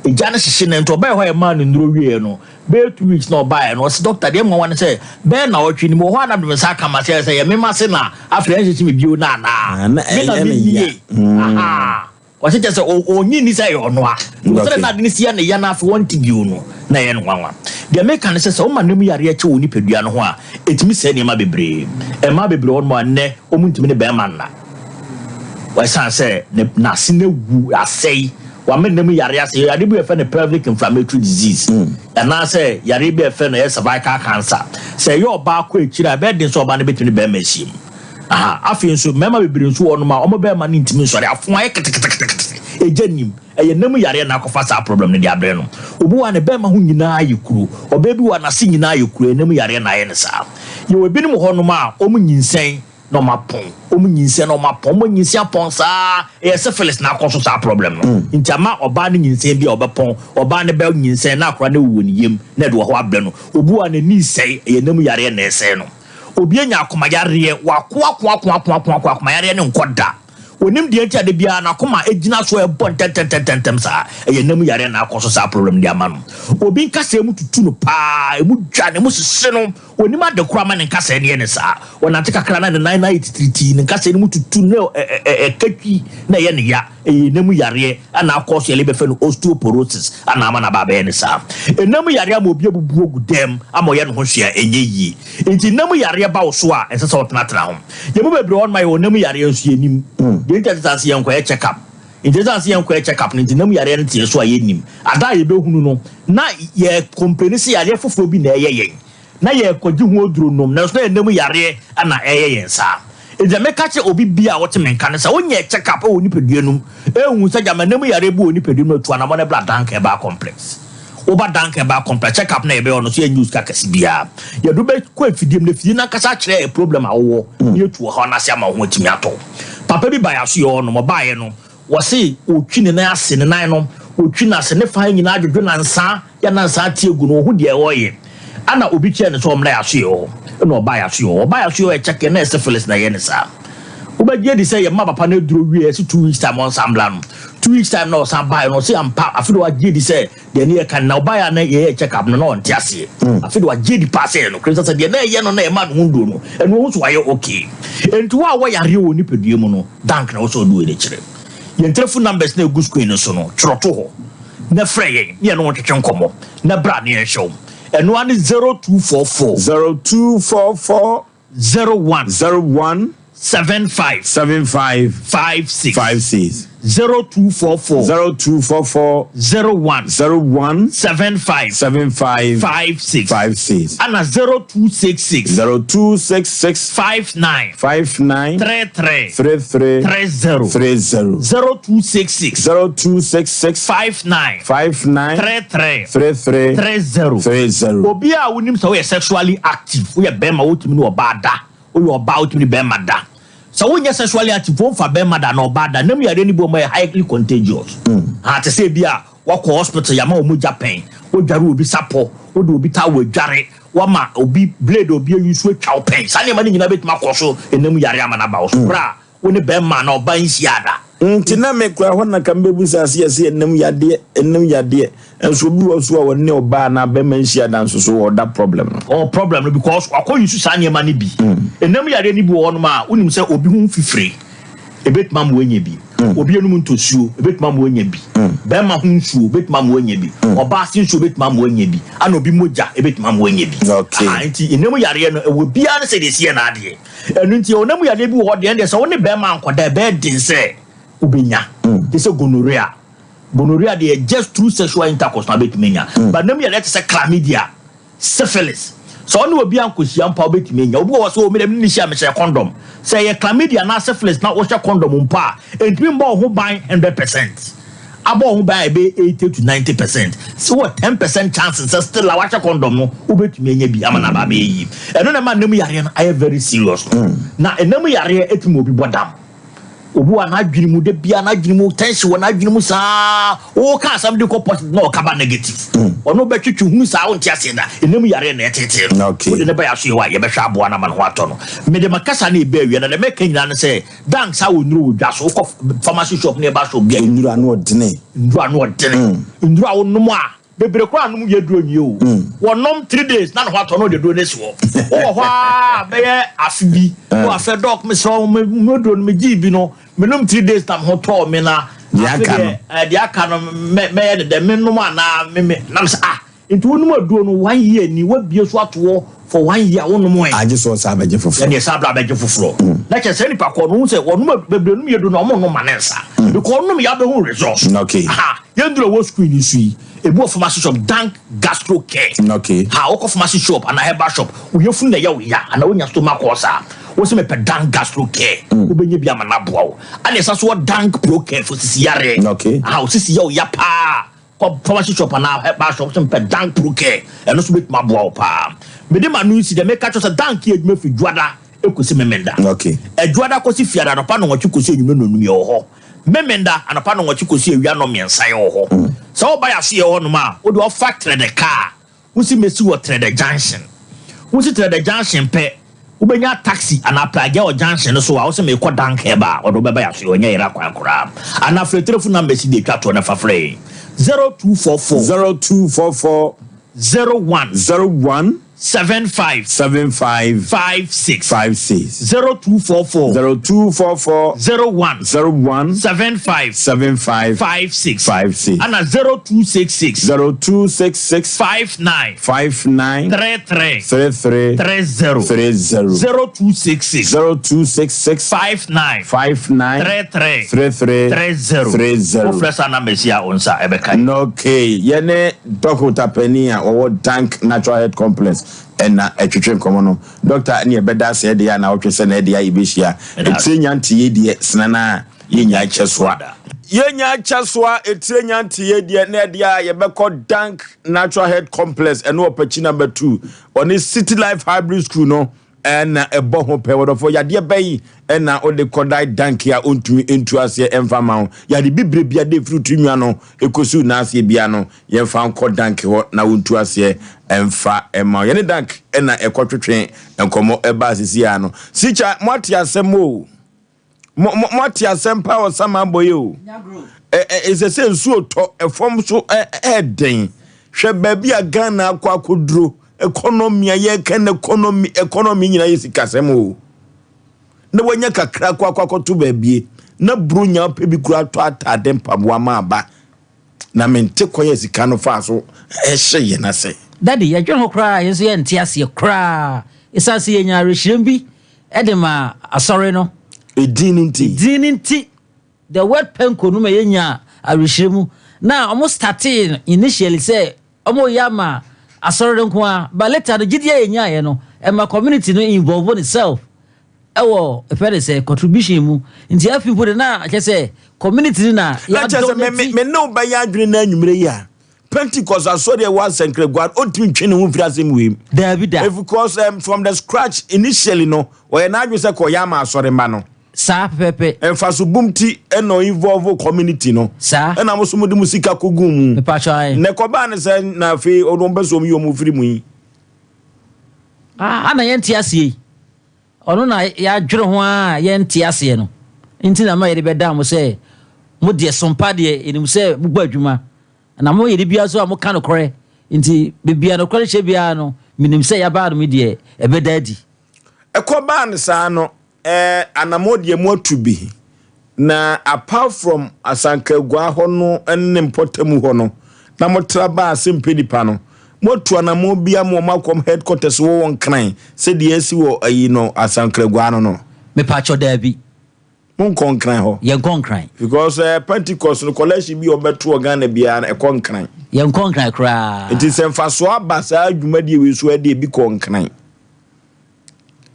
Egya no hyehye no nti ɔbae hɔ a yɛmaa no nnuro wieɛ no, bɛyɛ 2 weeks na ɔbaeɛ no, ɔse doctor deɛ nwanwa ne sɛ bɛyɛ nnawɔtwe ni mewɔ hɔ a na mede me nsa aka m'ase ayɛ sɛ ɛyɛ me m'ase na afei ɛnhyehye me bio no anaa? Me na mennie. Ahaa. Ɔse kyerɛ sɛ ɔnnye nni sɛ ɛyɛ ɔno a. Because sɛdeɛ na ade no si yɛ ne ya na afei ɔnte bio no, na ɛyɛ no nwanwa. Deɛ meka ne sɛ, sɛ woma nna mu yareɛ kyɛ wo nipadua no ho a, ɛtumi sɛe nneɛma bebree. Mmaa bebree wɔ hɔnom a nnɛ wɔntumi ne barima nna. Ɛsiane sɛ n'ase no awu, asɛe. Wama nna mu yareɛ ase. Yareɛ bi a yɛfrɛ no pelvic inflammatory disease anaasɛ yareɛ bi a yɛfrɛ no ɛyɛ cervical cancer. Sɛ ɛyɛ ɔbaa kɔ akyire a, ɛbɛyɛ den sɛ ɔbaa no bɛtumi ne barima ahyia mu. Aha. Afei nso, mmarima bebree nso wɔ hɔnom a wɔn barima no ntumi nsɔre. Afoa ayɛ keteketekete. Egya nnim. Ɛyɛ nna mu yareɛ na akɔfa saa problem no de abrɛ no. Obi wɔ hɔ a ne barima ho nyinaa ayɛ kuro. Ɔbaa bi wɔ hɔ a n'ase nyinaa ayɛ kuro. Ɛyɛ nna mu yareɛ na ayɛ no saa. Yɛwɔ ebinom wɔ hɔnom a wɔnyinsɛn na ɔmo apɔn, ɔmo nyinsɛn na ɔmo apɔn, ɔmo nyinsɛn apɔn saa, ɛyɛ syphilis na akɔ so saa problem no, nti ama ɔbaa no nyinsɛn bi a ɔbɛpɔn, ɔbaa no bɛ nyinsɛn na akora no awu wɔ ne yam na ɛde ɔhaw abrɛ no, obi wɔ hɔ a n'ani sɛe, ɛyɛ nam yareɛ na ɛsɛe no, obi anya akoma yareɛ, wako ako ako ako ako ako akoma yareɛ no nkɔ da, onim deɛ nti a da biara n'akoma gyina so ɛbɔ ntɛntɛntɛntɛm saa, ɛyɛ nam yareɛ na akɔ so saa problem no de ama no, obi nkasɛɛ mu tutu no paa, emu dwa no, emu hyehye no. Ɔnnim ade koraa ma ne nkasɛɛ no yɛ no saa. Ɔnante kakra na ne nan no ayɛ titiritii, ne nkasɛɛ no mu tutu na ɛka twi na ɛyɛ no ya. Ɛyɛ ɛna mu yareɛ na akɔ so yɛle bɛfrɛ no osteoporosis na ama no aba abɛyɛ no saa. Ɛna mu yareɛ ama obi abubu agu dɛm ama ɔyɛ ne ho hwee a ɛnyɛ yie. Nti ɛna mu yareɛ ba wo so a, ɛnsɛ sɛ wotenatena ho. Yɛn mu bebree wɔ hɔnom a yɛwɔ ɛna mu yareɛ nso yɛnnim. Deɛ nti a ɛsɛ sɛ yɛnkɔyɛ check up. Nti ɛsiane sɛ yɛnkɔɛ check up no nti nam yareɛ no teɛ so a yɛnnim. Ada a yɛbɛhunu no na yɛ complaini sɛ yareɛ foforɔ bi na ɛyɛ yɛn na yɛrekɔgye ho aduro nom nanso na yɛn nam yareɛ na ɛyɛ yɛn saa. Nti deɛ meka kyerɛ obi biara a ɔte me nka ne sɛ wonyɛɛ check up wɔ wo nipadua no mu ɛnhu sɛ gyama nam yareɛ bi wɔ wo nipadua no mu a tu anamɔ na bra Dank Herbal Complex. Woba Dank Herbal Complex check up na yɛbɛyɛ ɔno nso yɛnyɛ wo sika kɛse biara. Yɛde wo bɛkɔ afidie mu na afidie no ankasa akyerɛ yɛ problem a wowɔ na yɛatu ɔhaw no ase ama wo ho atumi atɔ wo. Papa bi baeɛ asoeɛ hɔ nom, ɔbaeɛ no, wɔse ɔtwi ne nan ase, ne nan no, ɔtwi no ase, ne fa nyinaa dwodwo nansa, yɛ nansa ate agu no, ɔhu deɛ ɔreyɛ. Ɛna obi kyerɛɛ no sɛ ɔmmra yɛn asoeɛ hɔ, ɛna ɔbaa yɛn asoeɛ hɔ. Ɔbaa yɛn asoeɛ hɔ ɛkyɛkeɛ na ɛyɛ syphilis na ɛyɛ no saa. Wobɛgye adi sɛ yɛma papa no aduro wieɛ, ɛse 2 weeks time ɔnsan mmra no. 2 weeks time na ɔsan baeɛ no, ɔse ampa, afei deɛ wagye adi sɛ deɛ ne yɛka no, na ɔbaeɛ a na yɛyɛɛ check up no na ɔnte aseɛ. Afei deɛ wagye adi paa sɛ ɛyɛ nokorɛ, ɛsiane sɛ deɛ na ɛyɛ no na ɛma ne ho nnuro no, ɛno wahu sɛ wayɛ okay. Enti wo a wowɔ yareɛ wɔ wo nipadua mu no, dank na ɛwɔ sɛ wode w'ani kyerɛ. Yɛn telephone numbers no a ɛgu screen no so no, twerɛ to hɔ na frɛ yɛn na yɛne wo ntwetwe nkɔmmɔ na bra na yɛnhwɛ wo. Ɛno ara ne 0244. 0244. 01. 01. 75. 75. 56. 56. 0244. 0244. 01. 01. 75. 75. 56. 56. Ana 0266. 0266. 59. 59. 33. 33. 30. 30. 0266. 0266. 59. 59. 33. 33. 30. 30. Obi a wonim sɛ woyɛ sexually active, woyɛ bɛrima wotumi ne ɔbaa da, woyɛ ɔbaa wotumi ne bɛrima da. Sɛ wonyɛ sexually active, womfa bɛrima da anaa ɔbaa da, nam yareɛ no bi wɔ mu a ɛyɛ highly contagious. Ha te sɛ ebi a wakɔ hospital yɛama wo mogya pɛn, wodware obi sapɔ, wode obi towel adware, wama obi blade a obi ayi so atwa wo pɛn. Saa nneɛma no nyinaa bɛtumi akɔ so ɛnam yareɛ ama no aba wo so berɛ a wo ne bɛrima anaa ɔbaa nhyiaa da. Nti na me kora hɔ na ka mebɛbusa se yɛse ɛnam yadeɛ, ɛnam yadeɛ, nso obi wɔ so a ɔne ɔbaa anaa bɛrima nhyia da nso so ɔwɔ that problem no. Ɔwɔ problem no because wakɔ use saa nneɛma no bi. Ɛnam yadeɛ no bi wɔ hɔnom a wonim sɛ obi ho mfifire ɛbɛtumi ama wanya bi, obi anum ntosuo ɛbɛtumi ama wanya bi, bɛrima ho nsuo ɛbɛtumi ama wanya bi, ɔbaa se nsuo ɛbɛtumi ama wanya bi, ana obi mogya ɛbɛtumi ama wanya bi. Aha, nti ɛnam yareɛ no ɛwɔ biara ne sɛdeɛ ɛsi yɛ n'adeɛ. Ɛno nti, ɔnam yadeɛ bi wɔ hɔ deɛ, ɛndeɛ sɛ wo ne bɛrima ankɔda a, ɛbɛyɛ den sɛ wobɛnya. Te sɛ gonorrhea. Gonorrhea deɛ, just through sexual intercourse na wobɛtumi anya. But nam yadeɛ te sɛ chlamydia, syphilis, sɛ wo ne obi ankɔhyia mpo a, wobɛtumi anya. Obi wɔ hɔ sɛ, oh, me deɛ me ne no hyia a, mehyɛ condom. Sɛ ɛyɛ chlamydia anaa syphilis na wohyɛ condom mpo a, ɛntumi mmɔ wo ho ban 100%. Abɔ wo ho ban a ɛbɛyɛ 80 to 90 percent. Sɛ wowɔ 10 percent chance sɛ still a wahyɛ condom no wobɛtumi anya bi ama no aba abɛyɛ yie. Ɛno na ɛma nna mu yareɛ no ayɛ very serious no. Na nna mu yareɛ ɛtumi ma obi bɔ dam. Obi wɔ n'adwene mu da biara n'adwene mu tension wɔ n'adwene mu saa woka asɛm de kɔ positive na ɔka ba negative. Ɔno bɛtwetwe hunu saa wonte aseɛ da. Nna mu yareɛ na ɛtetee no. Wode no ba yɛ asoɛ hɔ a yɛbɛhwɛ aboa no ama ne ho atɔ no. Mede makasa no ɛbɛ awie na deɛ mɛka nyinaa ne sɛ Dank saa wɔ nnuro wɔ dwa so wokɔ pharmacy shop ne herbal shop bia. Nnuro ano ɔdene. Nnuro ano ɔdene. Nnuro a wonom a bebree koraa nom yɛ duro nwie o. Wɔnom 3 days na ne ho atɔ na ɔde duro no asi hɔ. Wowɔ hɔ a bɛyɛ afe bi na wafrɛ doc mesrɛ wo me me duro no megyee bi no menom 3 days na me ho tɔɔ me na Deɛ afe aka no. deɛ eh, deɛ aka no mɛ mɛyɛ ne dɛ menom anaa me me na mesɛ ah Nti wonom aduro no one year ni wabie so ato hɔ for one year wonom ɛ. Agye sɛ ɔsan bɛgye foforɔ. Ɛneɛ san bra bɛgye foforɔ. Na kyerɛ sɛ nipa kɔ no wohu sɛ wɔnom bebree nom yɛ duro no wɔn nom ma ne nsa. Because wɔnom yɛ abɛhu results. Okay. Aha. Yɛn duro a ɛwɔ screen yi so yi, ebi wɔ pharmacy shop, Dank Gastro Care. Okay. Ha, wokɔ pharmacy shop anaa herbal shop, wo yafunu na ɛyɛ wo ya anaa wonya stomach ulcer a, wose mepɛ Dank Gastro Care, wobɛnya bi ama no aboa wo. Ɛna ɛsan so wɔ Dank Pro Care for sisi yareɛ. Okay. Aha, wo sisi yɛ wo ya paa, kɔ pharmacy shop anaa herbal shop, wose mepɛ Dank Pro Care, ɛno nso bɛtumi aboa wo paa. Mede m'ano resi deɛ meka kyerɛ wo sɛ Dank yɛ adwuma firi Dwoada kɔsi Memenda. Okay. Ɛdwoada kɔsi Fiada anɔpa nnɔnwɔtwe kɔsi anwummerɛ nnɔnnum yɛwɔ hɔ. Memenda anɔpa nnɔnwɔtwe kɔsi awia nnɔnmiɛnsa yɛwɔ hɔ. Sɛ woba yɛn asoɛeɛ hɔnom a, wode ɔfa Trɛdɛ kaa, wosi mɛsi wɔ Trɛdɛ junction. Wosi Trɛdɛ junction pɛ, wobɛnya taxi anaa pragya wɔ junction no so a, wose merekɔ Dank Herbal a, wɔde wo bɛba yɛn asoɛeɛ hɔ, ɛnyɛ yera kwan koraa. Anaa frɛ telefon numbers yi de atwa toɔ na fa frɛ yɛn, 0244. 0244. 01. 01. 75. 75. 56. 56. 0244. 0244. 01. 01. 75. 75. 56. 56. Ɛna 0266. 0266. 59. 59. 33. 33. 30. 30. 0266. 0266. 59. 59. 33. 33. 30. 30. Wofrɛ saa numbers yi a, wo nsa ɛbɛka yi. Okay, yɛne Dɔkota panin a ɔwɔ Dank Natural Health Complex na ɛtwetwe nkɔmmɔ no. Dɔkta ne ɛbɛda ase ɛdeɛ a naawɔtwe sɛ na ɛdeɛ a yɛbɛhyia. Etire nya nteyɛ deɛ sena no a yɛnya kyɛsoa. Yɛnya kyɛsoa etire nya nteyɛ deɛ na ɛdeɛ a yɛbɛkɔ Dank Natural Health Complex ɛno wɔ Pakyi number 2 ɔne City Life Hybrid School no na ɛbɔ ho pɛ. Wɔdɔfo, yadeɛ bɛn na wode kɔdae danke a ɔntumi ntu aseɛ mfa mma wo? Yade bibire bia de ɛfiri tiri nwa no ɛkɔsi wo nan aseɛ bia no, yɛmfa nkɔ danke hɔ na wɔntu aseɛ mfa mma wo. Yɛne dank na ɛkɔtwetwe nkɔmmɔ ɛbaa sisi ara no. Sikya, moate asɛm o. Mo, mo, moate asɛm paa wɔ Samabɔ yi o. Ɛ, ɛ, ɛsɛ sɛ nsuo tɔ, ɛfam so ɛ, ɛɛden. Hwɛ baabi a Ghana akɔ akɔduro. Economy a yɛka no economy, economy nyinaa yɛ sikasɛm o. Na wanya kakra akɔ akɔ akɔto baabie. Na buronya pɛ bi koraa tɔ ataade mpaboa ma aba. Na mente kwan a sika no faa so hyee yɛn ase. Daddy, yɛdwene ho koraa a, yɛn nso yɛnte aseɛ koraa. Ɛsiane sɛ yɛnya awerɛhyerɛm bi de maa asɔre no. Edin no nti. Edin no nti. The word Penco no ma yɛnya awerɛhyerɛmu. Na wɔn startee no initially sɛ wɔreyɛ ama asɔre no nko ara, but later no gyidie a yɛnyaeɛ no, ɛma community no involve ne self. Ɛwɔ ɛfɛ de sɛ contribution mu nti afi mpo de na kyɛ sɛ community no na Na kyerɛ sɛ me me me ne wo bɛyɛ adwene na anwummerɛ yi a Pentecost asɔre a ɛwɔ Asɛnkrɛgua no ɔntumi ntwe ne ho mfiri asɛm wei mu. Daabi da. If because um, from the scratch initially no ɔyɛ n'adwene sɛ kɔyɛ ama asɔre mma no. Saa pɛpɛpɛ. Mfaso bum ti ɛna ɔ involve community no. Saa. Ɛna mo so mo de mo sika kɔgu mu. Mepatwa ae. Na ɛkɔbaa ne sɛ na afei ɔno ɔmpɛ sɛ ɔmo yi ɔmo firi mu yi. Ah, ana yɛnte aseɛ yi. Ɔno na yɛadwene ho ara a yɛnte aseɛ no nti na ama yɛde bɛdaa mo sɛ, mo deɛ sompa deɛ yɛnim sɛ mobɔ adwuma, na moyɛ de biara nso a moka nokorɛ, nti baabi a nokorɛ no hyɛ biara no, menim sɛ yɛabaa no deɛ ɛbɛda adi. Ɛkɔbaa no saa no, eh, anamɔ deɛ moatu bi, Na apart from Asankragua hɔ no ne ne mpɔtamu hɔ no, na motra baa ase mpɛ nipa no, moatu anamɔn bi ama wɔn akɔm headquarters wɔ wɔ Nkran sɛdeɛ asi wɔ ayi no Asankragua no no? Mepakyɛw daabi. Monkɔ Nkran hɔ. Yɛnkɔ Nkran. Because eh, Pentecost no collection bi a wɔbɛto wɔ Ghana biara no ɛkɔ Nkran. Yɛnkɔ Nkran koraa. Nti sɛ mfasoɔ aba saa dwumadie wei so ɛde ebi kɔ Nkran.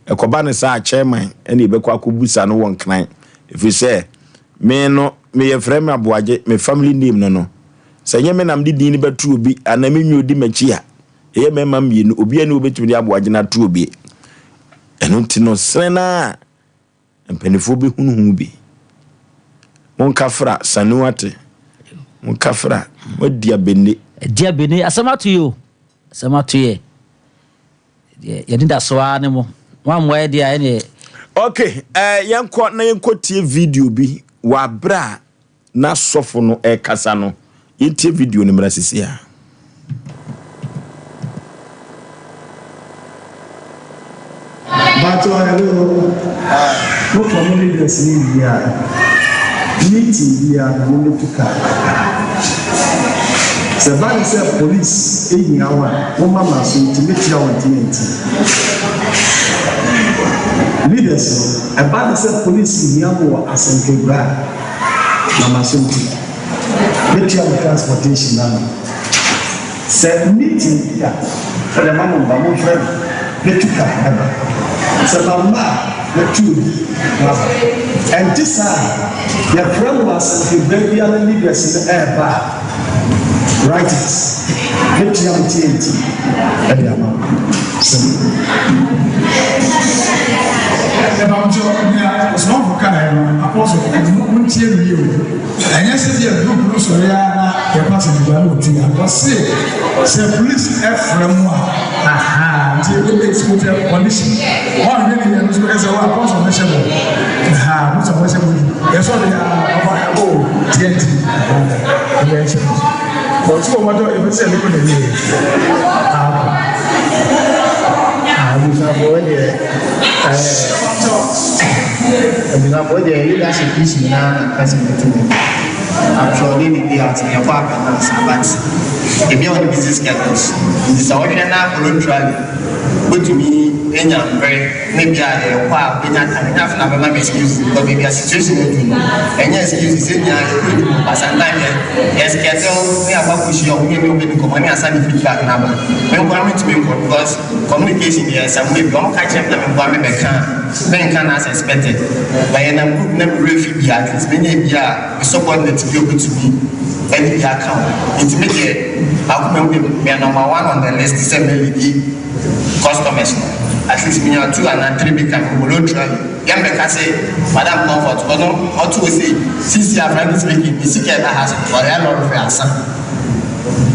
Ɛkɔba no saa a, chairman na yɛbɛkɔ akɔbusa no wɔ Nkran. Ɛfiri sɛ, me no, me yɛfrɛ me Aboagye, me family name no no. Sɛ ɛnyɛ me na mede din no bɛto obi anaa me nua ɔdi m'akyi a, ɛyɛ mmarima mmienu, obiara nni hɔ ɔbɛtumi de Aboagye no ato obi. Ɛno nti no, sene no ara Mpanimfoɔ bɛhunu ho bi. Monkafra, Sanu ate. Monkafra, moadi abene. Adi abene, asɛm ato yɛ o. Asɛm ato yɛ. Deɛ yɛn anidasoɔ ara ne mo. Moammoa yɛ deɛ a ɛneɛ. Ok, eh, yɛnkɔ na yɛnkɔtie video bi wɔ aberɛ a na sɔfo no rekasa no. Yɛntie video no mmra sisi a. Mpakyɛw hello mo fa mo leaders no wie a meeting biara no mo metu car sɛ ɛba ne sɛ police hia wo a wo ma maso nti mekyerɛ wo nti nti leaders no ɛba ne sɛ police hia mo wɔ asɛnkagura a ma maso nti. Mɛtua mo transportation no ama mo. Sɛ meeting bi a, wode ma mo mma, momfrɛ me, mɛtu car aba. Sɛ mamma a, mɛtu obi na waba. Ɛnte saa a, yɛfrɛ mo asɛmfo berɛ biara leaders no ɛreba a, write it, mɛtua mo TNT de ama mo. Simple. Mepamokyɛw, nea ɔsomafo kae no, apostle, montie no yie o. Ɛnyɛ sɛ bia group no sɔre ara na yɛpa sɛ nipa na otua. Ɔse sɛ police frɛ mo a ahaa nti it's with a condition. Wɔnhwɛ ne yɛ no nso bɛka sɛ oh apostle no hyɛ bɔ. Ahaa apostle no hyɛ bɔ yi. Yɛsɔ de a ɔfa ɛbɔ o tiɛ nti ahaa ɛbɛ hyɛ bɔ. Ɔsi wɔn adɔ ebi sɛ ɛde kɔ na wie. Aakɔ. Abusuafoɔ deɛ ɛɛ. Abusuafoɔ deɛ leadership issue no ara na mpɛ sɛ meto mu. Atwerɛ ne bi out yɛkɔ apɛ no ansa but ebi a wɔde busy schedules nti sɛ wohwɛ na voluntarily wobɛtumi anya mmerɛ na bi a yɛkɔ a wobɛnya time ɛnyɛ afei na bɛma me excuses because baabi a situation adu no ɛnyɛ excuses sɛ nyinaa yɛkɔ adwuma but sometimes yɛ yɛ schedule ne akɔ akɔhyia ɔmo ne ebi ɔmo bɛdi nkɔmmɔ ne asa ne feedback no aba me nkoa mentumi nkɔ because communication deɛ sɛ mo ebi ɔmo ka kyerɛ me na me nkoa mebɛka a Menka no as expected but yɛnam group na me werɛ fi bi a at least menya bi a me subordinate bi a obetumi ɛde bi aka ho nti me deɛ akoma mu de me number one on the list sɛ mɛ leadi customers no at least menya two anaa three bi ka me voluntarily yɛn bɛka sɛ madam comfort ɔno ɔto ose sisi a frankly speaking me sika ɛba ha so ɔyɛ lɔre fɛ asa.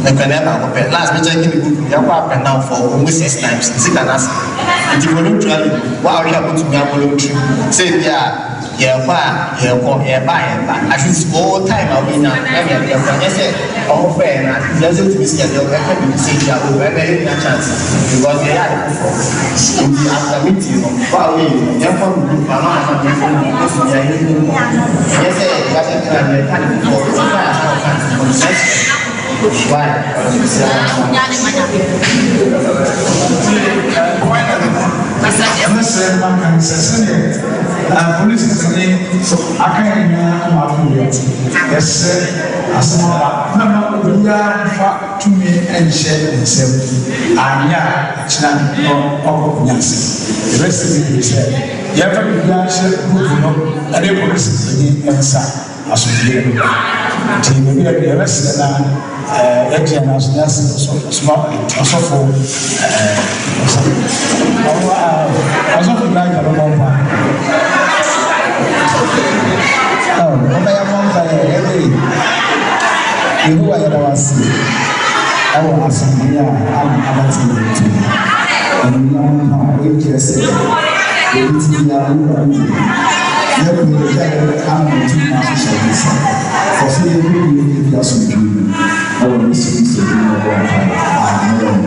Mepɛ no baako pɛ. Last me check ne book no, yɛkɔ up and down for almost 6 times. Ne sika no asa. Nti voluntarily, wo a wohwɛ a wotumi a voluntary sɛ ebi a yɛkɔ a yɛkɔ, yɛba a yɛba. At least wo time a wobɛnya ɛna ɛde ɛkɔ. Ɛnyɛ sɛ ɔmo frɛ yɛn no, at least yɛn nso tumi schedule ɛka biribi sɛ ebi a oh ɛnɛ yɛnnya chance because yɛyɛ ade foforɔ. Nti after meeting no, wo a woyɛ yi no, yɛmfa no group ano ansa na yɛmfa no group na yɛn nkɔ. Ɛnyɛ sɛ yɛahyɛ tena deɛ yɛka ne foforɔ, ɛsɛ sɛ yɛasan ɔka ne Mɛsrɛ na maka no sɛ sɛdeɛ polisi panin aka yɛn nyinaa ama ato yɛn ti, yɛsrɛ asɛm aba mɛma obiara mfa tumi nhyɛ ne nsam, anyɛ a akyina no wakɔ akɔnya asɛm. Yɛbɛsrɛ bebree sɛ yɛmfa biribiara nhyɛ group no ne polisi panin nsa. Asomdwoeɛ bɛba. Nti baabi a yɛbɛsrɛ na yɛagye yɛn aso na yɛasrɛ ɔsoma ɔsɔfo ɔsɔfo Elijah bɛbɔ mpaeɛ. Oh, momma yɛmmɔ mpaeɛ. Ɛde, Yehowa yɛda wo ase ɛwɔ asomdwoeɛ a ama abɛte yɛn ntam. Animuonyam nka wo. Wei kyerɛ sɛ baabi te biara wo wura wo yie. Yɛkɔ yɛgya yɛn ama wo tumi ahyehyɛ wo nsa. Kɔ so yɛ bere bio efi asomdwoe mu. Ɛwɔ Yesu Kristo din mu yɛbɔ mpae. Amen.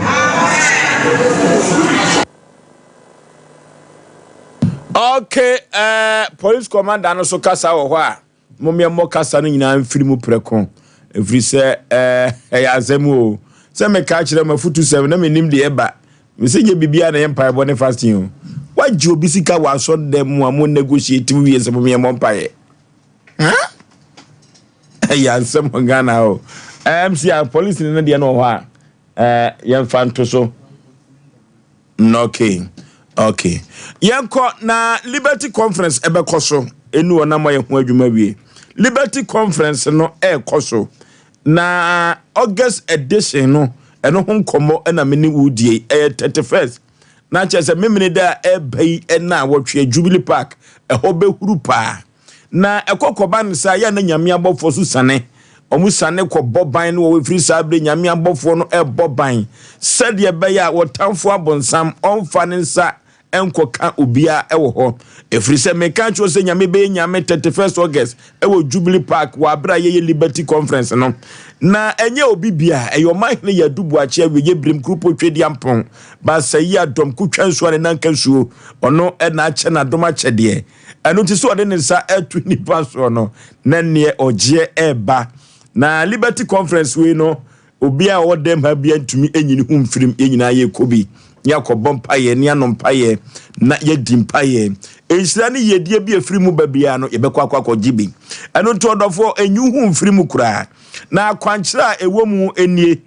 Okay, eh, police commander no so kasa wɔ hɔ a, momeɛmmɔ kasa no nyinaa mfiri mu prɛko, ɛfiri sɛ eh, ɛyɛ asɛm o. Sɛ meka kyerɛ mo afutu sɛm na menim deɛ ɛba. Mese nyɛ biribiara na ɛyɛ mpaebɔ ne fasting o. Wagye obi sika wɔ asɔredan mu a mo negotiate wie sɛ momeɛmmɔ mpaeɛ. Huh? Ɛyɛ asɛm wɔ Ghana o. MC a police no deɛ no wɔ hɔ a, eh, yɛmfa nto so. Okay, okay. Yɛnkɔ na Liberty Conference ɛbɛkɔ so. Ɛnu hɔ na moayɛ ho adwuma wie. Liberty Conference no ɛrekɔ so. Na August edition no, ɛno ho nkɔmmɔ ɛna me ne wo die. Ɛyɛ 31st. Na kyerɛ sɛ memene da a ɛreba yi ɛna a wɔtwe Jubilee Park. Ɛhɔ bɛhuru paa. Na ɛkɔ kɔba no saa, yɛ a na Nyame abɔfoɔ so siane. Wɔn siane kɔbɔ ban no wɔ ɛfiri saa berɛ Nyame abɔfoɔ no ɛrebɔ ban sɛdeɛ ɛbɛyɛ a wɔtamfo abonsam ɔmfa ne nsa nkɔka obiara ɛwɔ hɔ. Ɛfiri sɛ meka kyerɛ sɛ Nyame bɛyɛ Nyame 31st August ɛwɔ Jubilee Park wɔ aberɛ a yɛyɛ Liberty Conference no. Na ɛnyɛ obi bia, ɛyɛ Ɔmanhene Yadu Boakye Awieɛ Birim Kurupo Twedeampɔn Baasa yi Adɔm Kutwa Nsuo a ne nanka nsuo ɔno na akyɛ n'adom akyɛdeɛ. Ɛno nti sɛ ɔde ne nsa ɛto nipa soɔ no, na neɛ ɔgyeɛ ɛreba. Na Liberty Conference wei no, obiara a ɔwɔ dɛm ha biara ntumi nyi ne ho mfirim. Yɛn nyinaa yɛrekɔ bi, ne akɔbɔ mpaeɛ, ne anom mpaeɛ, na yɛadi mpaeɛ. Nhyira ne yiedie bi a ɛfiri mu ba biara no, yɛbɛkɔ akɔ akɔgye bi. Ɛno nti ɔdɔfoɔ, ɛnyi wo ho mfiri mu koraa. Na akwankyerɛ a ɛwɔ mu nie,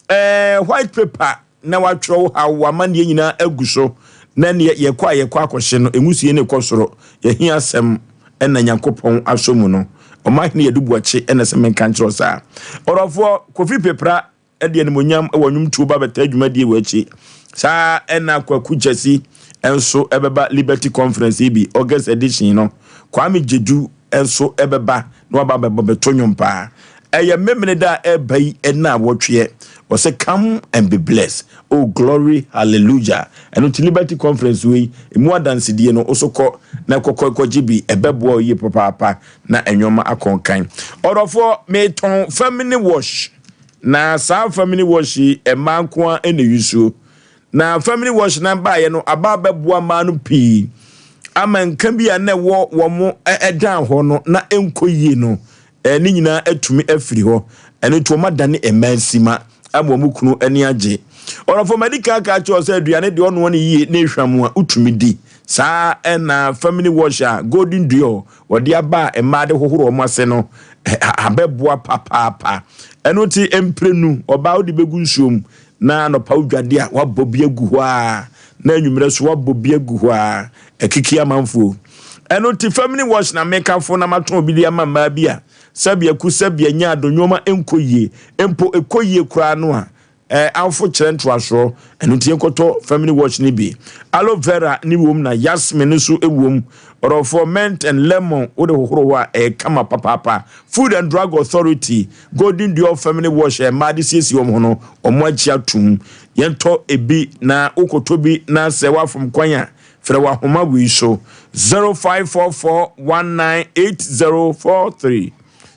ɛɛ, white paper na watwerɛ wo haw, w'amanneɛ nyinaa agu so, na neɛ yɛkɔ a yɛkɔ akɔhye no, nwusie no rekɔ soro, yɛhia asɛm na Nyankopɔn asɔ mu no. Ɔmanhene Yadu Boakye na ɛsɛ menka nkyerɛ wo saa. Ɔdɔfoɔ, Kofi Pepra de animuonyam wɔ nnwomtoɔ ba bɛtaa dwumadie wɔ akyi. Saa ara na Kwaku Gyasi nso bɛba Liberty Conference yi bi, August edition no. Kwame Gyedu nso bɛba na waba abɛbɔ bɛto nnwom paa. Ɛyɛ Memeneda a ɛreba yi nnawɔtweɛ. Wɔsɛ come and be blessed. Oh glory hallelujah. Ɛno nti Liberty Conference wei, emu adansedie no, wo so kɔ na kɔkɔ kɔgye bi, ɛbɛboa wo yie papaapa na nneɛma akɔ nkan. Ɔdɔfoɔ, metɔn family wash. Na saa family wash yi mmaa nko ara na ɛyusuo. Na family wash na baeɛ no aba abɛboa mmaa no pii ama nka bi a na ɛwɔ wɔn ɛdan hɔ no na ɛnkɔ yie no ne nyinaa atumi afiri hɔ. Ɛno nti wɔn adane mmaa nsima ama wɔn kunu ani agye. Ɔrɔfo madi kan aka akyerɛ sɛ aduane deɛ ɔnoa no yie na ehwam a wotumi di. Saa ɛna family wash a Golden Dior wɔde aba a mmaa de hohoro wɔn ase no abɛboa papaapa. Ɛno nti mprenu ɔbaa wode bɛgu nsuo mu na anɔpa wodwade a wabɔ bi agu hɔ a na anwummerɛ so wabɔ bi agu hɔ a ɛkeke amanfoɔ. Ɛno nti family wash na mekafo na matɔn bi de ama mmaa bi a sɛbea ku sɛbea nya ado nneɛma nkɔ yie mpo ɛkɔ yie koraa no a Eh, awofo kyerɛ ntoasoɔ, ɛno nti yɛnkɔtɔ family watch no bi. Aloe vera ne wom na yasmin nso wom. Ɔdɔfoɔ, mint and lemon wode hohoro hɔ a ɛyɛ kama papaapa. Food and Drug Authority, Golden Dior family wash a mmaa de siesie wɔn ho no, wɔn agye atom. Yɛntɔ ebi na wokɔtɔ bi na sɛ woafom kwan a, frɛ wɔ ahoma wei so, 0544 198043,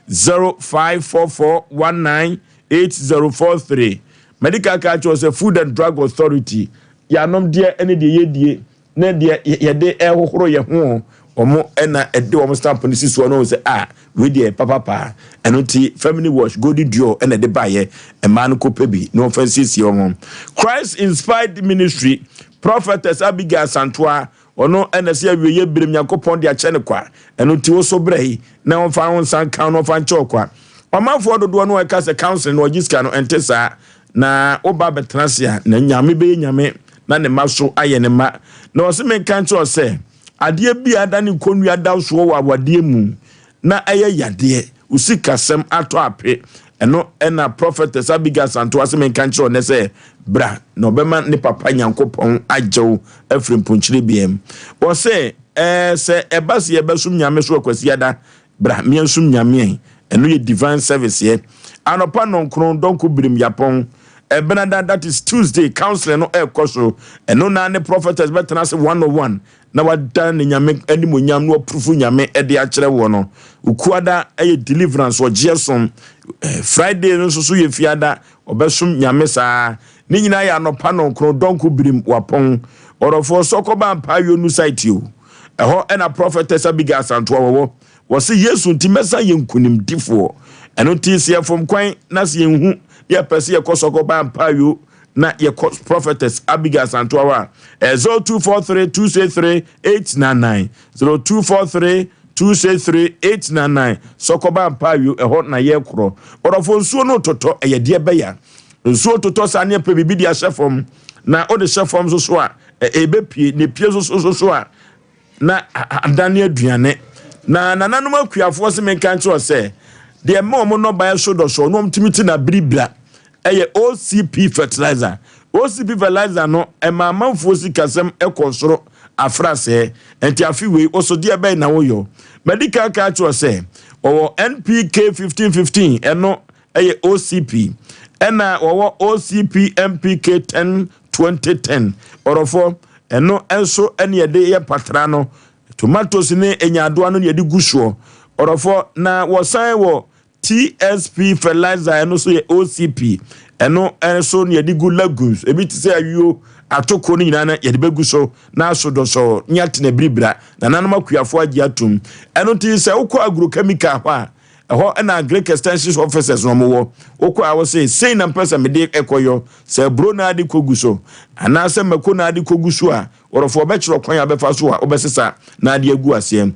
0544 19 8043 Medical ka kyerɛ sɛ Food and Drug Authority yɛanom deɛ ne deɛ yɛdie ne deɛ yɛde ɛhohoro yɛ ho wɔn ɛna ɛde wɔn stamp no si soɔ no sɛ a wei deɛ papapaa ɛno nti Family Wash Golden Dior ɛna ɛde baeɛ mmaa no kɔpɛ bi na wɔmfa nsiesie wɔn ho. Christ Inspired Ministry Prophetess Abigail Asantoa Ɔno na ɛsɛ awieeɛ berɛm Nyankopɔn de akyɛ no kwa. Ɛno nti wo so brɛ yi na ɔmfa wo nsa nka wo na ɔmfa nkyɛ wo kwa. Ɔmanfoɔ dodoɔ no a ɛka sɛ counseling no ɔgye sika no ɛnte saa. Na woba bɛtena ase a na Nyame bɛyɛ Nyame na ne mma so ayɛ ne mma. Na ɔse menka nkyerɛ wo sɛ adeɛ bi a adane kɔnnua da wo soɔ wɔ awadeɛ mu na ɛyɛ yadeɛ, wo sikasɛm atɔ ape. Ɛno na Prophetess Abigail Asantewaa se menka nkyerɛ wo nnɛ sɛ, bra na ɔbɛma ne papa Nyankopɔn agye wo afiri mponkyerɛ biara mu. Ɔse, ɛɛ, sɛ ɛba se yɛbɛsom Nyame so wɔ Kwasiada, bra meɛnsom Nyame ɛ. Ɛno yɛ divine service yɛ. Anɔpa nnɔnkron, dɔnko birim yapɔn. Ɛbenada, that is Tuesday, counseling no ɛrekɔ so. Ɛno na ne prophetess bɛtena ase one on one. na wada ne Nyame animonyam na wapurufu Nyame de akyerɛ woɔ no. Okuada yɛ deliverance, ɔgyeɛ som. Friday no nso so yɛ fiada, ɔbɛsom Nyame saa. Ne nyinaa yɛ anɔpa nɔnkron, dɔnko birim, wapɔn. Ɔdɔfoɔ sɔ kɔba Ampaa Yonu site o. Ɛhɔ na Prophetess Abigail Asantoa wɔwɔ. Wɔse Yesu nti mɛsan yɛ nkunimdifoɔ. Ɛno nti sɛ yɛfom kwan na sɛ yɛnhu na yɛpɛ sɛ yɛkɔ sɔ kɔba Ampaa Yo na yɛkɔ Prophetess Abigail Asantoa hɔ a, ɛyɛ 0243 263 899, 0243 263 899. Sɔkɔba Mpaawio, ɛhɔ na yɛkorɔ. Ɔdɔfo, nsuo no totɔ, ɛyɛ deɛ bɛya. Nsuo totɔ saa ne yɛpɛ biribi de ahyɛ fam, na wode hyɛ fam nso so a, ɛbɛpie, na epie nso so so a, na adane aduane. Na nananom akuafoɔ se menka nkyerɛ wo sɛ, deɛ ɛma wɔn nnɔbaeɛ so dɔsɔɔ na wɔtumi te no abiribira yɛ OCP fertilizer. OCP fertilizer no, ɛma amanfoɔ sikasɛm kɔ soro afrasɛɛ. Ɛnti afe wei, wo so deɛ bɛn na woyɔ? Madi kan aka akyerɛ wo sɛ, wɔwɔ NPK 1515, ɛno yɛ OCP, ɛna wɔwɔ OCP NPK 10 20 10. Ɔdɔfoɔ, ɛno nso ɛne yɛde yɛ patra no, tomatoes ne nyaadoa no ne yɛde gu soɔ. Ɔdɔfoɔ, na wɔsan wɔ TSP fertilizer, ɛno nso yɛ OCP, ɛno nso ne yɛde gu legumes, ebi te sɛ ayuo, atoko no nyinaa no yɛde bɛgu so na aso dɔsɔɔ ne atena biribira. Nananom akuafoɔ agye atom. Ɛno nti sɛ wokɔ agrochemical hɔ a, Ɛhɔ na Agric Extension Officers no wɔwɔ. Wokɔ a wose, sei na mpɛ sɛ mede kɔyɔ. Sɛ aburo na ade kɔgu so, anaasɛ mako na ade kɔgu so a, wɔrɔfo wɔbɛkyerɛ ɔkwan a wobɛfa so a wobɛsesa na ade agu aseɛ.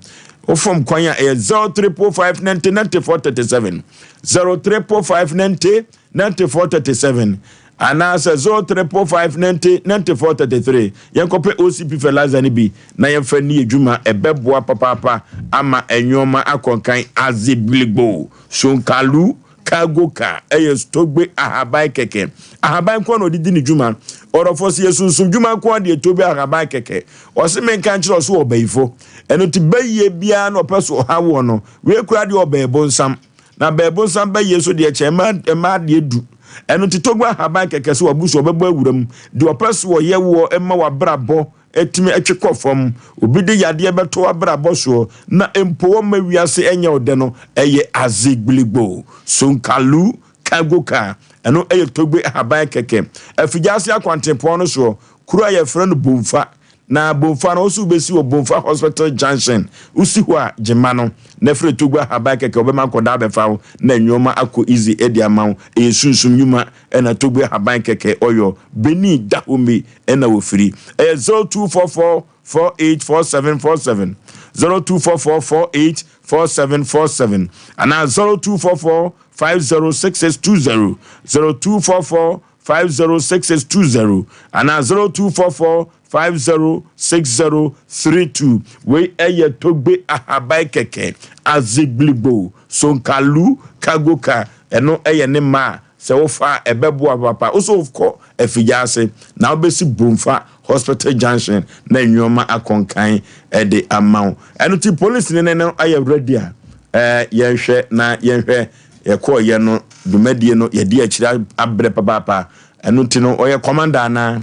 Wofam kwan a ɛyɛ 0345 90 94 37, 0345 90 94 37 anaasɛ 0345 90 94 33. Yɛnkɔpɛ OCP fertilizer no bi na yɛmfa nni adwuma, ɛbɛboa papaapa ama nneɛma akɔ nkan. Azibligbo, Sonkalu, Cargo car ɛyɛ stogbe ahaban kɛkɛ. Ahaban nko na ɔde di ne dwuma. Ɔdɔfoɔ sɛ yɛ sunsum dwuma nko ara deɛ tobe ahaban kɛkɛ. Ɔse menka nkyerɛ ɔso ɔbayifo. Ɛno nti bayie biara na ɔpɛ so ɔha woɔ no. Wei koraa deɛ ɔbɛɛ bonsam. Na bɛɛ bonsam bayie nso deɛ kyɛn mmaa mmaa deɛ du. Ɛno nti togbe ahaban kɛkɛ sɛ wabu so ɔbɛbɔ awura mu. Deɛ ɔpɛ so ɔyɛ woɔ ma wabrabɔ Ɛtumi twe kɔ fam. Obi de yadeɛ bɛto w'abrabɔ soɔ na mpo wɔmma wiase nyɛ wo dɛ no, ɛyɛ adze gbiligbo. Sonkalu, cargo car, ɛno yɛ togbe ahaban kɛkɛ. Afigyaase akwantempɔn no soɔ, kuro a yɛfrɛ no Bomfa. Na Bomfa no, wo nso wobɛsi wɔ Bomfa Hospital Junction. Wosi hɔ a, gye ma no na frɛ togbe ahaban kɛkɛ, wɔbɛma nkɔdaa abɛfa wo na nnoɔma akɔ easy de ama wo. Ɛyɛ sunsum nnwuma na togbe ahaban kɛkɛ ɔyɔ. Benin, Dahomey, ɛna wɔfiri. Ɛyɛ 0244 484747, 0244 484747 anaa 0244 506620, 0244 506620 anaa 0244 506032. Wei ɛyɛ Togbe Ahaban kɛkɛ, Azigblibo, Sonkalu, Kagoka, ɛno ɛyɛ ne mma a Sɛ wofa a, ɛbɛboa papa. Wo so wokɔ Afigya-ase na wobɛsi Bomfa Hospital Junction na nnoɔma akɔ nkan de ama wo. Ɛno nti polisini no no ayɛ ready a, eh, yɛnhwɛ na yɛnhwɛ yɛkɔɔyɛ no dwumadie no yɛde akyire abrɛ papaapa. Ɛno nti no ɔyɛ commander anaa?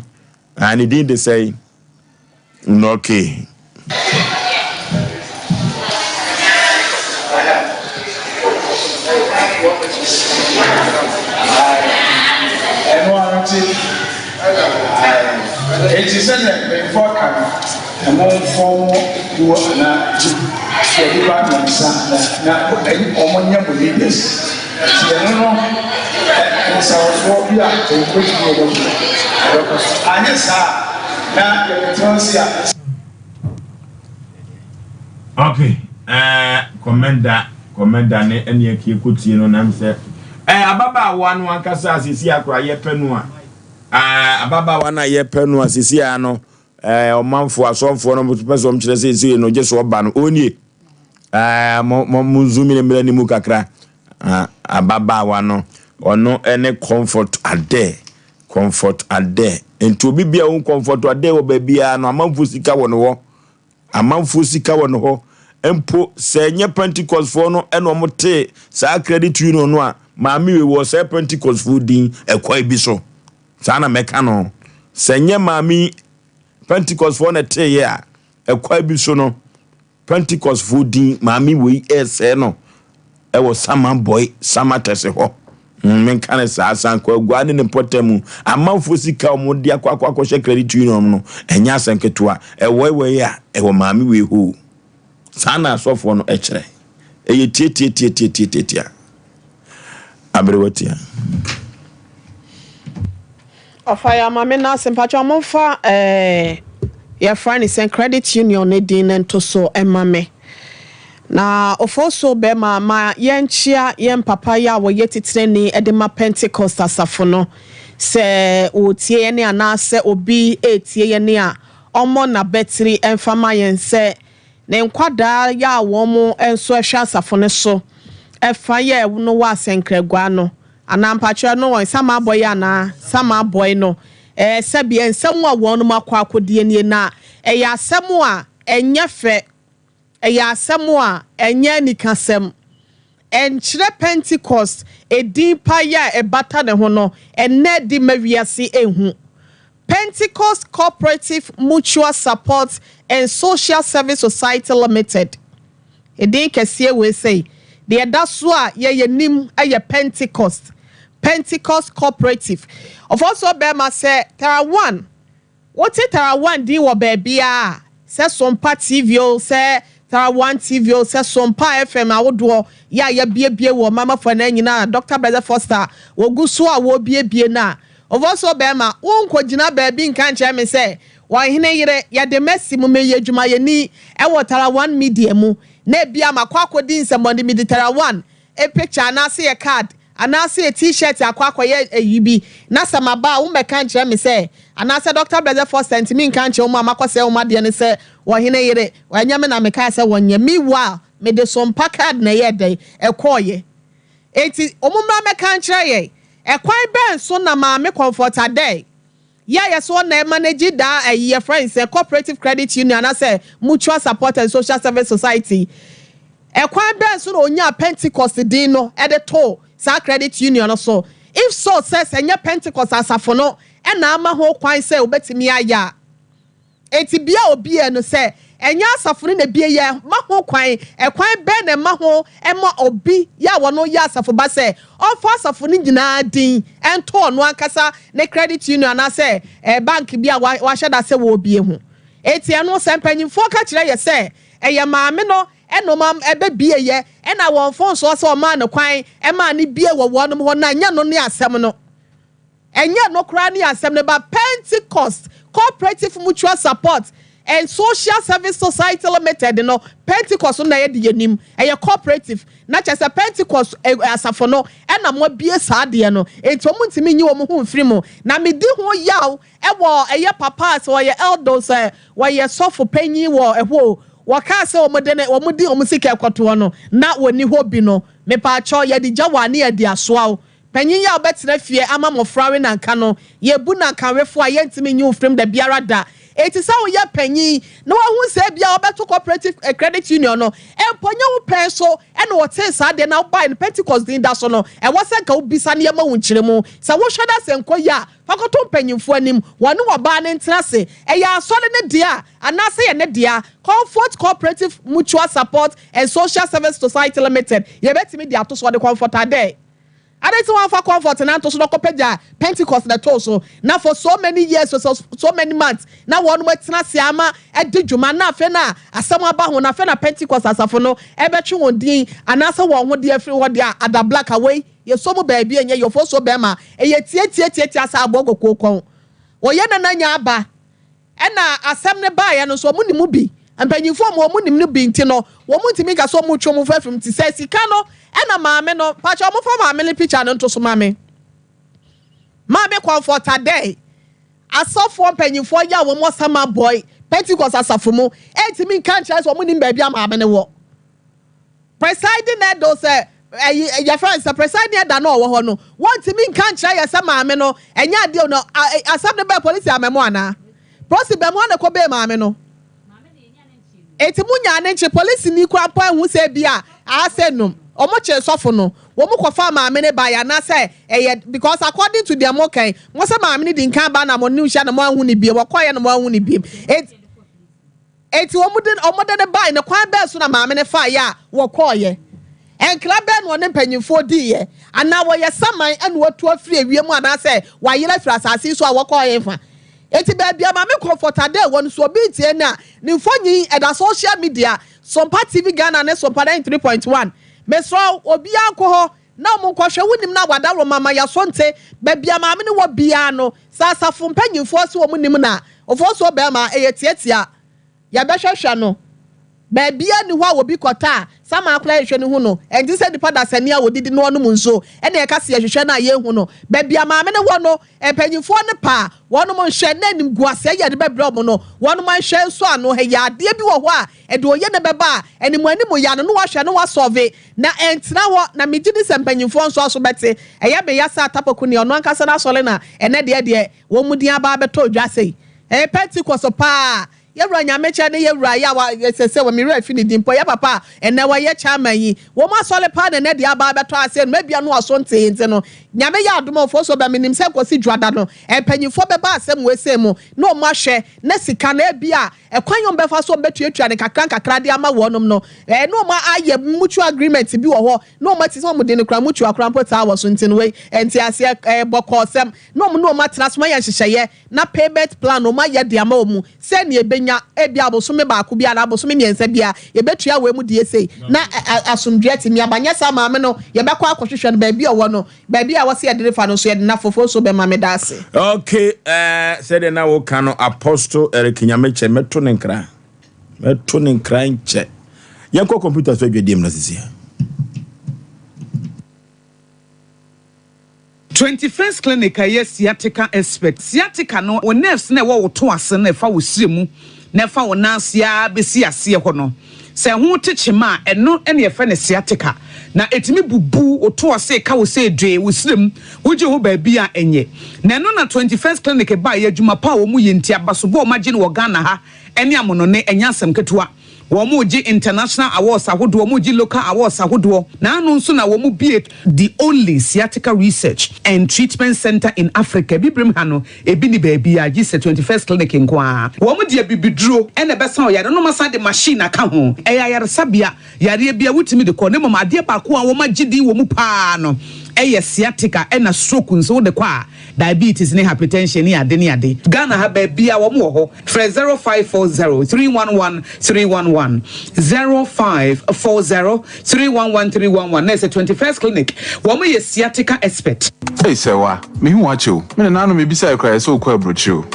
Ah, ne din de sɛn? Okay. Ɛno ara nti, enti sɛdeɛ mpanyinfoɔ aka no, momfɔm kuo anaa nnipa mmiɛnsa na wɔn nyɛ mo leaders. Nti ɛno no, nsawɔsoɔ bi a mpanyinfoɔ tumi wɔ mu no, ɛbɛkɔ so. Anyɛ saa a, Na yɛbɛtena ase a. Ok eh, kɔmɛnda kɔmɛnda ne ɛne ɛke ɛkɔtie no nam sɛ eh, ababaawa no ankasa a sisi akora yɛpɛ no a eh, ababaawa no a yɛpɛ no a sisi a no eh, ɔmanfoɔ asɔnfoɔ no pɛ sɛ ɔmkyerɛ sɛ ɛsei no gye so ɔba no ɔnie eh, mo mo mo zoom ne mmerɛ ne mu kakra ah, ababaawa no ɔno ɛne comfort adɛ Comfort Adeh. Nti obi bia ohu Comfort Adeh wɔ baabiara no, amanfoɔ sika wɔ ne hɔ. Amanfoɔ sika wɔ ne hɔ. Mpo sɛ ɛnyɛ Pentecostfoɔ no ɛna wɔn tee saa credit union no a, maame wei wɔ sɛ Pentecostfoɔ din ɛkwan bi so. Saa na mɛka no. Sɛ ɛnyɛ maame yi Pentecostfoɔ na ɛteeɛ a, ɛkwan bi so no, Pentecostefoɔ din maame wei ɛresɛe no ɛwɔ Samabɔe Samatɛse hɔ. Mm, menka no saa Sankɔ Aguaa ne ne mpɔtam mu amanfoɔ sika a wɔde akɔ akɔ akɔhyɛ credit union no ɛnyɛ asɛm ketewa. Ɛwɔewɔe a ɛwɔ maame wei hɔ o. Saa na asɔfoɔ no ɛkyerɛ. Ɛyɛ tiatiatiatiatiatia. Aberewa tia. Ɔfa yɛ ama me nase mpakyɛw momfa eh yɛfrɛ ne sɛn credit union no din no nto so mma me na ofosuo bɛma ma yɛnkyea yɛn papa yi a wɔyɛ titenani de ma Pentecost asafo no sɛ ɔretie yɛn anaasɛ obi retie yɛn a ɔmmɔ n'abatiri mfa ma yɛn sɛ ne nkwadaa yɛ a wɔn nso hwɛ asafo no so ɛfa yɛ no wɔ asɛnkraguaa no Anaa mpakyɛw ɛno wɔn sama abɔe anaa sama abɔe no ɛɛ sɛbi nsɛm a wɔnom akɔ akɔdie nie na ɛyɛ asɛm a ɛnyɛ fɛ ɛyɛ asɛm a ɛnyɛ anikasɛm ɛnkyerɛ Pentecost edin pa yi a ɛbata ne ho no ɛnnɛ adi ma wiase ɛnhu Pentecost Cooperative Mutual Support and Social Service Society Limited. Edin kɛseɛ wei sei, deɛ ɛda so a yɛ yɛnim yɛ Pentecost, Pentecost Cooperative. Ɔfɔnsoɔ bɛrima sɛ Tara One, wote Tara One din wɔ baabiara a, sɛ Sompa TV o, sɛ Tara One TV o, sɛ Sompa FM ahodoɔ yɛ a yɛabiebie wɔ ɔman afanan nyinaa, Dɔkta Blessed Foster wɔgu so a wɔrebiebie no a, Ofosuo bɛrima, wonkɔgyina baabi nka nkyerɛ me sɛ Ɔhene yere, yɛde m'asi mu, meyɛ adwumayɛni wɔ Tara One Media mu, na ebia makɔ akɔdi nsɛmmɔne, mede Tara One picture anaase yɛ card anaase yɛ T-shirt akɔ akɔyɛ ayi bi, na sɛ maba a, wommɛka nkyerɛ me sɛ, anaasɛ Dɔkta Blessed Foster ntumi nka nkyerɛ wɔn a makɔsɛe wɔn adeɛ no sɛ Ɔhene yere, ɛnyɛ me na mekaa sɛ wɔnyɛ. Meanwhile, mede Sompa card na ɛyɛɛ dɛn? Ɛkɔeɛ. Enti wɔmmra mmɛka nkyerɛ yɛn. Ɛkwan bɛn so na Maame Comfort Adei Yɛ a yɛsɛ wɔn na ɛmanage daa ayi yɛfrɛ no sɛ Cooperative Credit Union anaasɛ Mutual Support and Social Service Society. Ɛkwan bɛn so na ɔnyaa Pentecost din no de too saa credit union no so? If so sɛ sɛ ɛnyɛ Pentecost asafo no na ama ho kwan sɛ obetumi ayɛ a, Enti bia obiɛ no sɛ ɛnyɛ asafo no na ebie yɛ ma ho kwan, ɛkwan bɛn na ɛma ho ma obi yɛ a wɔno yɛ asafo ba sɛ ɔmfa asafo no nyinaa din nto ɔno ankasa ne credit union anaasɛ bank bi a wahyɛ da sɛ wɔrebie ho? Enti ɛno sɛ mpanyimfoɔ ka kyerɛ yɛ sɛ ɛyɛ maame no na ɔma ɛbɛbie yɛ ɛna wɔn mfomsoɔ sɛ ɔmaa no kwan maa no bie wɔ wɔnom hɔ no a, ɛnyɛ no ne asɛm no. Ɛnyɛ ɛno koraa ne asɛm no ba Pentecost Cooperative Mutual Support and Social Service Society Limited no, Pentecost no na ɛyɛ de yɛnim, ɛyɛ cooperative, na kyerɛ sɛ Pentecost asafo no na moabue saa adeɛ no, enti wɔn ntumi nyi wɔn ho mfiri mu. Na medi ho yaw wɔ ɛyɛ papa a sɛ ɔyɛ elder o, sɛ wɔyɛ sɔfo panyin wɔ ɛhɔ o, wɔkaa sɛ wɔn de ne wɔn de wɔn sika ɛkɔtoɔ no, na wɔnni hɔ bi no, mepaakyɛw yɛde gya wo a ne yɛde asoa wo. Panyin yi a ɔbɛtena fie ama mmofra we nanka no, yebu no akanwefo a yentumi nyi wo mfirim da biara da. Enti sɛ woyɛ panyin na woahu sɛ ebia wɔbɛto Cooperative Credit Union no, mpo nyɛ wo pɛn so na wɔtee saa deɛ na wobae no Pentecost din da so no, ɛwɔ sɛ anka wobisa na yɛma wo nkyerɛmu. Sɛ wohwɛ na sɛ ɛnkɔ yie a, fa kɔto mpanyimfo anim, wɔne ɔbaa no ntena ase. Ɛyɛ asɔre no dea anaasɛ ɛyɛ ne dea? Comfort Cooperative Mutual Support and Social Service Society Limited, yɛbɛtumi de ato so, wɔde Comfort Adɛ. Adɛn nti na wamfa Comfort no anto so na ɔkɔpagyaa Pentecost na ɛtoo so? Na for so many years or so many months na wɔnom atena ase ama adi dwuma na afei na asɛm aba ho na afei na Pentecost asafo no ɛbɛtwe wɔn din anaasɛ wɔn ho de afiri hɔ de a ada black a wei yɛsɔ mu baabi ɛnyɛ yɔfoɔ so bɛrima ɛyɛ tiatiatiatia sɛ aboɔ kɔkɔɔ kɔn wɔyɛ nana nya aba Ɛna asɛm no baeɛ no nso, wɔn nim bi. Mpanyinfoɔ mu wɔn nim no bi nti no, wɔn ntumi nka sɛ wɔn retwe wɔn ho afiri mu. Te sɛ sika no, ɛna maame no, mpakyɛ wɔn fa maame no picture no nto so ma me. Maame Comfort Adei, asɔfoɔ mpanyinfoɔ yi a wɔn wɔ Sama Boy, Pentecost asafo mu, ɛntumi nka nkyerɛ sɛ wɔn nim baabi a maame no wɔ. Presiding elder sɛ ɛyi yɛfrɛ no sɛ presiding elder no ɔwɔ hɔ no wɔntumi nka nkyerɛ yɛ sɛ maame no ɛnyɛ adeɛ no asɛm no bɛɛ polisi amɛmo anaa polisi bɛmo ana kɔ bɛɛ maame no eti mo nyaa ne nkye polisi ni kura mpo ehu sɛ bi a asɛ num wɔn kye sɔfo no wɔn kɔfa maame no ba yɛ anaasɛ ɛyɛ because according to deɛ mo kɛn mo sɛ maame no di nkan ba na mo ne hyia na mo ahu ne biem wɔkɔ yɛ na mo ahu ne biem eti. Enti wɔde wɔde no bae no, kwan bɛn so na maame no faeɛ a wɔkɔeɛ? Nkra bɛn na ɔne mpanimfoɔ diiɛ? Anaa wɔyɛ saman na wɔatu afiri ewiem anaasɛ wɔayera afiri asase yi so a wɔkɔ hefa? Enti baabi a Maame Comfort Adeh wɔ no, sɛ obi retie no a, ne mfonyin ɛda social media, Sompa TV Ghana ne Sompa 93.1. Mesrɛ wo, obiara nkɔ hɔ na wɔnkɔhwɛ. Wonim no a, wɔadaworo ma yɛaso nte. Baabi a maame no wɔ biara no, sɛ asafo mpanyimfoɔ se wɔn nim no a, Ofosuo barima, ɛyɛ tiatia. Yɛbɛhwɛhwɛ no. Baabiara nni hɔ a obi kɔtɔ a, saman koraa yɛhwɛ no hu no. Ɛnte sɛ nnipa dasani a wɔdidi na wɔnom nsuo, ɛnna yɛka sɛ yɛhwehwɛ no a yɛnhu no. Baabi a maame no wɔ no, mpanimfoɔ no pɛ a, wɔnom nhwɛ, na animguaseɛ yɛ de bɛbrɛ wɔn no, wɔnom nhwɛ nso ano. Ɛyɛ adeɛ bi wɔ hɔ a, ɛde oye na ɛbɛba a, animuanimu yɛ ano na wahwɛ na wasɔlve, na ɛntena hɔ. Na megye di sɛ mpanimfoɔ nso aso bɛte. Ɛyɛ me ya sɛ Atapoku nea ɔno ankasa n'asɔre na ɛnnɛ deɛ deɛ wɔn din aba abɛtɔ dwa sei. Ɛyɛ Pentecost paa. Yɛ Wura Nyamekyɛ ne yɛ Wura yi a wa sɛsɛ wɔ me werɛ afi ne din mpo, yɛ papa a ɛnnɛ wɔyɛ chairman yi, wɔn asɔre paa na ɛnnɛ deɛ aba abɛtɔ aseɛ no, mabia no aso ntee nti no, Nyame yɛ adom a Ofosuo bɛ, menim sɛ kɔsi Dwoada no, mpanyinfoɔ bɛba asɛm wei sei mu na wɔn ahwɛ na sika no ebia ɛkwan a wɔn bɛfa so wɔn bɛtuatua no nkakra nkakra de ama wɔnom no, ɛɛ na wɔn ayɛ mutual agreement bi wɔ hɔ na wɔn ati sɛ wɔn de no kora mutual koraa mpo taa wɔ so nti no wei nteaseɛ ɛɛ bɔkɔɔsɛm na wɔn ne wɔn atena ase wɔn ayɛ nhyehyɛeɛ na payment plan wɔn ayɛ de ama wɔn sɛnea ɛbɛnya. yɛnya ebia bosome baako bi anaa bosome mmiɛnsa bi a yɛbɛtua wei mu deɛ sei na asomdwoeɛ atumi aba. Nyɛ saa maame no yɛbɛkɔ akɔhwehwɛ no baabi a ɔwɔ no, baabi a ɛwɔ sɛ yɛde no fa no nso yɛde no afa. Ofosuo bɛma meda ase. Ok eh, sɛdeɛ na woka no Apostle Eric Nyamekyɛ mɛto ne nkra mɛto ne nkra nkyɛ yɛnkɔ computer so adwadie mu no sisi. 21st Clinic a ɛyɛ sciatica expert. Sciatica no, wo nerves no a ɛwɔ wo to ase no a ɛfa wo srɛ mu na ɛfa wo nan ase ara bɛsi aseɛ hɔ no, sɛ ɛho te kyema a, ɛno na yɛfrɛ no sciatica. Na ɛtumi bubu wo to ase, ɛka wo sɛ dwee, wo srɛ mu, wogye ho baabi a ɛnyɛ. Na ɛno na 21st Clinic baeɛ, adwuma pa a wɔyɛ nti, abasobɔ a wɔagye no wɔ Ghana ha ne amonɔne, ɛnyɛ asɛm ketewa. Wɔregye international awards ahodoɔ, wɔregye local awards ahodoɔ. Naano nso na wɔbue the only sciatica research and treatment centre in Africa. Abibirem ha no, ebi nni baabiara gye sɛ 21st Clinic nko ara. Wɔde abibiduro na ɛbɛsa ɔyare no na wɔasan de machine aka ho. Ɛyɛ ayaresabea, yareɛ biara wotumi de kɔ na mmom adeɛ baako a wɔagye din wɔ mu pa ara no yɛ sciatica ɛna stroke nso wode kɔ a, diabetes ne hypertension ne ade ne ade. Ghana ha baabiara wɔn wɔ hɔ. Frɛ 0540 311 311, 0540 311 311 na ɛsɛ 21st Clinic. Wɔn yɛ sciatica expert. Ei Sɛwa, mehu wo akyɛ o. Me nananom mebisae koraa yɛ sɛ wokɔ aburokyire o.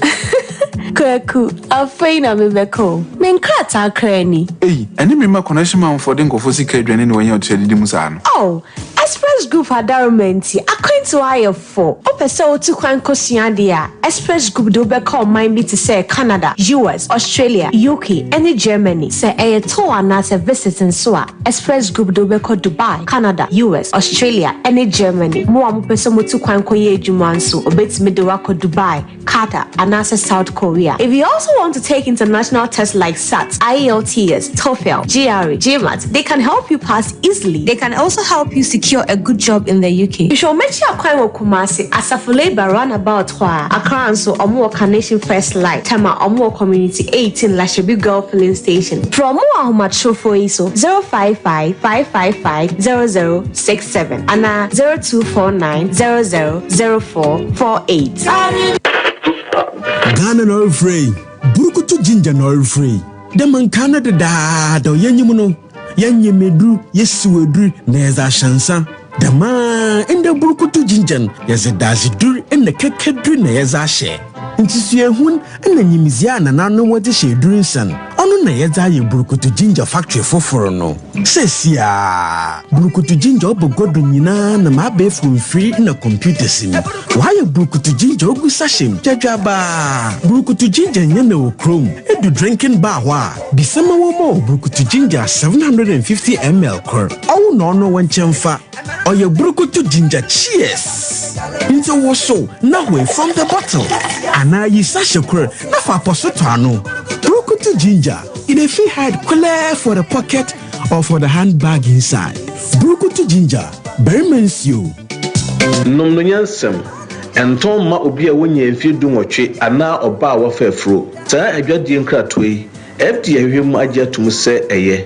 Kwaku, afei na mebɛkɔ o. Me nkrataa koraa ni. Ei, ɛne me mma connection manfoɔ de nkurɔfoɔ sika adwane ne wɔanya ɔtua didi mu saa no. Oh, Express Group adaworoma nti, akwantuo ayɛ fo. Wopɛ sɛ wotu kwan kosua adeɛ a, Express Group de wo bɛkɔ ɔman bi te sɛ Canada, US, Australia, UK, ne Germany. Sɛ ɛyɛ tour anaasɛ visit nso a, Express Group de wo bɛkɔ Dubai, Canada, US, Australia, ne Germany. Mo a mopɛ sɛ motu kwan kɔyɛ adwuma nso, wɔbɛtumi de wo akɔ Dubai, Qatar, anaasɛ South Korea. If you also want to take international tests like SAT, IELTS, TOEFL, GRE, GMAT, they can help you pass easily. They can also help you secure a good job in the UK. Hwehwɛ wɔn akyi akwan wɔ Kumasi, Asafo Labour roundabout hɔ ara. Accra nso, wɔn wɔ Carnation First Light, Tema, wɔn wɔ Community 18, Lashibi Girl Filling Station. Frɛ wɔn wɔ ahomatrofoɔ yi so, 055 555 0067 anaa 0249 00 0448. Ghana na ɔrefrɛ yi, Burukutu Ginger na ɔrefrɛ yi. Dɛ ma nkaa no dedaada yɛnyim no, yɛnyem edur, yesiw edur na yɛdze ahyɛ nsa. Dɛm ara ndɛ Burukutu Ginger no, yɛdze dadzedur na kɛkɛdur na yɛdze ahyɛ. Ntsusuehun na nyimdzee a nananom wɔdze hyɛ edur nsa no, ɔno na yɛdze ayɛ Burukutu Ginger factory fofor no. Seseiara, Burukutu Ginger ɔba gua do nyina nam abaɛfor mfir na computers mu. Wɔayɛ Burukutu Ginger ogu sachet mu gyadwabaa. Burukutu Ginger nnyɛ na wɔ kurom. Edu drinking bar hɔ a, bisa ma wɔmma wo Burukutu Ginger 750 ml kor. Ɔwo na ɔno wo nkyɛn fa. Ɔyɛ Burukutu Ginger Cheers! Ntsi wosow na hoe from the bottle anaa yi sachet kor na fa apɔso tɔ ano. Burukutu Ginger, e dey fit hide clear for the pocket or for the handbag inside. Burukutu Ginger, barima nsuo. Nom no nyansam. Ɛntɔn mma obi a wonyaa mfeɛ dunwɔtwe anaa ɔbaa a wafa afuro. Saa adwadie nkratoɔ yi, FDA ahwehwɛ mu agye atom sɛ ɛyɛ.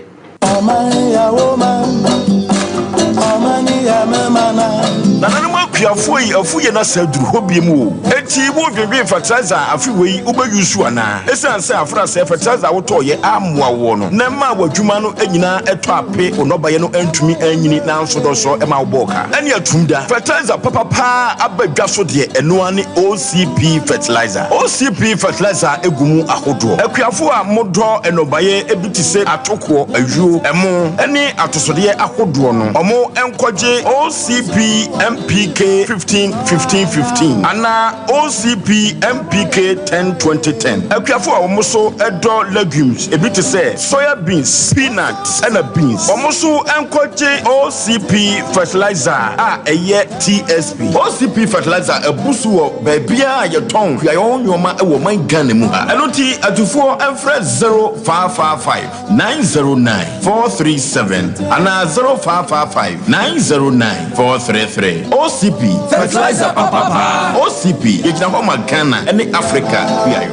Nananom akuafoɔ yi afu yɛn asa aduru hɔ biom o. Enti wo dwendwen fertilizer a afe wei wo bɛ use anaa? Esiane sɛ afra sɛɛ fertilizer a wo tɔɔ yɛ ammoa woɔ no na ɛmaa w'adwuma no nyinaa ɛtɔ ape wo nnɔbaeɛ no antumi anyini nanso dɔsɔ ɛma wo bɔɔ ka ɛne atum da. Fertilizer papa paa aba dwa so deɛ ɛno ara ne OCP fertilizer. OCP fertilizer gu mu ahodoɔ. Akuafoɔ a mo dɔ nnɔbaeɛ bi te sɛ atokoɔ, ayuo, ɛmo ne atosodeɛ ahodoɔ no ɔmo nkɔgye OCP MPK 15 15 15 anaa OCP MPK 10 20 10. Akuafoɔ a wɔn nso dɔ legumes ebi te sɛ soya beans, peanut ɛna beans wɔn nso nkɔgye OCP fertilizer a ɛyɛ TSP. OCP fertilizer abu so wɔ baabiara a yɛtɔn kuayɔ ho nnoɔma wɔ ɔman Ghana mu ha. Ɛno nti atufoɔ mfrɛ 0555 909 437 anaa 0555 909 433. OCP, fertilizer papa paa. OCP, yɛgyina hɔ ma Ghana ne Africa kuayɔ.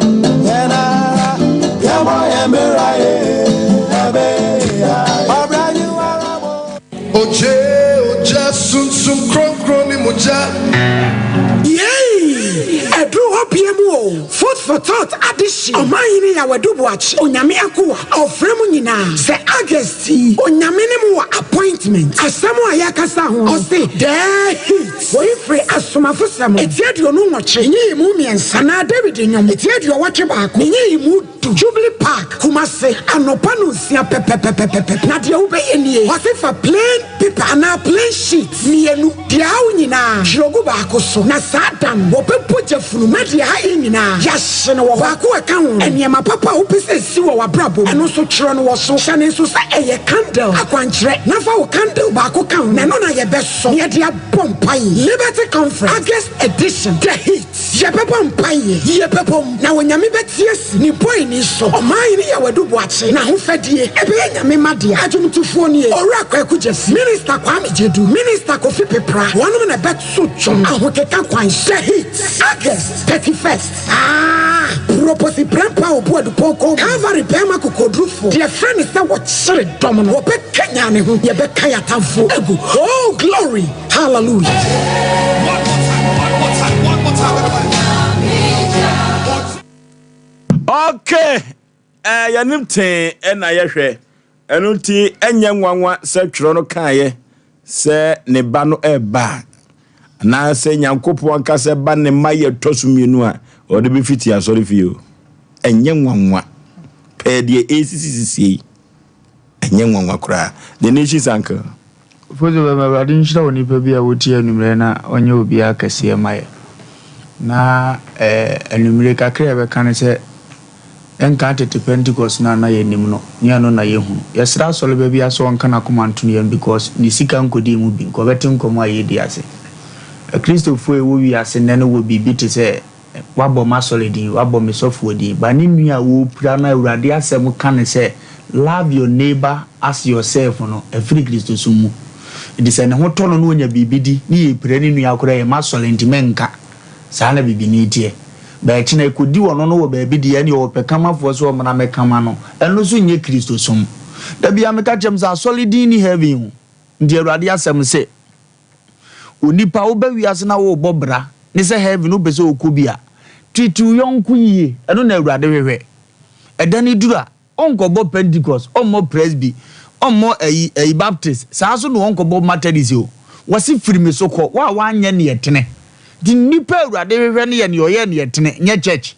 Ogye, ogya, sunsum kronkron ne mogya. Yei! Yɛduru hɔ bia mu o. Food for thought adehye. Ɔmanhene Yaw Adu Boakye, Onyame akoa, ɔfrɛ mo nyinaa sɛ August yi, Onyame ne mo wɔ appointment. Asɛm a yɛakasa ho no, ɔse, The heat. Woi firi Asomafosɛm eti 28 nyiyimu mmiɛnsa anaa Dawid Nnwom eti 81 ne nyiyimu du, Jubilee Park, Kumasi, anɔpa nonsia pɛpɛpɛpɛpɛ. Na deɛ wobɛyɛ nie, ɔse fa plain paper anaa plain sheet mmienu, deɛ awo nyinaa twerɛ gu baako so, na saa da no wɔbɛbɔ gya funu na deɛ ayɛ nyinaa yɛahye no wɔ hɔ. Baako a ɛka ho no, nneɛma papa a wopɛ sɛ ɛsi wɔ w'abrabɔ mu, ɛno nso twerɛ no wɔ so. Hyɛ no nso sɛ ɛyɛ candle akwankyerɛ, na fa wo candle baako ka ho, na ɛno na yɛbɛsɔ na yɛde abɔ mpaeɛ. Liberty Conference, August edition, The Heat. Yɛbɛbɔ mpaeɛ, yɛbɛbom, na Onyame bɛte asi Ne bɔeni so. Ɔmanhene Yaw Adu Boakye n'ahofadie ɛbɛyɛ Nyame mma dea. Adwomtofoɔ nie, Owura Kwaku Gyasi, Minister Kwame Gyedu, Minister Kofi Pepra, wɔnom na ɛbɛto dwom ahokeka kwan so. The Heat, August 31st. Ah! Proposi Prempeh a ɔbu Adupɔn kɔn mu, Calvary barima kokoɔdurufoɔ, deɛ ɛfrɛ no sɛ wɔkyere dɔm no, wɔbɛkanyan ne ho, yɛbɛka yɛn atamfoɔ agu. Oh, glory! Hallelujah! Okay, eh, yɛnim tee na yɛhwɛ. Ɛno nti ɛnyɛ nwanwa sɛ twerɛ no kaeɛ sɛ ne ba no reba a, anaasɛ Nyankopɔn ankasa ba ne mma yɛ tɔ so mmienu a, ɔde bɛfiti asɔrefie o. Ɛnyɛ nwanwa. Pɛɛ deɛ ɛresisi sisie yi, ɛnyɛ nwanwa koraa. The Nation's Uncle. Ofosu bɛma Awurade nhyira onipa bi a wotie anwummerɛ na ɔnyɛ obiara kɛseɛ ma yɛ. Na eh, anwummere kakra a yɛbɛka ne sɛ, ɛnka tete Pentecost no a na yɛnim no, nyɛ ɛno na yɛhunu. Yɛsrɛ asɔreba biara sɛ ɔnka n'akoma nto ne yam because ne sika nkɔdii mu bi, nka ɔbɛte nkɔmmɔ a yɛredi ase. Akristofoɔ a ɛwɔ wiase nnɛ no wɔ biribi te sɛ Wabɔ m'asɔre din, wabɔ me sɔfoɔ din, but ne nua a ɔrepira no a Awurade asɛm ka no sɛ love your neighbor as yourself no, ɛfiri Kristosom mu. Nti sɛ ne ho tɔ no na ɔnya biribi di ne yɛrepira ne nua koraa ɛyɛ m'asɔre nti menka. Saa na bibini teɛ. But ɛkyena ɛkɔdi ɔno no wɔ baabi deɛ ɛneɛ ɔpɛ kamafoɔ sɛ ɔmmra mmɛkama no, ɛno nso nyɛ Kristosom. Da biara meka kyerɛ mo sɛ asɔre din nni heaven o. Nti Awurade asɛm se. Onipa woba wiase na worebɔ bra ne sɛ heaven wopɛ sɛ wokɔ bi a, treat wo yɔnko yie, ɛno na Awurade hwehwɛ. Ɛda no duru a, ɔnkɔbɔ Pentecost, ɔmmɔ Presby, ɔmmɔ ayi ayi Baptist, saa nso na ɔnkɔbɔ Methodist o. Wɔse firi me so kɔ, wo a woanyɛ neɛ ɛtene. Nti nipa a Awurade hwehwɛ no yɛ neɛ ɔyɛɛ neɛ ɛtene, nyɛ church.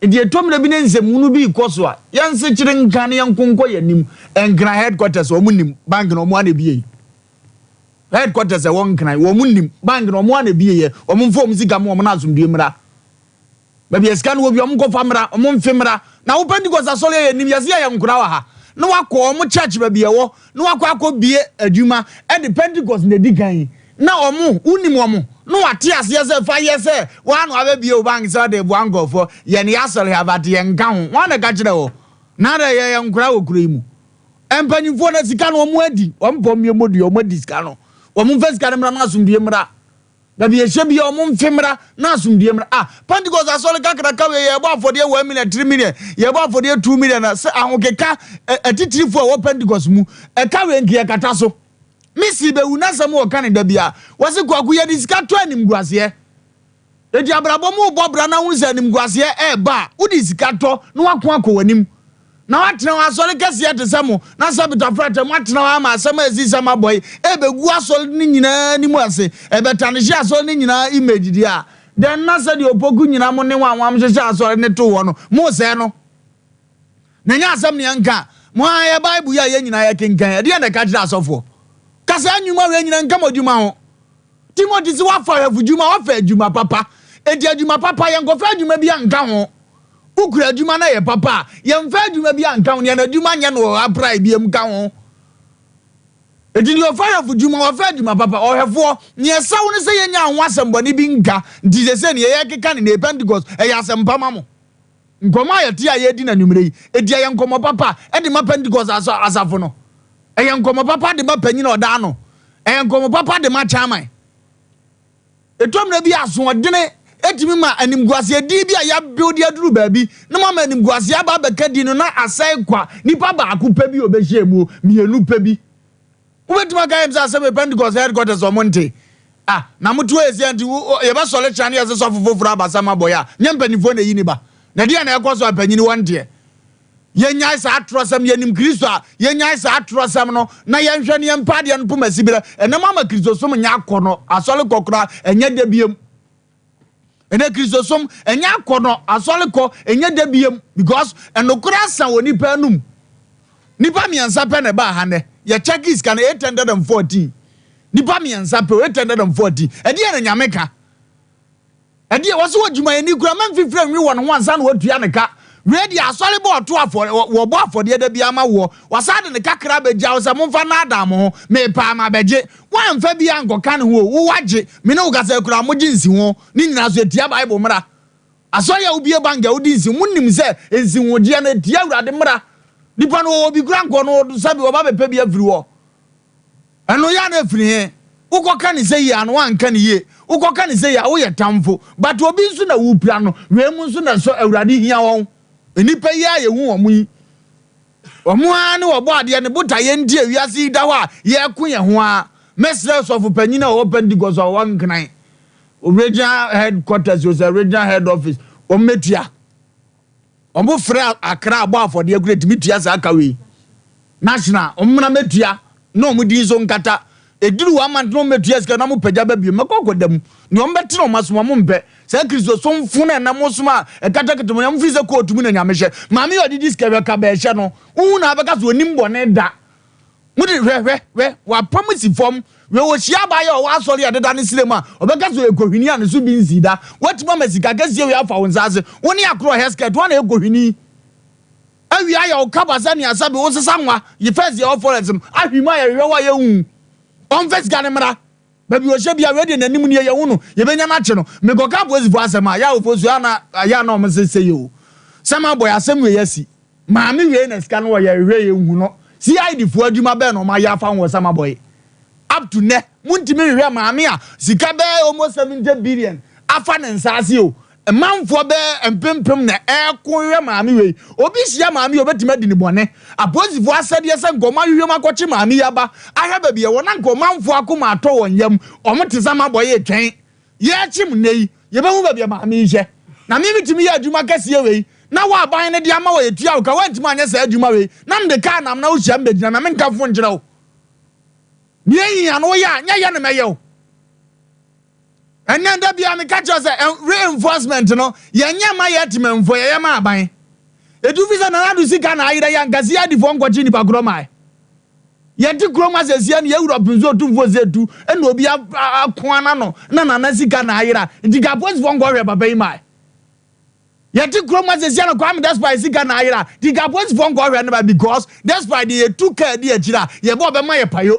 Nti ɛtɔ mmerɛ bi na nsɛmhunu bi rekɔ so a, yɛnsekyere nka na yɛnko nkɔ yɛn anim. Nkran headquarters wɔn nim, bank no wɔn ara na ɛbie. Headquarters ɛwɔ Nkran, wɔn nim, bank no wɔn ara na ɛbie yɛ, wɔn mfa wɔn sika ma wɔn na asomdue mmra. Baabi a sika no wɔ bi wɔn nkɔfa mmra, wɔn mfe mmra. Na wo Pentecost asɔre a yɛnim, yɛse yɛyɛ nkora wɔ ha, na wakɔ wɔn church baabi ɛwɔ, na wakɔ akɔ bie adwuma, ɛde Pentecost na ɛdi kan yi. Na wɔn, wonim wɔn, na wɔate aseɛ sɛ fa yɛ sɛ woa na wabɛbie wo bank sɛ wode reboa nkurɔfoɔ, yɛn yɛasɔre ha but yɛnka ho, hwan na ɛka kyerɛ wo? Na adɛn yɛyɛ nkoraa wɔ kuro yi mu? Mpanyinfoɔ no sika no wɔn adi, wɔn pɔ mmie mmɔ dua, wɔn adi sika no, wɔn mfa sika no mmra na asomdue mmra. Baabi yɛhyɛ bia wɔn mfe mmra na asomdue mmra. Ah, Pentecost asɔre kakraka wei yɛbɔ afɔdeɛ 1 million, 3 million, yɛbɔ afɔdeɛ 2 million, sɛ ahokeka atitirifoɔ a ɛwɔ Pentecost mu, ɛka wei nka yɛkata so. Missy bɛwu n'asɛm wɔ ka ne da bia. Wɔse Kwaku yɛde sika tɔ animguaseɛ. Enti abrabɔ mu wobɔ bra na wohu sɛ animguaseɛ ɛɛba a, wode sika tɔ na wako akɔ w'anim. Na woatena hɔ asɔre kɛseɛ te sɛ mo na sɛ Betafrata moatena hɔ ama asɛm a ɛsi sɛ mabɔ yi ɛɛbɛgu asɔre no nyinaa anim ase, ɛbɛtanehye asɔre no nyinaa image deɛ a, dɛn na sɛdeɛ Opoku nyina mo ne wɔn a wɔahyehyɛ asɔre no too hɔ no, mosɛe no. Na ɛnyɛ asɛm ne yɛnka. Mo ara yɛ Bible yi a yɛn nyinaa yɛkenkan, ɛdeɛn na ɛka kyerɛ asɔfoɔ? Ka saa nnwuma wei nyinaa nka mo adwuma ho. Timothy se wafa ahwɛfo dwuma, wafa adwuma papa. Enti adwuma papa, yɛnkɔfa adwuma bi anka ho. Wokura adwuma na ɛyɛ papa a, yɛmfa adwuma bi anka ho. Nea n'adwuma nyɛ no ɔapply biam ka ho. Enti deɛ ɔfa ahwɛfo dwuma, wafa adwuma papa. Ɔhwɛfoɔ, nea ɛsɛ wo ne sɛ yɛnya ho asɛmbɔne bi nka. Nti sesei nea yɛrekeka ne nnɛ Pentecost, ɛyɛ asɛmpa ma mo. Nkɔmmɔ a yɛte a yɛredi no anwummere yi, enti ɛyɛ nkɔmmɔ papa de ma Pentekoste asafo no. Ɛyɛ nkɔmmɔ papa de ma panyin a ɔda ano. Ɛyɛ nkɔmmɔ papa de ma chairman. Ɛtɔ mmerɛ bi a asoɔdene tumi ma animguaseɛ din bi a yɛabuild aduru baabi na moama animguaseɛ aba abɛka din no na asɛe kwa. Nipa baako pɛ bi a ɔbɛhyɛ mu, mmienu pɛ bi. Wobɛtumi aka yɛm sɛ asɛm yɛ Pentecost headquarters wɔn nte. Ah, na mote hɔ ɛsia nti yɛbɛsɔre kyena ne yɛse sɔfo foforɔ aba sɛ mabɔ yɛ a, nyɛ mpanimfoɔ na ɛyi ne ba. Na ɛdeɛn na ɛkɔ so a panyini wɔ nteɛ? Yɛnyae saa atorɔsɛm, yɛnim Kristo a, yɛnyae saa atorɔsɛm no na yɛnhwɛ ne yɛmpa adeɛ no poma siberɛ. Ɛnam ama Kristosom nyɛ akɔnɔ, asɔre kɔ koraa ɛnyɛ dɛ biom. Ɛnɛ Kristosom ɛnyɛ akɔnɔ, asɔre kɔ ɛnyɛ dɛ biom because ɛnokorɛ asa wɔ nipa anum. Nipa mmiɛnsa pɛ na ɛbaa ha nnɛ. Yɛ check sika no 814. Nipa mmiɛnsa pɛ 814. Ɛdeɛ na Nyame ka? Ɛdeɛ wɔsɛ wɔ dwumayɛni kura ma mfifire nwe wɔn ho ansa na wɔatua ne ka. Wei deɛ asɔre bɔ ɔto afɔre wɔbɔ afɔdeɛ da biara ma woɔ. Wasan de ne kakra abɛgya wo sɛ momfa nnaadaa mo ho. Mepaa mabɛgye. Woamfa bi ankɔka ne ho o, wo woagye. Me ne wo kasa yi koraa mogye nsiho. Ne nyinaa so ɛtia Bible mmara. Asɔre a wobue bank a wodi nsiho, monim sɛ nsihogyeɛ no ɛtia Awurade mmara. Nipa no wɔwɔ bi koraa nkɔ no sɛbi wɔba bɛpɛ bi afiri hɔ. Ɛno yɛ a na ɛfiri he? Wokɔka no sɛ yie a na woanka no yie, wokɔka no sɛ yie a woyɛ tamfo. But obi nso na wopira no, wei mu nso na ɛsɔ Awurade hia wɔn. Nnipa yi a yɛhu wɔn yi, wɔn ara ne wɔbɔ adeɛ ne botaeɛ nti a wiase yi da hɔ a yɛreko yɛn ho ara. Mɛsrɛ sɔfo panyin a ɔwɔ Pentecost a ɔwɔ Nkran regional headquarters o sɛ regional head office, wɔn mɛtua. Wɔn frɛ Accra abɔ afɔdeɛ kura tumi tua saa ka wei. National, wɔn mmra mɛtua na wɔn din so nkata. Ɛduru one month na wɔn mɛtua sika na wɔn pagya ba bio. Mɛkɔ akɔda mu. Nea wɔn bɛtena wɔn asom wɔn mpɛ. Saa Kristosom fo no a ɛnam mo som a ɛkatakata mu no, wɔn firi sɛ kootu mu na Nyame hyɛ. Maame yi a ɔde di sika hwɛ kaba ɛhyɛ no, wohu no a wobɛka sɛ ɔnim bɔne da. Mo de, hwɛ, hwɛ, hwɛ, wapam si fam. Hwɛ, ɔhyia abaayewa a ɔwɔ asɔre a ɛdeda ne srɛ mu a, ɔbɛka sɛ ɔyɛ kohwini a ne so bi nsii da. Woatumi ama sika kɛseɛ wei afa wo nsa ase. Wo ne akorɔ ɔhɛ skirt, woa na ɛyɛ kohwini. Awia ayɛ wo kaba sɛ nea sɛbe wosesa nwa, yi first yɛwɔ forest no, ahwe mu a yɛhwehwɛ wo a yɛnhu. Ɔmfa sika no mmra. Baabi ɔhyɛ bia, wei deɛ n'anim nie, yɛhu no, yɛbɛnya no akye no. Mekɔka apolisifoɔ asɛm a, yɛ a wɔfoɔ su, a na, yɛ a na wɔn se sei o. Sɛ mabɔ yɛ asɛm wei asi. Maame wei na sika no wɔ yɛ hwɛ yɛ nhu no CID foɔ adwuma bɛn na wɔn ayɛ afa ho wɔ Samabɔye up to nɛ mo ntumi nhwehwɛ maame a sika bɛyɛ almost 70 billion afa ne nsa ase o manfoɔ bɛyɛ mpempem na ɛko hwehwɛ maame wei obi hyia maame yi obetumi adi ne bɔne apolisifoɔ asɛdeɛ sɛ nka wɔn ahwehwɛ mu akɔkye maame yi aba ahwɛ baabi ɛwɔ na nka ɔmanfoɔ akoma atɔ wɔn yam wɔn te Samabɔye twɛn Yɛrekyem nnɛ yi, yɛbɛhu baabi a maame yi hyɛ. Na me metumi yɛ adwuma kɛseɛ wei, na wo aban no de ama wo yɛtua wo ka, woantumi anyɛ saa adwuma wei, na mede kaa nam na wohyia me bɛgyina me a, menka fo nkyerɛ wo. Deɛ ɛhia no woyɛ a, nyɛ yɛ na mɛyɛ wo. Ɛnnɛ da biara meka kyerɛ sɛ reinforcement no, yɛnyɛ ma yɛ temanfoɔ, yɛyɛ ma aban. Ɛtu fi sɛ Nana Addo sika na ayera yi a, nka CID foɔ nkɔkye nipa korɔ mae. Yɛte kurom ha sɛsia no yɛwura ɔpem sɛ otumfoɔ sɛ tu ɛna obi akoa n'ano na nana sika na ayera nti ka apolisifoɔ nkɔhwɛ papa yi mae. Yɛte kurom ha sɛsia no Kwame Despite sika na ayera nti ka apolisifoɔ nkɔhwɛ no ba because Despite deɛ yɛtu kaa di akyire a yɛbɔ ɔbɛma yɛ payo.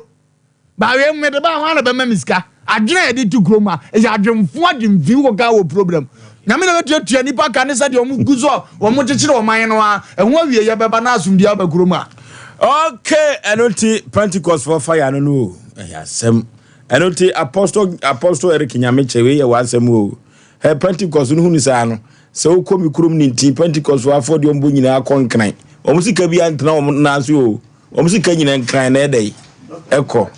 Bawee mede ba hwan na bɛma me sika? Adwene a yɛde te kurom ha ɛyɛ adwemfo adwemfi wokɔ ka wɔ problem. Nyame na bɛtuatua nipa ka ne sɛdeɛ wɔn gu so a wɔn kyekyere ɔman no a ɛho awieɛ bɛba na asomdue aba kurom ha. Okay, ɛno nti Pentecost fo fire no no o, ɛyɛ asɛm. Ɛno nti Apostle Apostle Eric Nyamekyɛ wei yɛ w'asɛm o. Ɛ Pentecost no hunu saa no, sɛ wokɔ me kurom ne nti Pentecost fo afɔdeɛ wɔn bɔ nyinaa kɔ nkran. Wɔn sika bi antena wɔn nan so o. Wɔn sika nyinaa nkran na ɛdɛ ɛkɔ.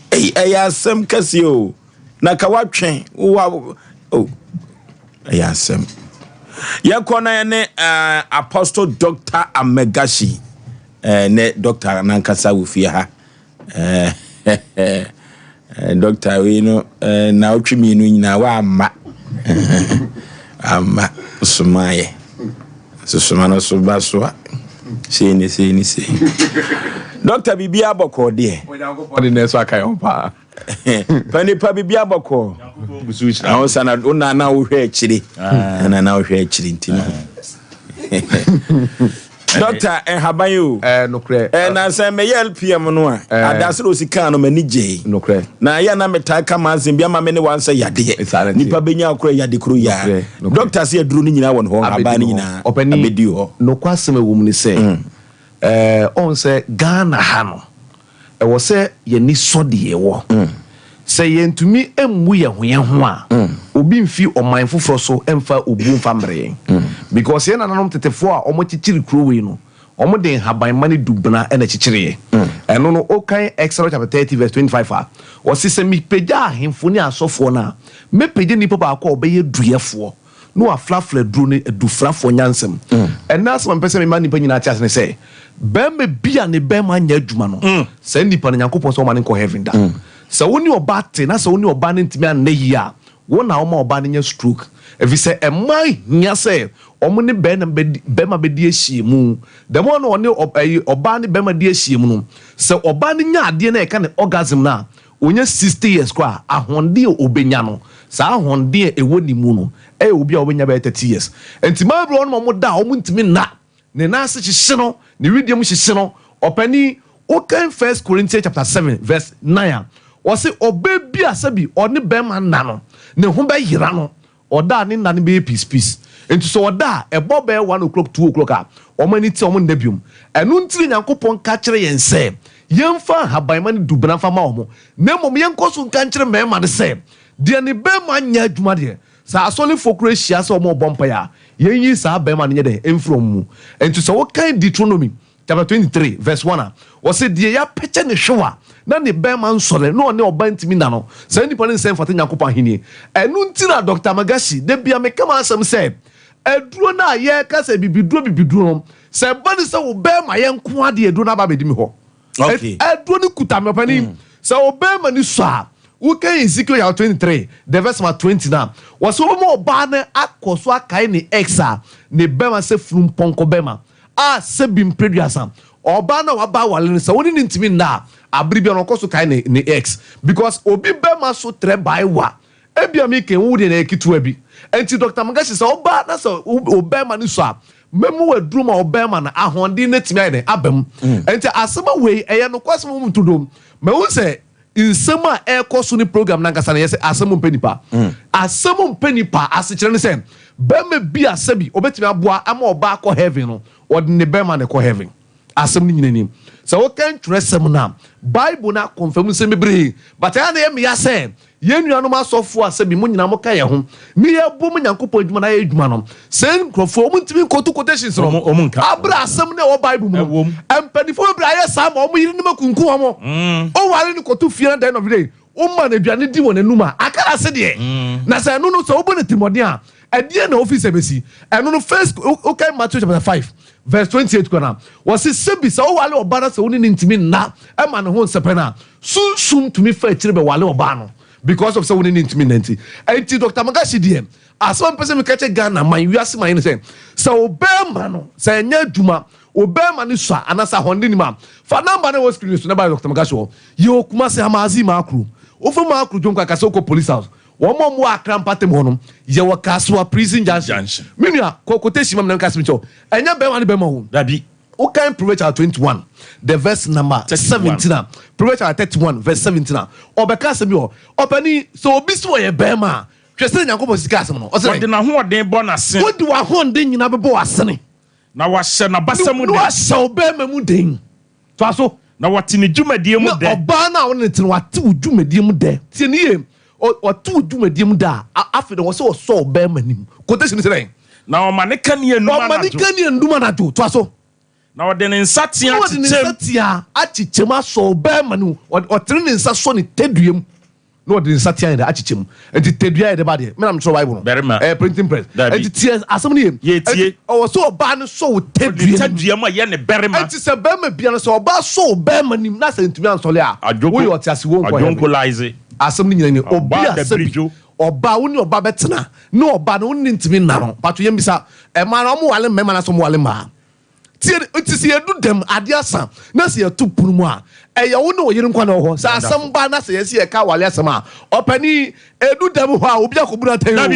Ɛyi ɛyɛ asɛm kɛseɛ o. Na ka watwe wa o ɛyɛ asɛm. Yɛkɔ na yɛne uh, Apostle Dr. Amegashi uh, ne Dr. nankasa wɔ fie ha. Uh, Dr. wei no uh, na ɔtwe mmienu nyinaa wamma amma somaayɛ. Sosoma no so ba so a sei ne sei ne sei. Dr. biribiara bɔkɔɔ deɛ. Onyankopɔn de ne nso aka yɛn ho paa. Pa nipa biribi abɔkɔ ahosa na wo na na wohwɛ akyire ah. na na wohwɛ akyire nti no dɔkta nhaban yi o eh, nokorɛ eh, na sɛ mɛyɛ lpm no a eh. adase na osi kan no m'ani gyee nokorɛ na yɛ na metaa ka m'asɛm bi ama me ne wansɛ yadeɛ nipa bɛnya akorɛ yade koro yaa dɔkta sɛ aduro no nyinaa wɔ ne hɔ nhaban no nyinaa abɛdi hɔ nokwasɛm ɛwɔ mu ne sɛ mm. ɔn sɛ Ghana ha no Ɛwɔ sɛ yɛn ani sɔ deɛ yɛwɔ. Sɛ yɛntumi mmu yɛn ho yɛn ho a, obi mfi ɔman foforɔ so mfa obuo mfa mmrɛ yɛn. Because yɛn nananom tetefoɔ a wɔkyekyere kuro wei no, Wɔde nhabanmma ne dubena na ɛkyekyereeɛ. Ɛno no, wokan Exodus chapter 30 verse 25 a, ɔse, Sɛ mepagya ahemfo ne asɔfoɔ no a, mɛpagya nipa baako a ɔbɛyɛ duyɛfoɔ na wafrafra aduro no adufrafoɔ nyansam. Ɛnnɛ asɛm a mepɛ sɛ mema nnipa nyinaa te ase ne sɛ, barima bi a ne barima nyɛ adwuma no, saa nipa no, Nyankopɔn sɛ ɔmma no nkɔ heaven da. Sɛ wo ne ɔbaa te na sɛ wo ne ɔbaa no ntumi anna yie a, Wo na woma ɔbaa no nya stroke efisɛ mmaa hia sɛ wɔn ne bɛrima bɛdi bɛrima bɛdi ahyiamu. The more na ɔne ɔ ɛyi ɔbaa ne bɛrima di ahyiamu no, sɛ ɔbaa no nya adeɛ no a yɛka no orgasm no a, ɔnya 60 years koraa a, ahoɔden a ɔbɛnya no, saa ahoɔden a ɛwɔ ne mu no, ɛyɛ obi a ɔbɛnya bɛyɛ 30 years. Nti mmaa bi wɔ hɔnom a wɔda a wɔntumi nna. Ne nan ase hyehye no, ne wedeɛ mu hyehye no. Ɔpanin, wokan First Corinthians chapter 7 verse 9 a, ɔse ɔbaa bi a sɛbi ɔne bɛrima nna no, ne ho bɛyera no. Ɔda a ne nna no bɛyɛ peace peace. Nti sɛ ɔda a, ɛbɔ bɛyɛ one o'clock, two o'clock a, wɔn ani te a wɔn nna biom. Ɛno nti na Nyankopɔn ka kyerɛ yɛn sɛ yɛmfa nhabanma ne dubena mfa ma wɔn, na mmom yɛnkɔ so nka nkyerɛ mmarima no sɛ, deɛ ne bɛrima nyɛ adwuma deɛ, Sɛ asɔrefoɔ koraa hyia sɛ wɔrebɔ mpaeɛ a, yɛnyi saa barima no nyɛ dɛn mfiri wɔn mu. Enti sɛ wokan Deuteronomy chapter 23 verse 1 a, ɔse deɛ yɛapɛkyɛ ne hwewa na ne barima nsɔre na ɔne ɔbaa ntumi nna no, saa nipa no nsɛ mfata Nyankopɔn ahennie. Ɛno nti na Doctor Magashi, da biara meka m'asɛm sɛ, aduro no a yɛreka sɛ bibiduro bibiduro no, sɛ ɛba no sɛ wo barima yɛ nko ara deɛ aduro no aba abɛdi me hɔ. Okay. Aduro no kuta me ɔpanin. Mm. Sɛ ɔbɛrima ni sɔ a, wokan Ezekiel chapter 23, the verse number 20 na wɔsɛ wɔbɛma ɔbaa no akɔ so akae ne ex a ne bɛrima sɛ funu mpɔnkɔ bɛrima a sɛbi mprɛduasa. Ɔbaa no a waba awale no sɛ wo ne no ntumi nna a, abere biara no ɔkɔ so kae ne ne ex because obi bɛrima so trɛ bae wa. Ebia me ken wo deɛ na ɛyɛ ketewa bi. Enti Doctor Magashi sɛ ɔbaa na sɛ ɔbɛrima no sɔ a, Mɛmu aduru ma ɔbarima no ahoɔden no atumi ayɛ dɛn aba mu. Nti asɛm a wei ɛyɛ nokwasɛm wɔ mu ntodo. Mahu sɛ nsɛm a ɛrekɔ so ne program no ankasa no yɛ sɛ asɛm mpɛ nipa. Asɛm mpɛ nipa asekyerɛ ne sɛ barima bi a sɛbi ɔbɛtumi aboa ama ɔbaa akɔ heaven no, ɔde ne barima na ɛkɔ heaven. Asɛm no nyina ni. Sɛ wokan twerɛsɛm no a, Bible no akɔnfam nsɛm bebree. But ɛyɛ a na ɛyɛ me ya sɛ Yɛn nuanom asɔfoɔ a sɛbi mo nyinaa moka yɛn ho ne yɛbom Nyankopɔn adwuma no ayɛ adwuma no, saa nkurɔfoɔ wɔn ntumi nkɔto quotations no aberɛ a asɛm no ɛwɔ Bible mu no. Mpanimfoɔ bebree ayɛ saa ma wɔn yerenom akunkum wɔn. Woware no kɔto fie na the end of the day woma no aduane di wɔ n'anum a, aka n'ase deɛ. Na sɛ ɛno no sɛ wobɔ no atirimuɔden a, ɛdeɛn na wofii sɛ ɛbɛsi? Ɛno no first wokae Matthew chapter 5 verse 28 kɔ no a, wɔse sɛbi sɛ woware ɔba na sɛ wo ne no ntumi nna ma ne ho nsɛpɛ no a, Sunsum tumi fa akyire bɛwale ɔbaa no because of sɛ wo ne no ntumi nna nti. Ɛnti Doctor Magashi deɛ asɛm a mepɛ sɛ meka kyerɛ Ghana man, wiase man ne sɛ, sɛ wo bɛɛma no sɛ ɛnyɛ adwuma, wo bɛɛma no sua anaasɛ ahɔnde nim a, fa number no a ɛwɔ screen no so na ba Doctor Magashi hɔ. Yɛwɔ Kumasi, Hamazi, Maakro. Wofa Maakro dwom kwan ka sɛ wokɔ Police House. Wɔn a wɔwɔ Accra mpatam hɔ no, yɛwɔ Kasoa Prison Junction. Me nua, kɔ quotation ma me na menka asɛm nkyerɛ wo. Ɛnyɛ bɛɛma ne bɛɛma o. Dabi. Wokan Proverbs chapter 21 the verse number 17 a, Proverbs chapter 31 verse 17 a, ɔbɛka asɛm bi wɔ hɔ. Ɔpanin, sɛ obi sɛ ɔyɛ bɛrima a, hwɛ sɛdeɛ Nyankopɔn si ka asɛm no. Ɔse dɛn? Wɔde n'ahoɔden bɔ n'asene. Wode w'ahoɔden nyinaa bɛbɔ w'asene. Na wahyɛ n'abasa mu den. Na wahyɛ wo bɛrima mu den. Toa so. Na wate ne dwumadie mu dɛ. Na ɔbaa no a wo ne no te no, wate wo dwumadie mu dɛ. Tie no yie. Ɔte wo dwumadie mu dɛ a, afei deɛ wɔ sɛ ɔsɔ wo bɛrima nim. Quotation no sɛ dɛn? Na ɔma ne kanea num anadwo. Ɔma ne kanea num anadwo. Toa so. Na ɔde ne nsateaa Na ɔde ne akyekyɛm. nsateaa akyekyɛm asɔ wo bɛrima no mu. Ɔtene ne nsa sɔ ne tadua mu. Na ɔde ne nsateaa yɛ dɛ akyekyɛ mu. Enti tadua yɛ dɛ ba deɛ? Me na metwerɛ Bible no. Barima. Ɛyɛ printing press. Dabi. Enti tie asɛm no yie. Yɛtie. Enti ɔwɔ sɛ ɔbaa no sɔ wo Ɔde ne tadua mu. tadua mu a ɛyɛ ne barima. Enti sɛ barima biara no, sɛ ɔbaa sɔ wo barima nim na sɛ ntumi ansɔre a, Adwoko. woyɛ ɔtease wonkɔ heaven. Adwonko lize. Asɛm no nyina nie. Obi Ɔbaa a sɛbi dabirijo. ɔbaa wo ne ɔbaa bɛtena ne ɔbaa no wo ne no ntumi nna no, mpakyɛw yɛmmisa, mmaa no wɔn ware mmarima anaasɛ wɔn ware mmaa? Tie no, nti sɛ yɛdu dɛm, adeɛ asa, na sɛ yɛto pono mu a, ɛyɛ wo ne wo yere nko na ɛwɔ hɔ. Sɛ asɛm ba na sɛ yɛse yɛka aware asɛm a, ɔpanin, ɛdu dɛm hɔ a, obi akɔbu no atɛn o.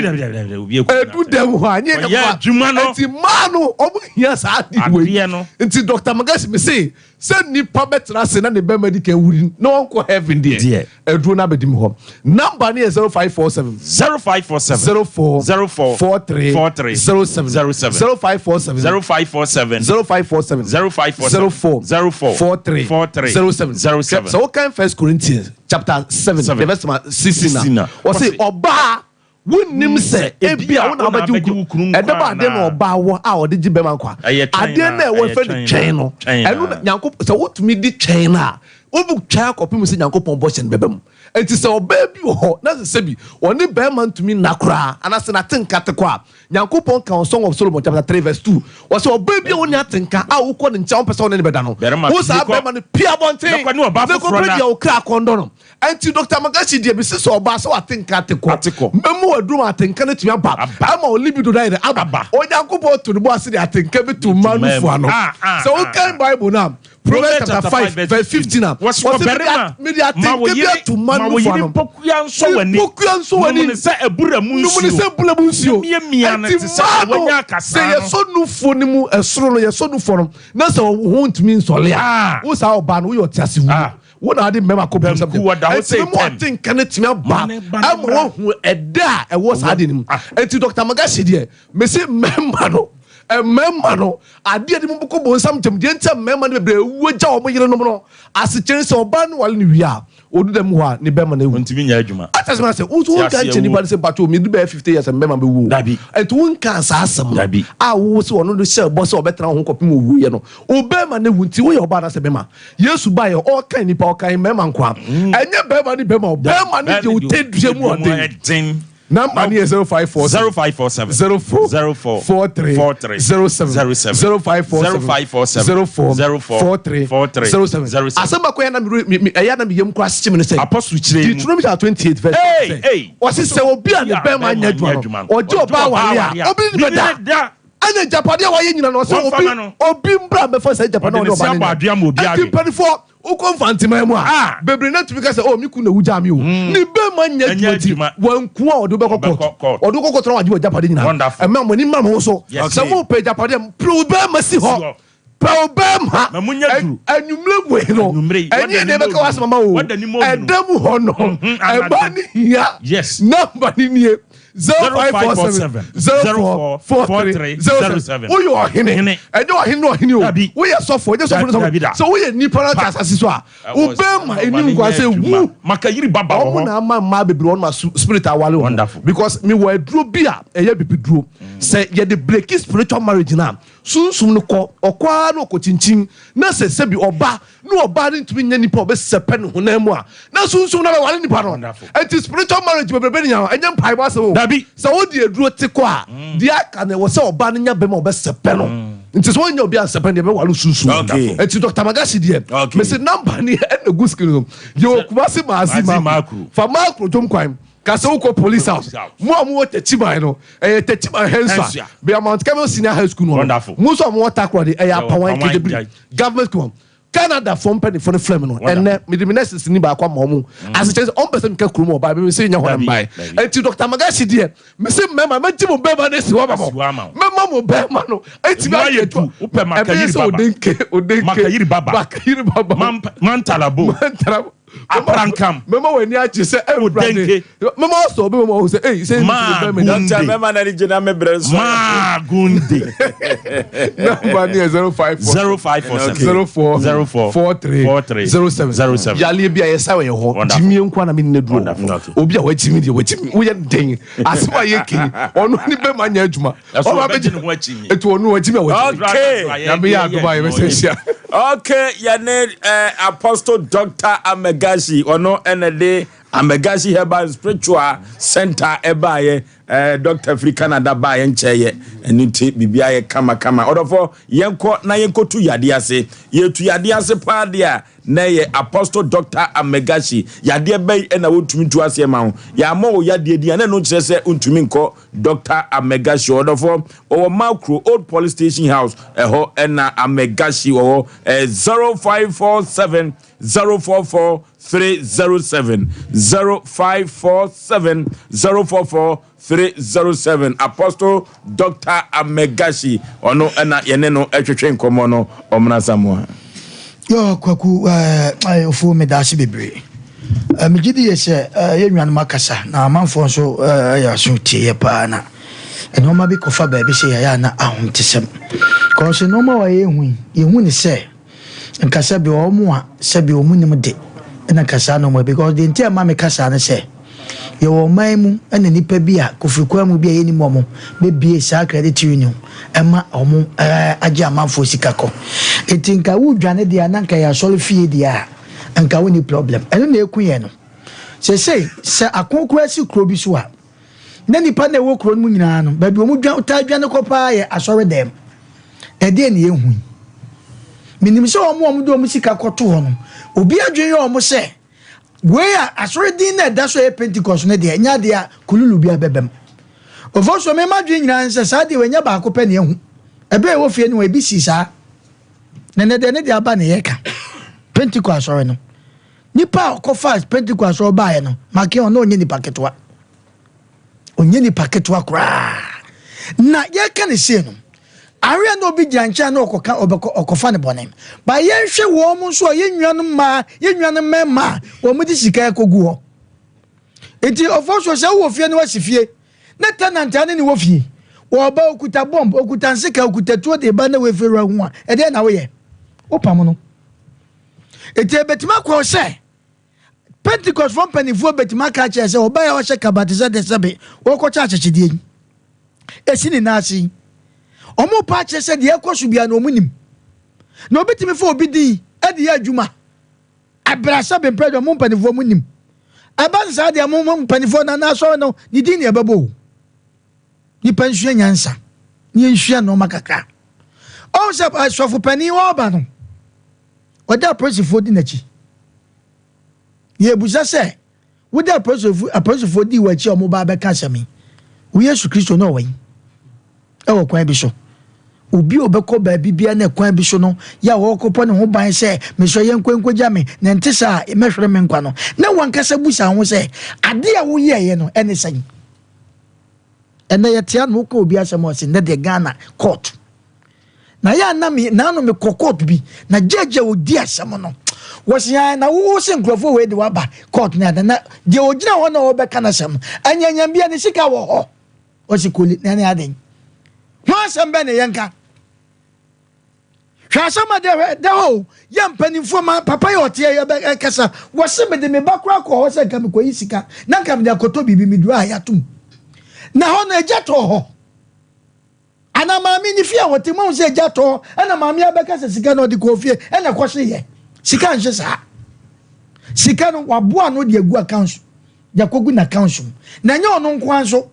Ɛdu dɛm hɔ a, nyɛ Ɔyɛ adwuma no. Nti mmaa no, wɔn hia saa adeɛ wei. Adeɛ no. Nti Dr. Magashi, mese, Sɛ nipa bɛtena ase na ne bɛma di kan wuri na ɔnkɔ heaven deɛ, aduro no abɛdi me hɔ. Number no yɛ 0547. 0547. 04. 04. 43. 43. 07. 07. 0547. 0547. 0547. 0547. 04. 04. 43. 43. 07. 07. Sɛ wokan First Corinthians chapter 7, Seven. the verse number 16 a, 16 a, ɔse ɔbaa. Wonnim sɛ ebia wo na wobɛgye wo kunu. Ɛdɛ ba adeɛ na ɔbaa wɔ a ɔde gye bɛma nkwa. Adeɛ na ɛwɔ fɛ no twɛn no. Ɛno na Nyankopɔn sɛ wotumi di twɛn no a, wobɛtwɛn akɔpem sɛ Nyankopɔn bɔhyɛ no bɛba mu. Enti sɛ ɔbaa bi wɔ hɔ na sɛ sɛbi ɔne bɛrima ntumi nna koraa anaasɛ n'atenka te kɔ a, Nyankopɔn ka wɔ Song of Solomon chapter 3 verse 2, ɔsɛ ɔbaa bi a ɔnni atenka a wokɔ ne nkyɛn a wompɛ sɛ ɔne no bɛda no, wo saa bɛrima no pue abɔnten na kɔpɛ deɛ wo kra kɔndɔ no. Ɛnti Doctor Magashi deɛ mese sɛ ɔbaa sɛ watenka atekɔ mɛmu waduru ma atenka no atumi aba ama wo libido no ayɛ dɛ aba. Onyankopɔn to ne bo ase de atenka bi to mmaa nufu ano. Sɛ wokan Bible no a, Proverbs chapter 5 verse 15 a, ɔse mede atenka bi ato mmaa nufu ano. Mpokua nsɔ w'ani. Mpokua nsɔ w'ani. Nom no sɛ abura mu nsuo. Nom no sɛ abura mu nsuo. Na miamia no Ɛnti te sɛ mmaa no, wanya akasaa sɛ no. yɛsɔ nufoɔ no mu ɛsoro no, yɛsɔ nufoɔ no, na sɛ wo ho ntumi nsɔle a, wo saa ɔbaa no, woyɛ ɔteasewuo. Wo na ade mmarima kɔ bonsam Banku wɔ da hɔ Ɛnti sei mema tɛm. ɔte nka no atumi aba Ma ne ba no ama mmra. wahu ɛdɛ a ɛwɔ saa adeɛ no mu. Ɛnti Doctor Magashi deɛ, mese mmarima no, mmarima no, adeɛ a ɛde mo kɔ bonsam gyam, deɛ nti a mmarima no bebree awu agya wɔn yerenom no, asekyerɛ ne sɛ ɔbaa no ware no wie a, ɔdu dɛm hɔ a, ne bɛrima no awu. Ɔntumi nyɛ adwuma. Ate asɛm no ase? Wo nso Te wonka aseɛ nkyerɛ nipa wuo. no sɛ mpakyɛw medi bɛyɛ 50 years a me bɛrima bɛwu o. Dabi. Ɛnti wonkaa saa asɛm no Dabi. a wo se ɔno de hyɛɛ bɔ sɛ ɔbɛtena wo ho kɔpem owuiɛ no. Wo bɛrima no awu nti woyɛ ɔbaa anaasɛ bɛrima? Yesu baeɛ ɔrekan nnipa ɔkan mmarima nkoa. Ɛnyɛ bɛrima ne bɛrima o, bɛrima ne deɛ ɔtɛdua mu ɔden. Number no yɛ 0547 0547 04 04 43 43 07 07 0547 0547 04 04 43 43 07. 07. Asɛm baako ɛyɛ na me me me ɛyɛ na me yam koraa hyehye me ne sɛ Apostle kyerɛ mu. Deuteronomy chapter 28 verse Hey, 6 sɛ hey. ɔse sɛ obi a ne bɛrima nyɛ adwuma no ɔgye ɔbaa ware a obi ne bɛda. Ɛna agyapadeɛ a wayɛ nyina no ɔsɛ Wɔmfa obi ma no. obi mbra mbɛfa saa agyapadeɛ Ɔde a ne ɔne se ɔba no abɔ nya. aduan ma obi Ɛnti awe. mpanifoɔ wokɔ mfanteman mu a Ah. bebree no atumi ka sɛ oh me kunu na wu gyaa me o. Ne bɛma nyɛ Ɛnyɛ adwuma nti adwuma. wanku a ɔde wobɛkɔ Ɔbɛkɔ court. court. Ɔde wokɔ court na wagye w'agyapadeɛ nyinaa. Wonderful. Ɛmma mo ani mma mo ho so. Yes. Sɛ mopɛ agyapadeɛ a pere wo bɛma si Si hɔ. hɔ. Pɛ wo bɛma. Ma monyɛ Ɛ- duru. Anwummerɛ wei no Anwummerɛ yi, ɛnyɛ wada deɛ ne mu ɛbɛka w'asɛm ama wo o. Wada ne mu onunu. Ɛda mu hɔ no Mhm, ɛma anadwo. ne hia. Yes. Number no nie. 0547 04 43 07. Woyɛ ɔhene. Hene. Ɛnyɛ ɔhene ne ɔhene o. Dabi. Woyɛ sɔfo, ɛnyɛ sɔfo ne Dabi sɔfo. da. Sɛ woyɛ nipa na te asase so a, wo bɛrima anim kwa sɛ wu. Makayiri baba wɔ Wɔn hɔ. na ama mmaa bebree wɔn ma spirit awale wɔn. Wonderful. Because me wɔ aduro bi a ɛyɛ bibiduro. Sɛ yɛde breaki spiritual marriage na sunsum no kɔ, ɔkɔ ara na ɔkɔ kyinkyin na sɛ sɛbi ɔba na ɔbaa no ntumi nyɛ nipa a ɔbɛsɛpɛ ne honam mu a, na sunsum no abɛware nipa no. Enti spiritual marriage bebrebe no nyinaa ɛnyɛ mpaebɔ asɛm o. Dabi. Sɛ wode aduro te kɔ a, deɛ aka no ɛwɔ sɛ ɔbaa no nya bɛma a ɔbɛsɛpɛ no. Nti sɛ wɔnyɛ obi ansɛpɛ no deɛ ɛbɛware sunsum. Okay. Enti Dr. Magashi deɛ, Okay. mese number no ɛna egu screen no. Yɛwɔ Kumasi Maazi Maazi Maakro. Maakro. Fa Maakro dwom kwan. Ka sɛ wokɔ police house. Mo a mowɔ Techiman no, ɛyɛ Techiman Hensua. Hensua. Bea Mount Carmel Senior High School no hɔ no. Wonderful. Mo nso a mowɔ Takoradi, ɛyɛ Yɛwɔ Apawan Apawan Kedebiri Gya- Government School. Canada foɔ mpanyinfoɔ no frɛ me no, Wonderful. ɛnnɛ mede me nurses ni baako ama wɔn. Asekyerɛ sɛ ɔmpɛ sɛ meka kurom hɔ bae, me se nyɛ hɔ na Dabi, mbae. dabi. Enti Doctor Magashi deɛ, mese mmarima, mɛgye mo bɛrima no asi hɔ ama mo. Asi hɔ ama wo. Mɛma mo bɛrima no atumi Emu ayɛ ayɛ adwuma. du. Wopɛ Ɛbɛyɛ Makayiri sɛ Baba. Odenke, Odenke. Makayiri Baba. Makayiri Baba. Mantalabo. Mantalabo. Aprankam. Mɛma w'ani agye sɛ Awurade. Mɛma ɔsɔ obi mɛma ɔhu sɛ eyi sɛ Maagunde. Dɔkta mɛma n'ani gye na me brɛ nso. Maagunde. Namba ni yɛ 054 0547 04 04 43 43 07 07. Yaleɛ bi a yɛsa wɔ yɛ hɔ. Gyimie nko na me nna duro. Obi a wagyimi deɛ wagyimi woyɛ den. Asɛm a yɛ kei ɔno ne bɛma nyɛ adwuma. Ɛso ɔbɛgye ne ho akyi. Etu ɔno wagyimi a wagyimi. Okay. Nyame yɛ adom a yɛbɛsɛ hyia. Okay, yɛne eh, Apostle Dr. Amegashi, ɔno ɛna de Amegashi Herbal and Spiritual Center ɛbaayɛ, eh, Dr. firi Canada baayɛ nkyɛɛyɛ, ɛno nti biribiara yɛ kamakama. Ɔdɔfo, yɛnkɔ na yɛnkɔtu yadeɛ ase. Yɛtu yadeɛ ase paa deɛ a, na ɛyɛ Apostle Dr. Amegashi. Yadeɛ bɛyi ɛna wɔntumi ntu aseɛ ma wo. Yɛammɔ wo yadeɛ din a, na ɛno nkyerɛ sɛ wontumi nkɔ Doctor Amegashi ɔdɔfoɔ ɔwɔ Makro Old Police Station House ɛhɔ ɛna Amegashi ɔwɔ ɛ 0547 044 307 0547 044 307 Apostle Doctor Amegashi ɔno ɛna yɛne no ɛtwetwe nkɔmmɔ no ɔmena Samoa. Yo Kwaku eh, ofuo meda ase bebree. Eh, megye di yɛ sɛ eh, yɛn nuanom akasa na amanfoɔ nso eh, yɛ aso tie yɛ paa na nneɛma bi kɔfa baabi sɛ yɛyɛ a na ahomtesɛm. Kɔɔso nneɛma a yɛhu yi, yɛhu ne sɛ nka sɛbi wɔn a sɛbi wɔn nim de na nka saa nneɛma because deɛ nti a ɛma meka saa ne sɛ. Yɛwɔ ɔman mu na nnipa bi a kofiri kwan mu bi a yɛnnim wɔn bɛbue saa credit union ma wɔn agye amanfoɔ sika kɔ. Nti nka wodwane deɛ a na nka yɛ asɔre fie deɛ a nka wonni problem. Ɛno na ɛku yɛn no. Seesei sɛ ako koraa si kuro bi so a na nnipa no a ɛwɔ kuro no mu nyinaa no baabi wɔn dwa taa dwane kɔ paa yɛ asɔre dɛm. Ɛdeɛn na yɛhu yi? Menim sɛ wɔn a wɔde wɔn sika kɔto hɔ no obi adwene yɛ wɔn sɛ Wei a asɔre din na ɛda so a ɛyɛ Pentecost no deɛ, ɛnyɛ adeɛ a kululu biara bɛba mu. Ofosuo, me m'adwene nyinaa ne sɛ saa deɛ wei ɛnyɛ baako pɛ na yɛahu. Ɛberɛ a yɛwɔ fie no ebi sii saa. Na ɛnɛ deɛ ne deɛ aba na yɛreka. Pentecost asɔre no, nipa a ɔkɔfaa Pentecost asɔre baeɛ no, Makeon, na ɔnyɛ nipa ketewa. Ɔnyɛ nipa ketewa koraa. Na yɛka ne sei no, aweɛ na obi gyina nkyɛn na ɔkɔka ɔbɛkɔ ɔkɔfa ne bɔne. Ba yɛnhwɛ wɔn nso a yɛn nuanom mmaa, yɛn nuanom mmarima a wɔn de sika ɛkɔgu hɔ. Nti ɔfɔ so sɛ wowɔ fie na wasi fie na tenant ane ne wɔ fie, wɔba okuta bomb, okuta nseka, okuta tuo de ba na wɔafiri wura ho a, ɛdeɛ na woyɛ? Wopam no. Nti ebetumi akɔ sɛ Pentekostfoɔ mpanimfoɔ bɛtumi aka akyerɛ sɛ ɔbaa a ɔhyɛ kaba te sɛ de sɛbe wɔrekɔkyɛ akyekyedeɛ yi ɛsi ne nan ase yi. Wɔrepa akyerɛ sɛ deɛ ɛkɔ so biara no wɔn nim. Na obi tumi fa obi din de yɛ adwuma. Ɛbrɛ sɛbe mpɛ deɛ wɔn mpanimfoɔ mo nim. Ɛba no saa deɛ mo mpanimfoɔ na n'asɔre no ne din na ɛbɛbɔ o. Nipa nsua nyansa na yɛnsua nneɛma kakra. Ɔhu sɛ sɔfo panin ɔreba no Ɔde apolisifoɔ di n'akyi. Yɛrebisa sɛ, wode apolisifoɔ dii w'akyi a wɔba abɛka asɛm yi? Wo Yesu Kristo no ɔwɔ yi? Ɛwɔ kwan bi so. Obi a ɔbɛkɔ baabi biara na kwan bi so no yɛ a ɔrekɔpɔ ne ho ban sɛ mesɔ yɛn nkɔ nkɔgya me na ɛnte saa a mɛhwere me nkwa no, na wankasa busa ho sɛ, ade a woyɛeɛ no ɛne sɛn? Ɛnɛ yɛte ano wokɔ obi asɛm a ɔse nnɛ deɛ Ghana court Na yɛ a na me naano me kɔ court bi na judge a odi asɛm no wɔsi an na wo se nkurɔfoɔ wei de waba court ne ada na deɛ ogyina hɔ na ɔbɛka n'asɛm no anyanyam bia ne sika wɔ hɔ ɔsi koli na ne aden ho asɛm bɛ ne yɛnka hwɛ asɛm a dɛ dɛ hɔ yɛ mpanimfoɔ ma papa yɛ ɔteɛ yɛ bɛ ɛkasa wɔsi mede me ba koraa kɔ hɔ sɛ nka mekɔyi sika na nka mede akɔtɔ biribi meduru a yɛatom na hɔ no agya tɔɔ hɔ Ana maame ne fie a wɔte mu ahu sɛ gya tɔ ɛna maame abɛka sɛ sika no ɔde kɔɔ fie ɛna ɛkɔhye yɛ sika nhye saa sika no waboa ano de agu accounts de akɔgu n'accounts mu na ɛnyɛ ɔno nko ara nso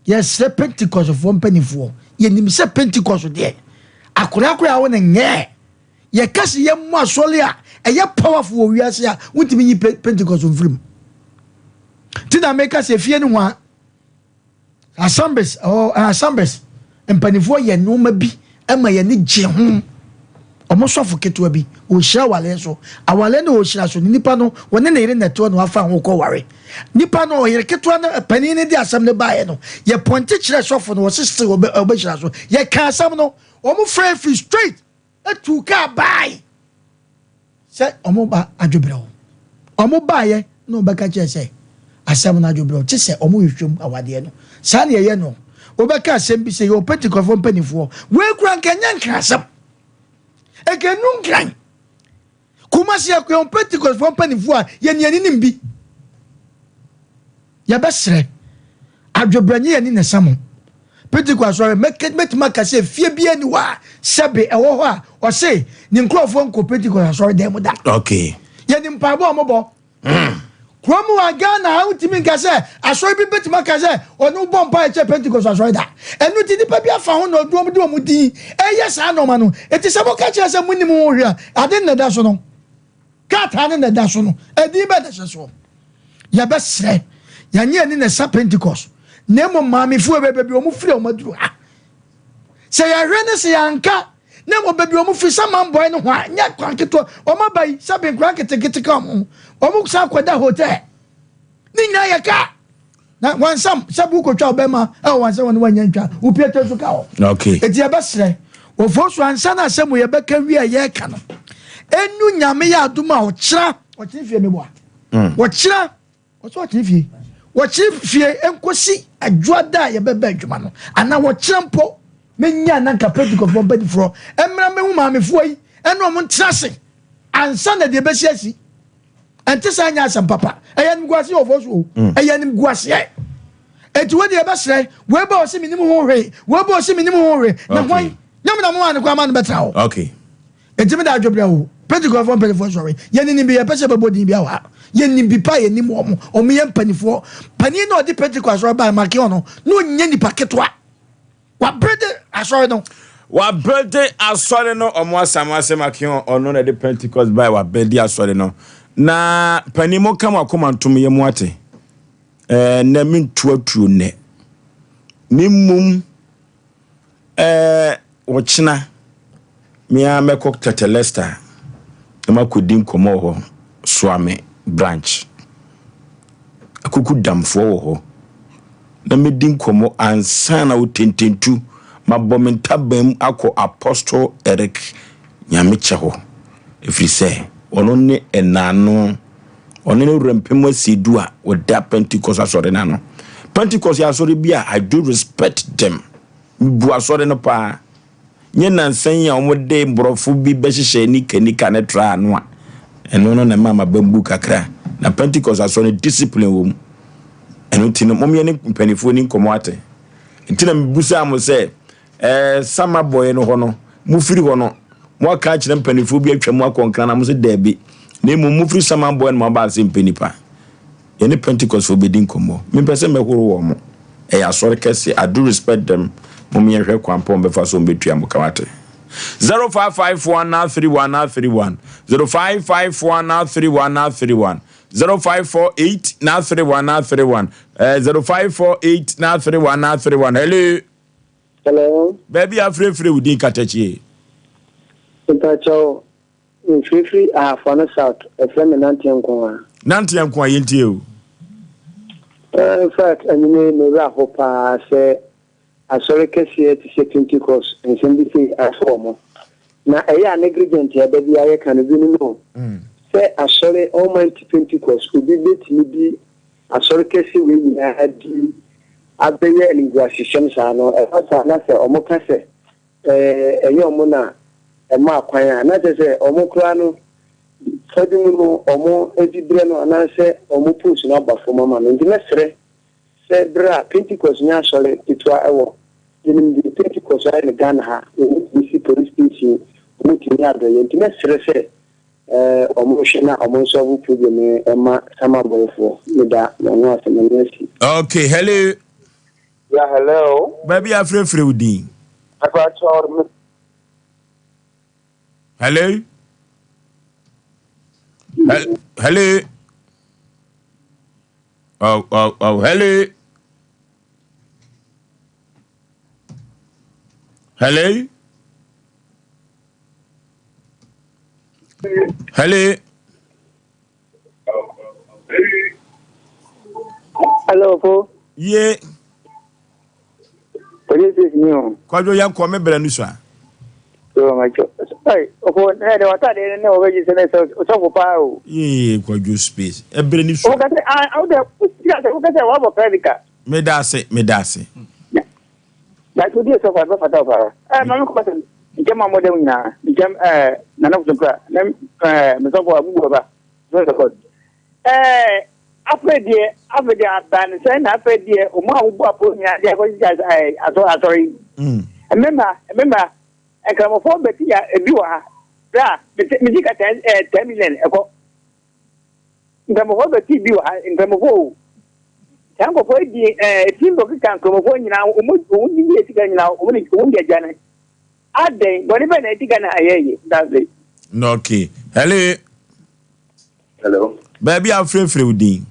yɛsrɛ Pentecostfoɔ mpanimfoɔ yɛnim sɛ Pentecost deɛ akorakora a wo ne nyɛɛ yɛka sɛ yɛmmɔ asɔre a ɛyɛ powerful wɔ wiase a wontumi nyi Pentecost mfiri mu nti na meka sɛ fie no ho a Assemblies ɛwɔ eh, assemblies mpanimfoɔ yɛ nneɛma bi ma yɛn ani gye ho. Wɔn sɔfo ketewa bi ɔrehyira awaleɛ so. Awaleɛ no ɔrehyira so no nipa no wɔne ne yere na ɛtoɔ na wafa ho kɔ ware. Nipa no ɔyere ketewa no panin no de asɛm no baeɛ no yɛ pɔnte kyerɛ sɔfo no wɔse se ɔbɛhyira so. Yɛka asɛm no wɔn frɛ firi straight etu kaa bae. Sɛ ɔmo ba adwobrɛw. Ɔmo baeɛ na ɔmo bɛka kyerɛɛ sɛ asɛm no adwobrɛw te sɛ ɔmo hwehwɛ mu awadeɛ no. Saa na yɛyɛ no. Wobɛka asɛm bi sɛ yɛwɔ Pentekostefoɔ mpaninfoɔ. Wei koraa nka ɛnyɛ nkran asɛm. Nka ɛnu nkran. Kumasi yɛwɔ Pentekostefoɔ mpaninfoɔ a yɛn ani nim bi. Yɛbɛsrɛ, adwebrɛ nye yɛn ne nsa mo. Pentekoste asɔre, mɛtumi aka sɛ fie biara nni hɔ a sɛbe ɛwɔ hɔ a ɔse ne nkurɔfoɔ nkɔ Pentekoste asɔre dan mu da. Okay. Yɛnim mpaebɔ a wɔbɔ. Kurom wɔ Ghana ha wontumi nka sɛ asɔre bi bɛtumi aka sɛ ɔne wo bɔ mpaeɛ kyɛ Pentekoste asɔre da. Ɛno nti nnipa bi afa ho na ɔde wɔn de wɔn din ɛyɛ saa nneɛma no. Enti sɛ moka kyerɛ sɛ monim ho hwee a, ade na ɛda so no. Krataa no na ɛda so no, edin bɛn na ɛhyɛ soɔ? Yɛbɛsrɛ, yɛnyɛ ani na ɛsa Pentecost, na mmom maamefoɔ bɛ baabi wɔn firi a wɔn aduru ha. Sɛ yɛhwɛ ne sɛ yɛanka, na mmom baabi wɔn firi sɛ manbɔe no ho a, nyɛ kwan ketewa, wɔn aba yi, sɛ benkora nketenkete ka wɔn ho, wɔn san kɔda hotel. Ne nyinaa yɛ ka. Na wansam sɛ bu kotwa ɔbɛma ɛwɔ wansam wɔn wanya ntwa wopie to nso ka hɔ. Okay. Eti yɛbɛsrɛ wɔfo so ansa na asɛm yɛbɛka wie a yɛreka no enu nyame yɛ adom a ɔkyerɛ ɔkyerɛ fie meboa wɔkyerɛ ɔsɛ ɔkyerɛ fie wɔkyerɛ fie nkosi adwoada a yɛbɛba adwuma no anaa wɔkyerɛ mpo menya na nka Pentecost mpanyinfoɔ mmra mɛhu maamefoɔ yi ɛne ɔmo ntena ase ansa na deɛ ɛbɛsi asi. Ɛnte saa nyɛ asɛm papa. Ɛyɛ animguase. animguaseɛ wɔ fo so o. Ɛyɛ animguaseɛ. Eti wo deɛ ɛbɛsrɛ, wei ba ɔsi menim ho hwee, wei ba ɔsi menim ho hwee. Na hwan? Nyɛ mo na mo maa no kwan ma no bɛtena hɔ. Okay. Eti me da adwobrɛ o. Pentecostefoɔ mpanimfoɔ sɔre. Yɛninim bi, yɛpɛ sɛ yɛbɛbɔ din bi wɔ ha. Yɛnim bi pa, yɛnim wɔn. Wɔn yɛ mpanimfoɔ. Panin na ɔde Pentecost asɔre bae, Makeon no, na ɔnyɛ nipa ketewa. Wabrede asɔre no. Wabrede asɔre no. Ɔmo asam asɛm Makeon, ɔno na ɛde Pentecost bae, wabrede asɔre no. Na panin mo ka mo akoma ntom yɛ mo ate. Ɛɛ nɛ mentu atuo nnɛ. Ne mmom Ɛɛ, ɔkyena, me ara mɛkɔ Tetelestai na makɔdi nkɔmmɔ wɔ hɔ, Suame branch. Akukudamfoɔ wɔ hɔ. Na mɛdi nkɔmmɔ ansa na otententu mabɔ me ntaban mu akɔ Apostle Eric Nyamekyɛ hɔ, ɛfiri sɛ ɔno ne ɛnaano, ɔno ne Werɛmpem Asiedu a ɔda Pentecost asɔre no ano. Pentecost yɛ asɔre bi a I do respect them. Mebu asɔre no paa. Nyɛ nnansa yi a wɔde mborɔfo bi bɛhyehyɛɛ nika nika no traa ano a, ɛno no na ɛmaa m'abam bu kakra. Na Pentecost asɔre no discipline wɔ mu. Ɛno nti no, mom yɛne mpanimfoɔ ni nkɔmmɔ ate. Nti na mebusaa mo sɛ, ɛɛ sama bɔe no hɔ no, mofiri hɔ no, moaka akyerɛ mpanimfoɔ bi atwa mu akɔ nkran na mo sɛ daabi. Na mmom mofiri sama bɔe no moaba ase mpɛ nipa. Yɛne Pentecostfoɔ bɛdi nkɔmmɔ. Mempɛ sɛ mɛhoro wɔn. Ɛyɛ asɔre kɛseɛ. I do respect them. Mom yɛnhwɛ kwan pa wɔn bɛfa so wɔn bɛtua mo ka wate. 0551 31 31 0551 31 31 0548 31 31 eh, 0548 31 31 Hello. Hello. Baabi a afirefire wo din katakyie. Mpakyɛw, Mfirifiri Ahafo Ano South, ɛfrɛ me Nanteɛ Nkoa. Nanteɛ Nkoa, yɛntie o. In fact, anwummerɛ yi me werɛ aho paa sɛ asɔre kɛseɛ te sɛ Pentecost nsɛm bi sei ato wɔn. Na ɛyɛ a negligent a da biara yɛka no bi no no sɛ asɔre Almighty Pentecost obi bɛtumi di asɔre kɛseɛ wei nyinaa di abɛyɛ animguasesɛm saa no, ɛba saa na sɛ wɔka sɛ ɛnyɛ wɔn na ɛmaa kwan a, na kyerɛ sɛ wɔn koraa no, fa bi mu no, wɔn diberɛ no anaasɛ wɔn post no aba fam ama no. Nti mɛsrɛ sɛ berɛ a Pentecost nyɛ asɔre ketewa wɔ, yɛnim deɛ Pentecost ayɛ no Ghana ha, wɔtumi si police station, wɔtumi yɛ adɔeɛ. Nti mɛsrɛ sɛ wɔn nhwɛ na wɔn nsɔlve problem no mma Samabɔefoɔ. Meda mo ano ase, m'ani asi. Okay, hello. Yeah, hello. Baabi a frɛfrɛ wo din. Mepakyɛw me. Hello. Hello. Oh, oh, oh, hello. Hello. Hello. Hello, po. Ye. Police station ni o. Kwadwo yɛn kɔ me brɛ no sua. Yo, ma cho. Ai, opo, na de wata de ne obeji se ne sofo pa o. Ye, kwadwo space. Ebre ni sua. O ka se ah, o de, o ka se, o ka se wa bo credit card. Me da ase, me da ase. Na so die sɔfo abɛfata wo paa. Eh, maame kɔba sɛ nkyɛn ma mmɔdɛm nyinaa. Nkyɛn eh, nana kotonkura ne eh, me sɔfo abubu aba. So sɔfo. Eh, afei deɛ, afei deɛ aba ne sɛn na afei deɛ ɔmo a wɔbu apɔ nyinaa deɛ akɔhyehyɛ eh, asɔ asɔre yi. Mmɛma, mmɛma, nkramofoɔ bɛti ya ebi wɔ ha. Bra, me sika 10 eh, 10 million ɛkɔ. Nkramofoɔ bɛte bi wɔ ha, nkramofoɔ o. Saa nkurɔfoɔ yi di ɛɛ efi mbɔ keka nkramofoɔ nyinaa, wɔn wɔn di yɛ sika nyinaa, wɔn de wɔn de adwane. Adɛn, bɔne bɛn na ɛdi Ghana ayɛ yi? That's it. No, okay. Hello. Hello. Baabi a frɛfrɛ wo din.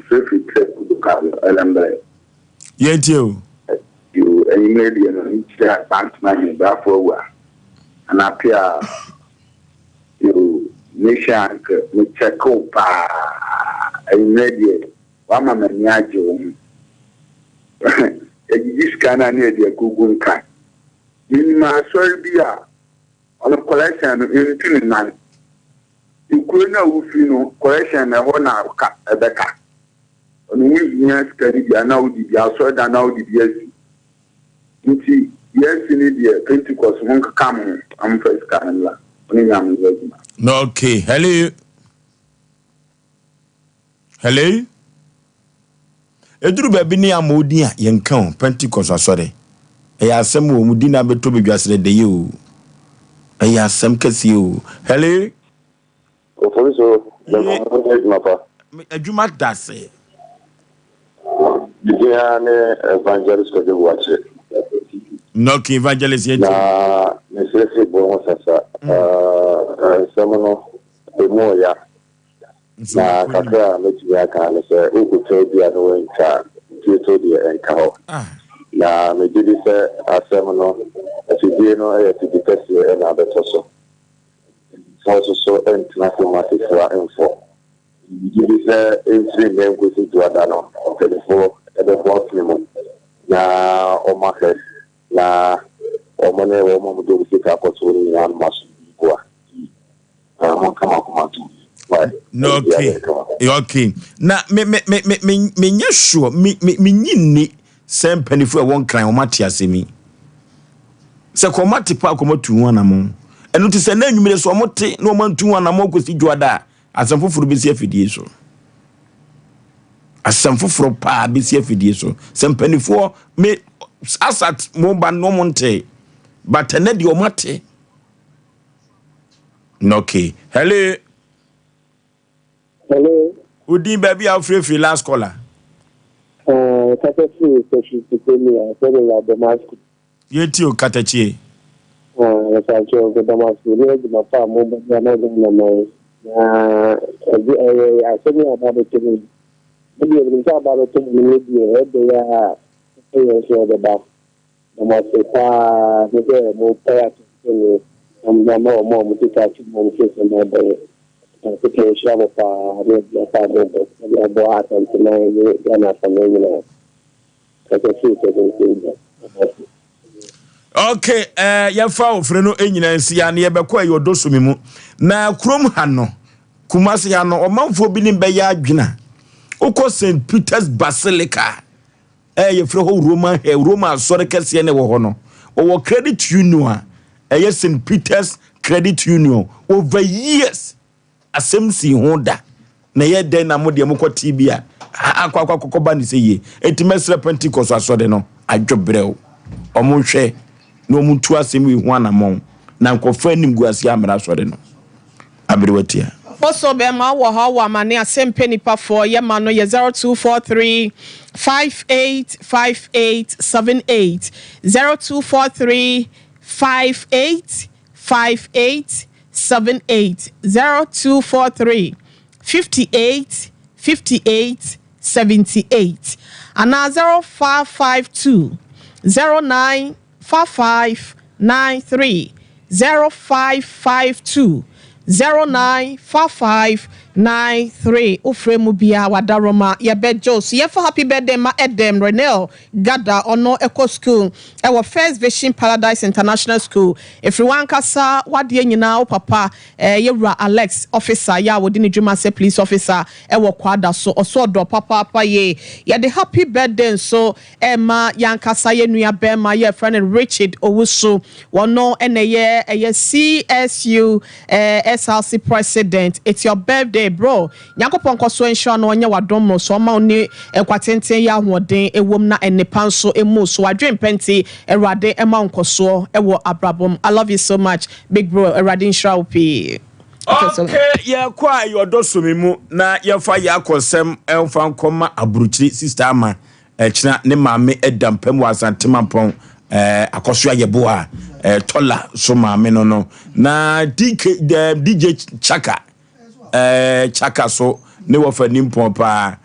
Frɛfrɛ trɛ kudu ka no ɛlɛmbrɛ. Yɛntie o. Yo, enyimire deɛ no nkyia bantama hene brafo awu a anape a Yoo mehwɛ a nka me check wo paa anwummerɛ deɛ wama m'ani agye wo ho yɛgyegye sika no a ne yɛde agugu nka menim asɔre bi a ɔno collection no ntu ne nan ekuro no a wofiri no collection no ɛhɔ na ka ɛbɛka ɔno wo hia sika no bi a na wode bi asɔre dan na wode bi asi Nti yɛasi no deɛ Pentecost monkeka mo ho na momfa sika no mmra mo ne Nyame nyɛ adwuma. Okay, hello. Hello. Ɛduru baabi ne ama odin a yɛnka o. Pentecost asɔre, ɛyɛ asɛm wɔ mu di na abɛtɔ badwa serɛ dɛyɛ o. Ɛyɛ asɛm kɛseɛ o. Hello. Ofori so, bɛma mo nyɛ adwuma pa. Adwuma da se. Bidin ne Evangelist Kwadwo Boakye. Nɔki Evangelist, yɛn. Na mesrɛ sɛ bɔ ho sasa. Nsɛm no, emu ɔya. Na kakra a mɛtumi aka ne sɛ wokɔtwa bi a na woantwa ntuoto deɛ, ɛnka hɔ. Na megye di sɛ asɛm no, afidie no yɛ afidi kɛseɛ ɛna abɛtɔ so. Foɔ nso so ntena fam asefoa mfɔ. Megye di sɛ ɛmfiri nnɛ nkosi Dwoada no, mpanimfoɔ ɛbɛbɔ afiri mu na ɔmo ahwɛ na ɔmo ne wɔn a wɔde wɔn sika akɔto no nyinaa no ma so boa. Mo nkama koma to. Okay, na me me me me me menyɛ sure, me me me nyi nni sɛ mpanimfoɔ a ɛwɔ Nkran wɔn ate asɛm yi sɛ kɔn ate pa kɔn atu ho anamɔ. Ɛno ti sɛ na enyimire so wɔn te na wɔn antu ho anamɔ kɔsi Dwoada a, asɛm foforɔ bɛsi afidie so, asɛm foforɔ paa bɛsi afidie so sɛ mpanimfoɔ me asat mo ba no wɔn nte, but ɛnɛ deɛ wɔn ate. Okay, hello. Hello. Odin, baabi a wofirefiri, last caller. Kasa firi Sɛhwi Sukuu a sɛde wɔ Damasco. Yɛti o, Katakyie. Mepakyɛ ɔkɔ Damasco ne adwuma pa a mobɔ de ama Ghana man. Na ɛde ɛyɛ asɛm a aba abɛtɔ mu. Ɛdeɛ menim sɛ aba abɛtɔ mu no deɛ, ɛbɛyɛ a ɛyɛ nso ɛbɛba. Damasco paa ne sɛ mopɛ atɛntɛne na mode ama wɔn a wɔte taxi mu a wɔte sɛ mɔbɛyɛ. Nyankopɔn nhyira mo paa ne adwuma pa a mobɔ na de aboa Asanteman ne Ghana afaman nyinaa. Kasa firi Sɛhwi Sukuu. Okay, yɛfa ofiri no nyinaa nsi ya na yɛbɛkɔ ɛyɛ ɔdɔ so mi mu. Na kurom ha no, Kumasi ha no, ɔmanfoɔ bi ne bɛyɛ adwena. Wokɔ St Peters Basilica, yɛfrɛ hɔ Roman hɛ Roma asɔre kɛseɛ ne wɔ hɔ no, wɔwɔ credit union a ɛyɛ St Peters Credit Union. Over years asɛm si ho da na ɛyɛ dɛn na mo deɛ mokɔ tv a akɔ akɔ akɔkɔ ba ne sɛ yie. Eti mɛsrɛ Pentecost asɔre no adwobrɛw, ɔmo nhwɛ na ɔmo ntu asɛm yi ho anammɔn na nkɔfa anim gu ase amena asɔre no aberewatia. Fɔsɔ bɛrima wɔ ha wɔ amane asɛmpɛ nipafoɔ yɛ ma no yɛ 0243 5858 78, 0243 5858 78, 0243 58 58 78 anaa 0552 0955 93, 0552 0955 93. Wofrɛ mu bia wadaroma yɛbɛgye so. Yɛfa happy birthday ma Edem Renel Gada, ɔno ɛkɔ school ɛwɔ First Vision Paradise International School. Ɛfiri wankasa wadeɛ nyinaa wo papa yɛwura Alex officer yɛ a wɔde ne dwuma sɛ police officer ɛwɔ Kwada so. Ɔso ɔdɔ papaapa yie. Yɛde happy birthday nso ɛma yankasa yɛ nua bɛrima yɛfrɛ no Richard Owusu. Wɔno ɛna ɛyɛ CSU SRC president. It's your birthday, bro. Nyankopɔn nkɔ so nhyira no, ɔnyɛ wadom no so, ɔma wo ne nkwatenten yɛ ahoɔden ɛwom na ɛnepa nso ɛmu so wadwen pɛnti. Awurade ɛma wo nkɔsoɔ ɛwɔ abrabɔ mu. I love you so much, big bro. Awurade nhyira wo pii. Okay, yɛkɔ a ɛyɛ ɔdɔ somi mu na yɛfa yɛ akɔsɛm ɛmfa nkɔma aburukyiri sister ama ɛkyina ne maame ɛda mpam wɔ Asantemampɔn akɔso ayɛbo a tɔla so maame no na DK DJ Chaka, Chaka so ne wɔfa nimpɔn paa.